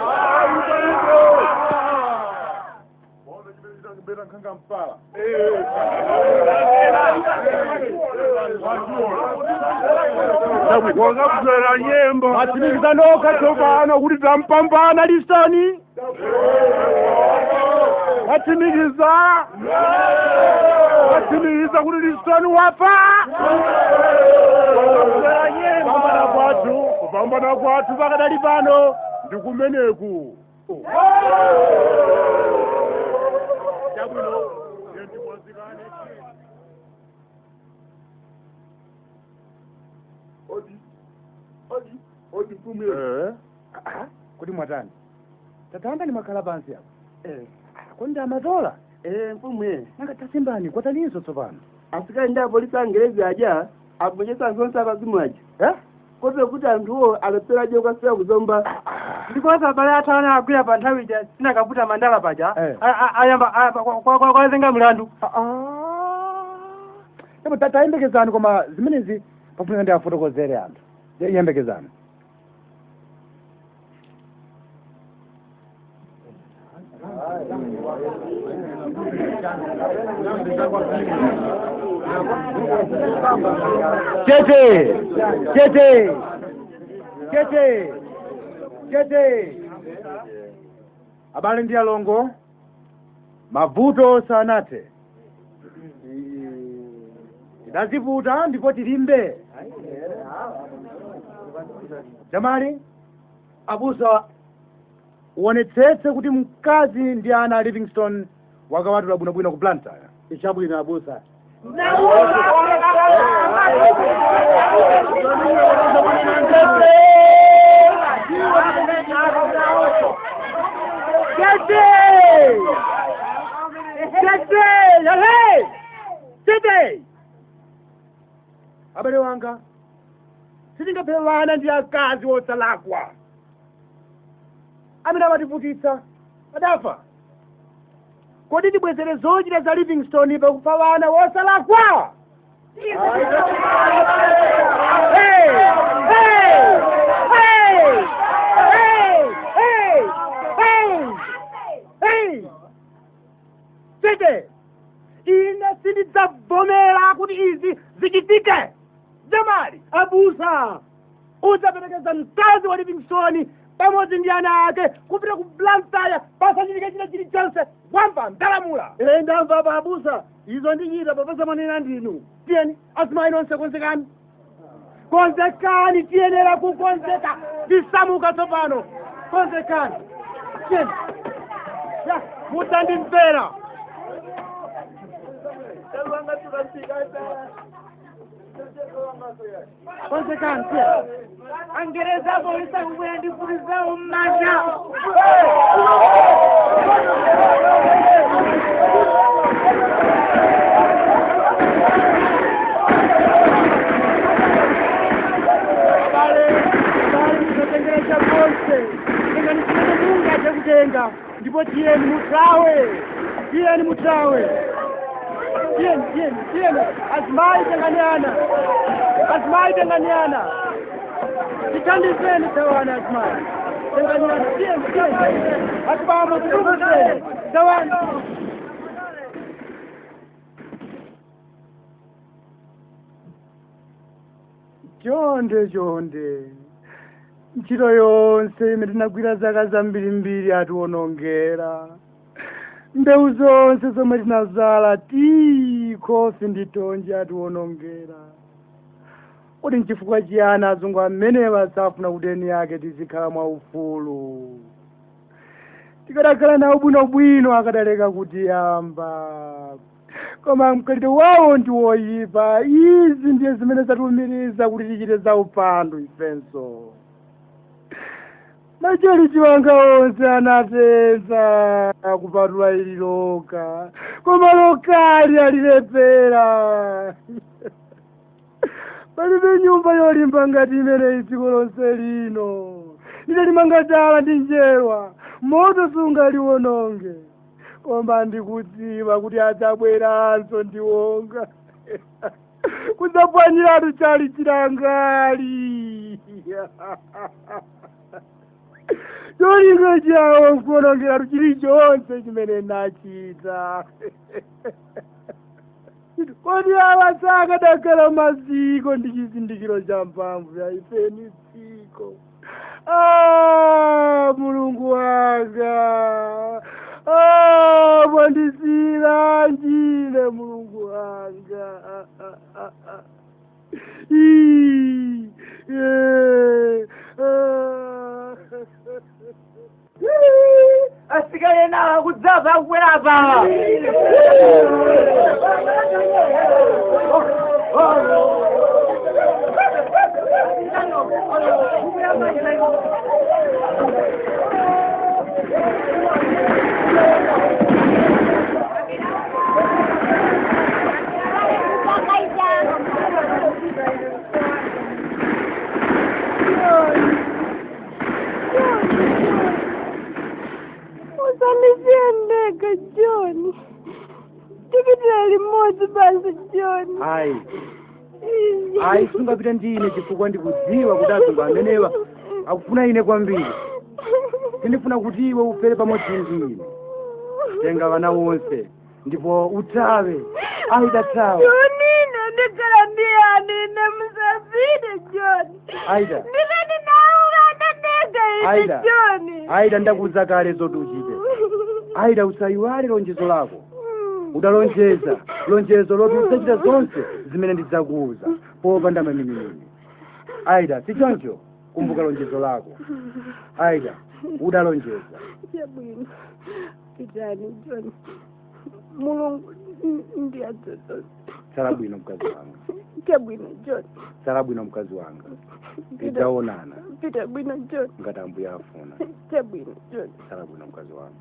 Wakabwera nyembo matsimikiza nokha tsopano kuti tampambana Liston. Matsimikiza matsimikiza kuti Liston wafa. Kupambana kwathu pakadali pano ndi kumeneku. Kodi mwatani tatamba ni makhala pansi apo? Kodi amatola? Mfumu ye. Nanga tasimbani kwataninso tsopano. Asikali ndi apolisi angerezi aja agonjetsa anthu onse apazimu aja. Kote kuti anthuwo alephera kukafika kuzomba. Ndiponso abale athu ana agwira pa nthawi ija tinakaputa mandala paja ayamba kwazenga mlandu. Ndipo tayembekezani koma zimenezi pafunika ndi afotokozere anthu. Yembekezani. Chete! Chete! Chete! Chete! Abale ndi alongo, mavuto sanathe. Tidaziputa ndipo tilimbe. Jamali, abusa uonetsetse kuti mkazi ndi ana a Livingstone wakawatula bwinobwino ku Blantyre. Ichabwino abusa. Chete! Chete! Yale! Chete! Abale wanga, sitingaphe vana ndi akazi wosalakwa amene amativutitsa adafa. Kodi tibwezere zochita za Livingstone pakupha vana wosalakwa? Hey! Hey! Hey! Hey! Hey! Hey! Hey! Chete! Ine sindidzavomera kuti izi zichitike. Jamali, abusa, udzaperekeza mkazi wa Livingstone pamodzi ndi ana ake kupita ku Blantyre pasachitike china chilichonse. Wamva ndalamula. Ine ndamva pa abusa, izo ndichita popeza manena ndinu. Tiyeni azimayi nonse konzekani, konzekani, tiyenera kukonzeka, tisamuka tsopano. Konzekani, tiyeni, ya mudzandimvera. Konzekani, tiyeni. Angereza polisi kubwera ndi mfuti zawo m'manja. Abale, konse tengani chimene mungathe kutenga ndipo tiyeni muthawe, tiyeni muthawe, tiyeni, tiyeni, tiyeni. Azimayi tengani ana, azimayi tengani ana, tithandizeni thawani azimayi, tengani ana, tiyeni, tiyeni, azibambo titulukuzeni thawani. Chonde chonde, ntchito yonse imene tinagwira zaka zambirimbiri atiwonongera. Mbewu zonse zomwe tinazala tii, khofi ndi thonje atiwonongera. Kodi nchifukwa chiyani azungu amenewa safuna kuti eni yake tizikhala mwaufulu? Tikadakhala nawo bwinobwino akadaleka kutiyamba, koma mkhalidwe wawo ndi woyipa. Izi ndiye zimene zatiwumiriza kuti tichite za upandu ifenso. Machalichi wanga onse anatentha kupatula ili loka, koma lokali alilepera. Palibe nyumba yolimba ngati imeneyi dziko lonse lino. Ndidalimanga dala ndi njerwa, moto sungaliwononge. Koma ndikudziwa kuti adzabweranso ndiwonga kudzapwanyiratu chali chilangali. Cholinga chawo nkuwonongeratu chilichonse chimene nachita. Kodi awa sakadakhala maziko ndi chizindikiro cha mphamvu ya ifeni dziko? Ah, Mulungu wanga, ah, mwandisiyiranji Mulungu wanga. Asikale nawo akudzapha akubwera apa. Usandisiye John. Tipitira limodzi basi John. Ayi, ayi, sungapita ndi ine chifukwa ndikudziwa kuti azungu amenewa akufuna ine kwambiri. Sindifuna kuti iwe ufere pamodzi ndi ine. Tenga vana wonse ndipo uthawe. Aida thawe. John, ine ndikhala ndi yani ine musapite John. Aida. Ndilani nawo vana ndega ine Aida. John. Aida, ndakuuza kale zoti uchite. Aida, usayiwale lonjezo lako. Udalonjeza lonjezo loti udzachita zonse zimene ndidzakuwuza popanda maminimini. Aida, si choncho? Kumbuka lonjezo lako. Aida, udalonjeza. Chabwino, pitani John. Mulungu ndi adzozonse. Tsala bwino mkazi wanga. Chabwino John. Tsala bwino mkazi wanga. Tidzaonana. Pita bwino John. Ngati Ambuye afuna. Chabwino John. Tsala bwino mkazi wanga.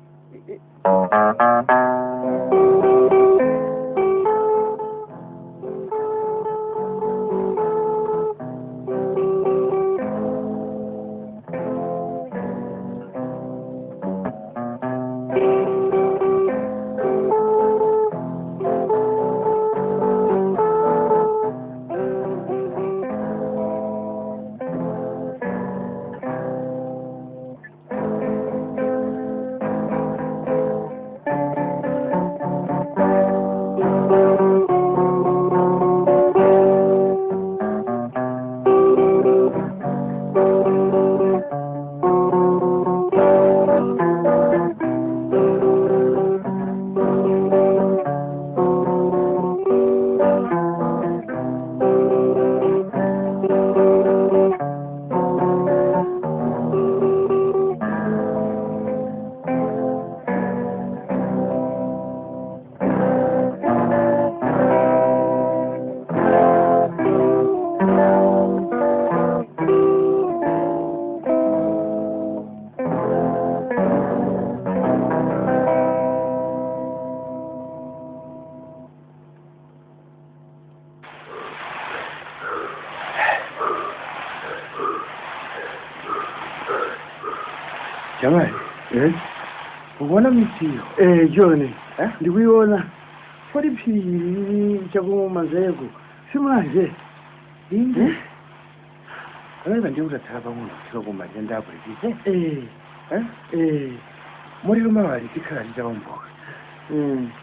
Jamani, ukuona mitiyo? John, ndikuiona. Kodi phiri lili chakumanzereko simulanje? Inde. Pamene ndiye utatsala pang'ono kufika kumatenda apulikise? Muliro mawali tikhala titawomboka.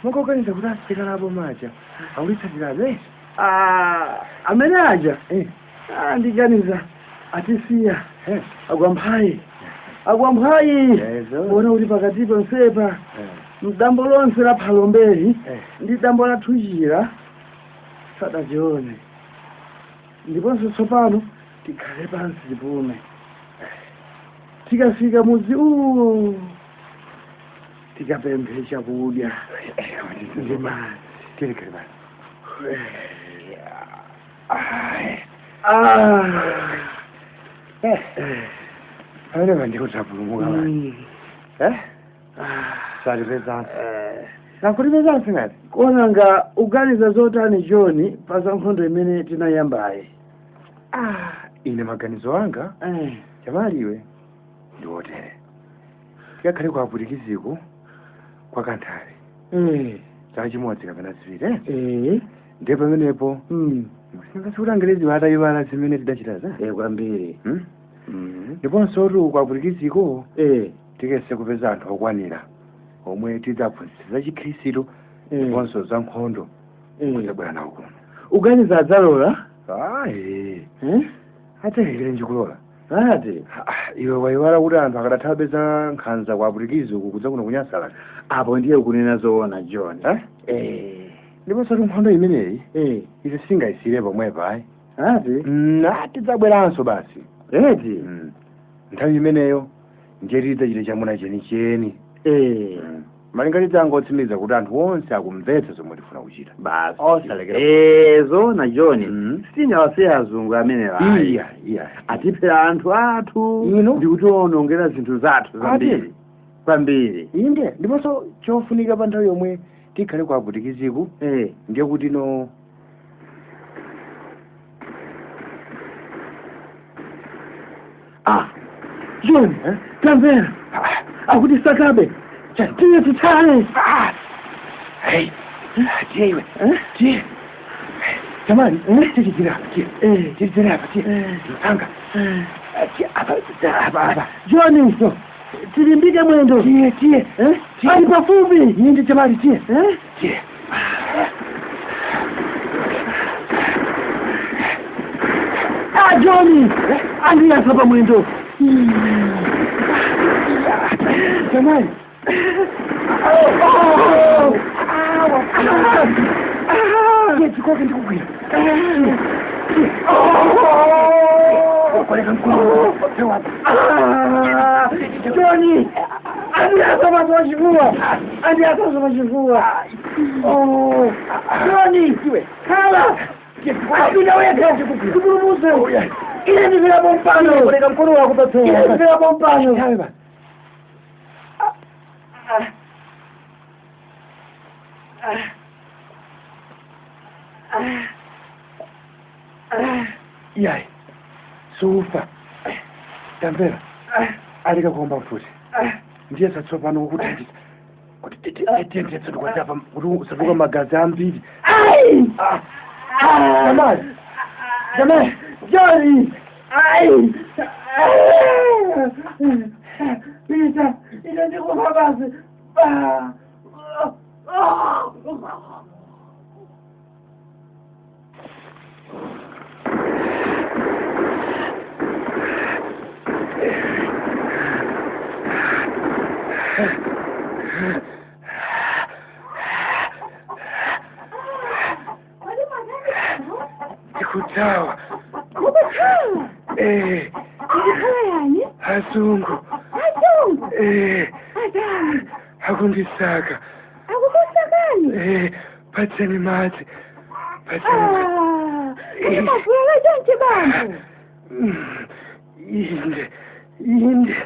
Mukuganiza kuti asilikali abomaja akulitsatirabe? Amene aja? Ndiganiza atisiya. Agwamphayi. Agwamphayi. Ona kuti pakati ponsepa mdambo lonse la phalomberi ndi dambo la thuchira sadazione. Ndiponso tsopano tikhale pansi tipume. Tikafika mudzi uwo tikapemphe chakudya ndi madzi. Tikhale pansi. Pamene ndiye utapulumuka basi. Salipezanso. Nakulipezanso ngati? Konanga uganiza zotani John pa za nkhondo imene tinayambayi? Ine maganizo anga chamaliwe ndi wotere. Tikakhale kwa aputikiziko kwa kanthale. Chaka chimodzi kapena ziwiri. Ndiye pamenepo singasi angerezi atayiwala zimene tidachitaza. Kwambiri. Ndiponso tu kwa aputikiziko tikese kupeza anthu okwanira omwe tidzaphunzitsa za chikhristu ndiponso za nkhondo kudzabwera nawo kuno. Uganiza adzalola? Ayi. Adzalekere njikulola. Ati? Iwe wayiwala kuti anthu akadathabe za nkhanza kwa aputikizi uku kudza kuno kunyasala. Apo ndiye ukunena zoona John. Ndiponso tu nkhondo imeneyi ife singayisire pomwepa ayi. Ati? Tidzabweranso basi. Eti? Nthawi imeneyo ndiye tidzachite chamuna chenicheni. Malinga tidzangotsimikiza kuti anthu onse akumvetsa zomwe tifuna kuchita. Basi. Osalekera. Zona John. Sitingawasiye azungu amenewa. Iya, iya. Atiphera anthu athu. Ndikutiwonongera zinthu zathu zambiri. Kwambiri. Inde, ndiponso chofunika pa nthawi yomwe tikhale kwa aputikiziku ndiye kuti no John, tamvera. Akuti sakabe. Tiye titale. Hey, tiye iwe. Tiye. Jamani, tichidzira apa, tiye. Tichidzira apa, tiye. Msanga. Tiye, apa, apa, apa. John, tilimbike mwendo. Tiye, tiye. Ali pafupi. Inde jamani, tiye. Tiye. John, andiyasa pa mwendo. Jamani. Usandikoke, ndikugwira. Koleka mkono. Johnny! Andiasa mazochifuwa! Andiasa zomachifuwa! Oh! Johnny! Khala! Apinda wekha! Kupulumutse! Ine ndivira pompano! Koleka mkono wako patsowa. Ine ndivira pompano! Iyayi, sufa. Tamvera, aleka kuomba mfuti. Ndiye satsopano kukuthandiza kuti tiyendetsedwa kuti usatuluka magazi ambiri. Jamani, jamani, Johnny! Ai! Pita, ine ndikufa basi. Ndikuthawa. Mukuthawa? Eh. Ndikuthawa yani? Azungu. Azungu? Eh. Atani? Akundisaka. Akukusakani? Eh, patseni madzi. Patseni madzi. Kodi mavulala chonchi bambo? Inde, inde.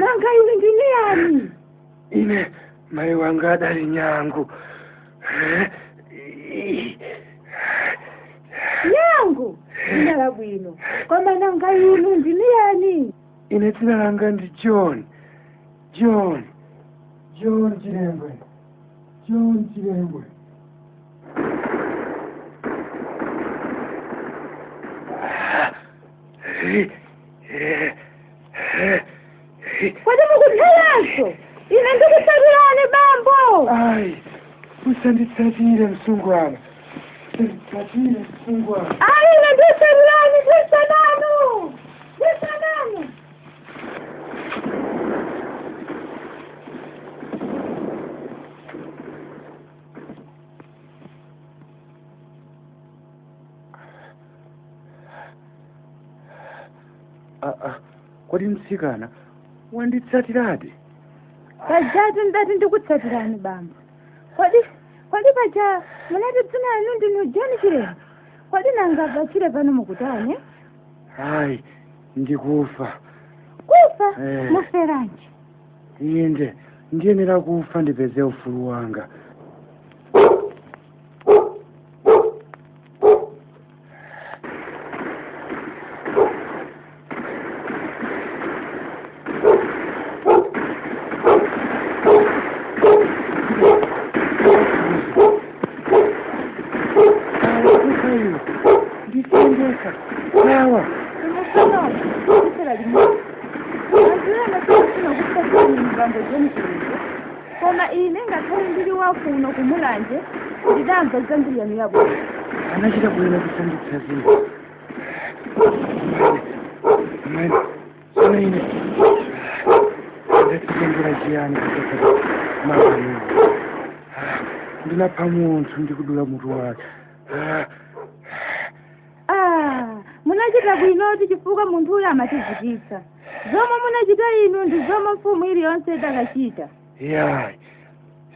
Nanga ine ndine yani? Ine mai wanga adali nyangu. Nyangu? Dzina labwino. Koma nanga inu ndine yani? Ine dzina langa ndi John. John. John Chilembwe. John Chilembwe. Kodi mukuthawanso? Ine ndikutsatirani bambo. Ayi, usanditsatire msungwana. Usanditsatire msungwana. Ayi, ine ndikutsatirani, ndisananu. Ndisananu. Kodi mtsikana wanditsatiradi? Pajatu ndati ndikutsatirani bambo. Kodi paja munati dzina lanu ndinu John Chilembwe? Kodi nanga pachire pano mukutani? Ayi, ndikufa. Kufa? Muferanji? Inde, ndiyenera kufa ndipeze ufulu wanga. Koma ine ngakhale ndili wakuno kumulanje ndidamva zambiri yanu yabwino. Anachita bwino kusanditsatira. Mani, tsono ine ndatitengera chiyani kutsatira mawanu. Ndinapha munthu ndikudula mutu wake. Munachita bwinoti chifukwa munthu uyo amativutitsa. Zomwe munachita inu ndi zomwe mfumu iliyonse idakachita. Yayi,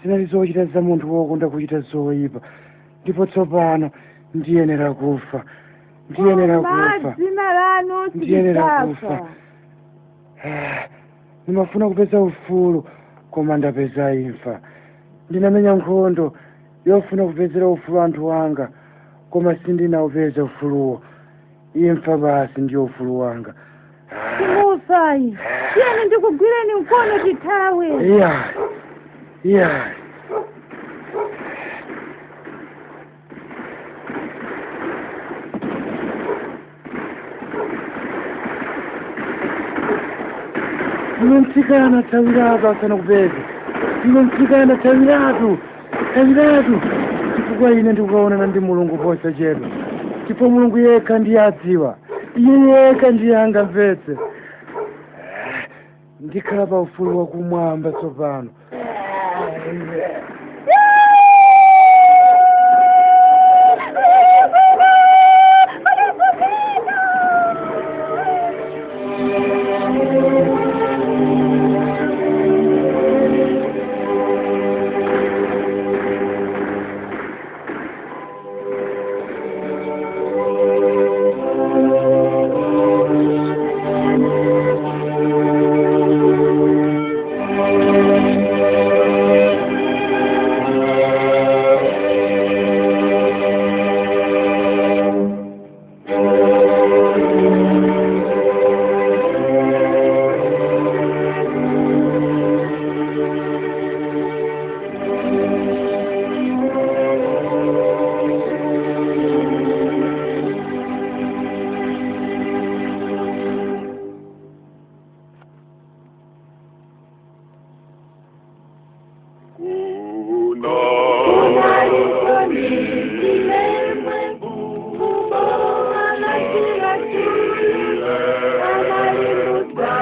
zinali zochita za munthu wokonda kuchita zoyipa, ndipo tsopano ndiyenera kufa. Ndiyenera kufa. Dzina lanu Ndiyenera kufa. Ndimafuna kupeza ufulu, koma ndapeza imfa. Ndinamenya nkhondo yofuna kupezera ufulu anthu anga, koma sindinaupeza ufuluwo. Imfa basi ndiyo ufulu wanga. Simufayi. Tiyeni ndikugwireni mkono tithawe. Iyayi, iyayi. Iwe mtsikana thawiratu asanakupeze. Iwe mtsikana thawiratu, thawiratu. Chifukwa ine ndikukaonana ndi Mulungu posachedwa. Ndipo Mulungu yekha ndiye adziwa. Iye yekha ndiye angamvetse. Ndikhala pa ufulu wakumwamba tsopano. Chilembwe muboma la Chiradzulu anali mbusa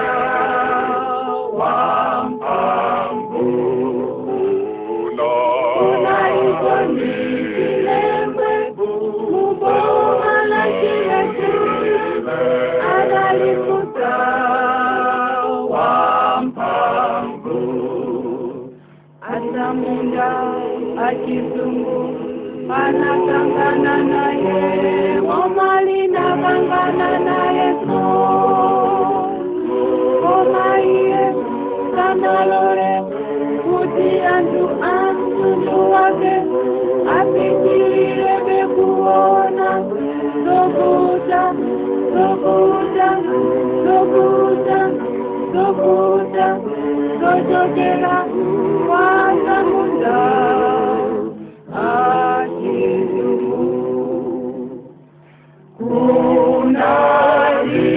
wamphamvu. Kunali Chilembwe muboma la Chiradzulu anali mbusa wamphamvu. Atsamunda achizungu anakangana naye, boma linakangana naye so. Koma iye sanalole kuti anthu a mtundu wake apitirire kuona zovuta, zovuta, zovuta, zovuta zochokera kwa atsamunda achizungu. Kunali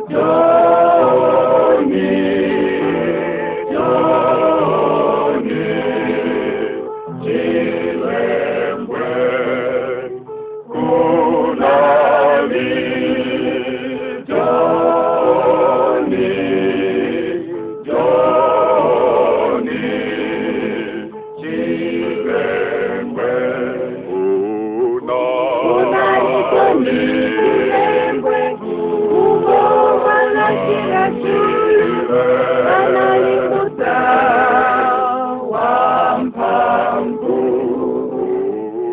Joni, Joni Chilembwe. Kunali Joni, Joni Chilembwe. Kunali Joni Chilembwe muboma la Chiradzulu anali mbusa wamphamvu.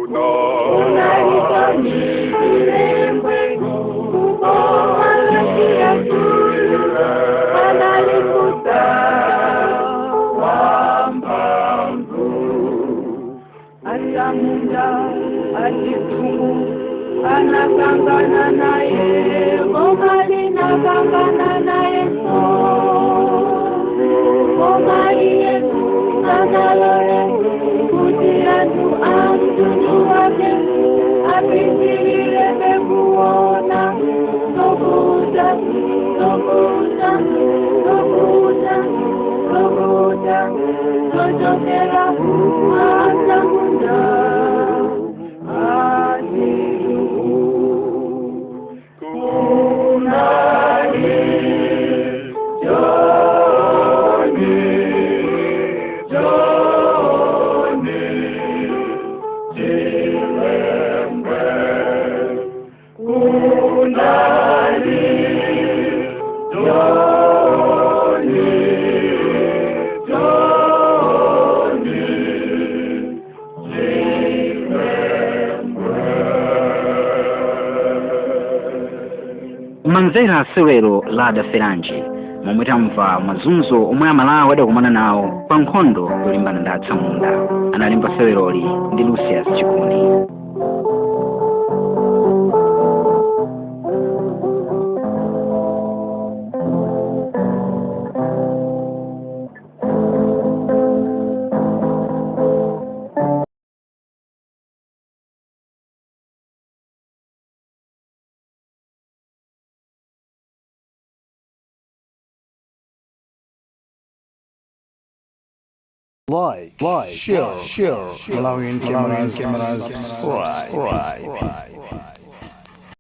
Kunali Joni Chilembwe muboma la Chiradzulu anali mbusa wamphamvu. Atsamunda achizungu anakangana naye, boma linakangana naye so. Koma iye sanalole kuti anthu a mtundu wake apitirire kuona zovuta, zovuta, zovuta, zovuta zochokera kwa atsamunda achizungu. Kunali Joni, Joni Chilembwe. Kunali Joni, Joni Manzera sewero la Adaferanji momwe tamva mazunzo omwe Amalawi adakumana nawo pa nkhondo yolimbana ndi atsamunda. Analemba seweroli ndi Lucius Chikuni. Like, share, Malawian cameras, subscribe.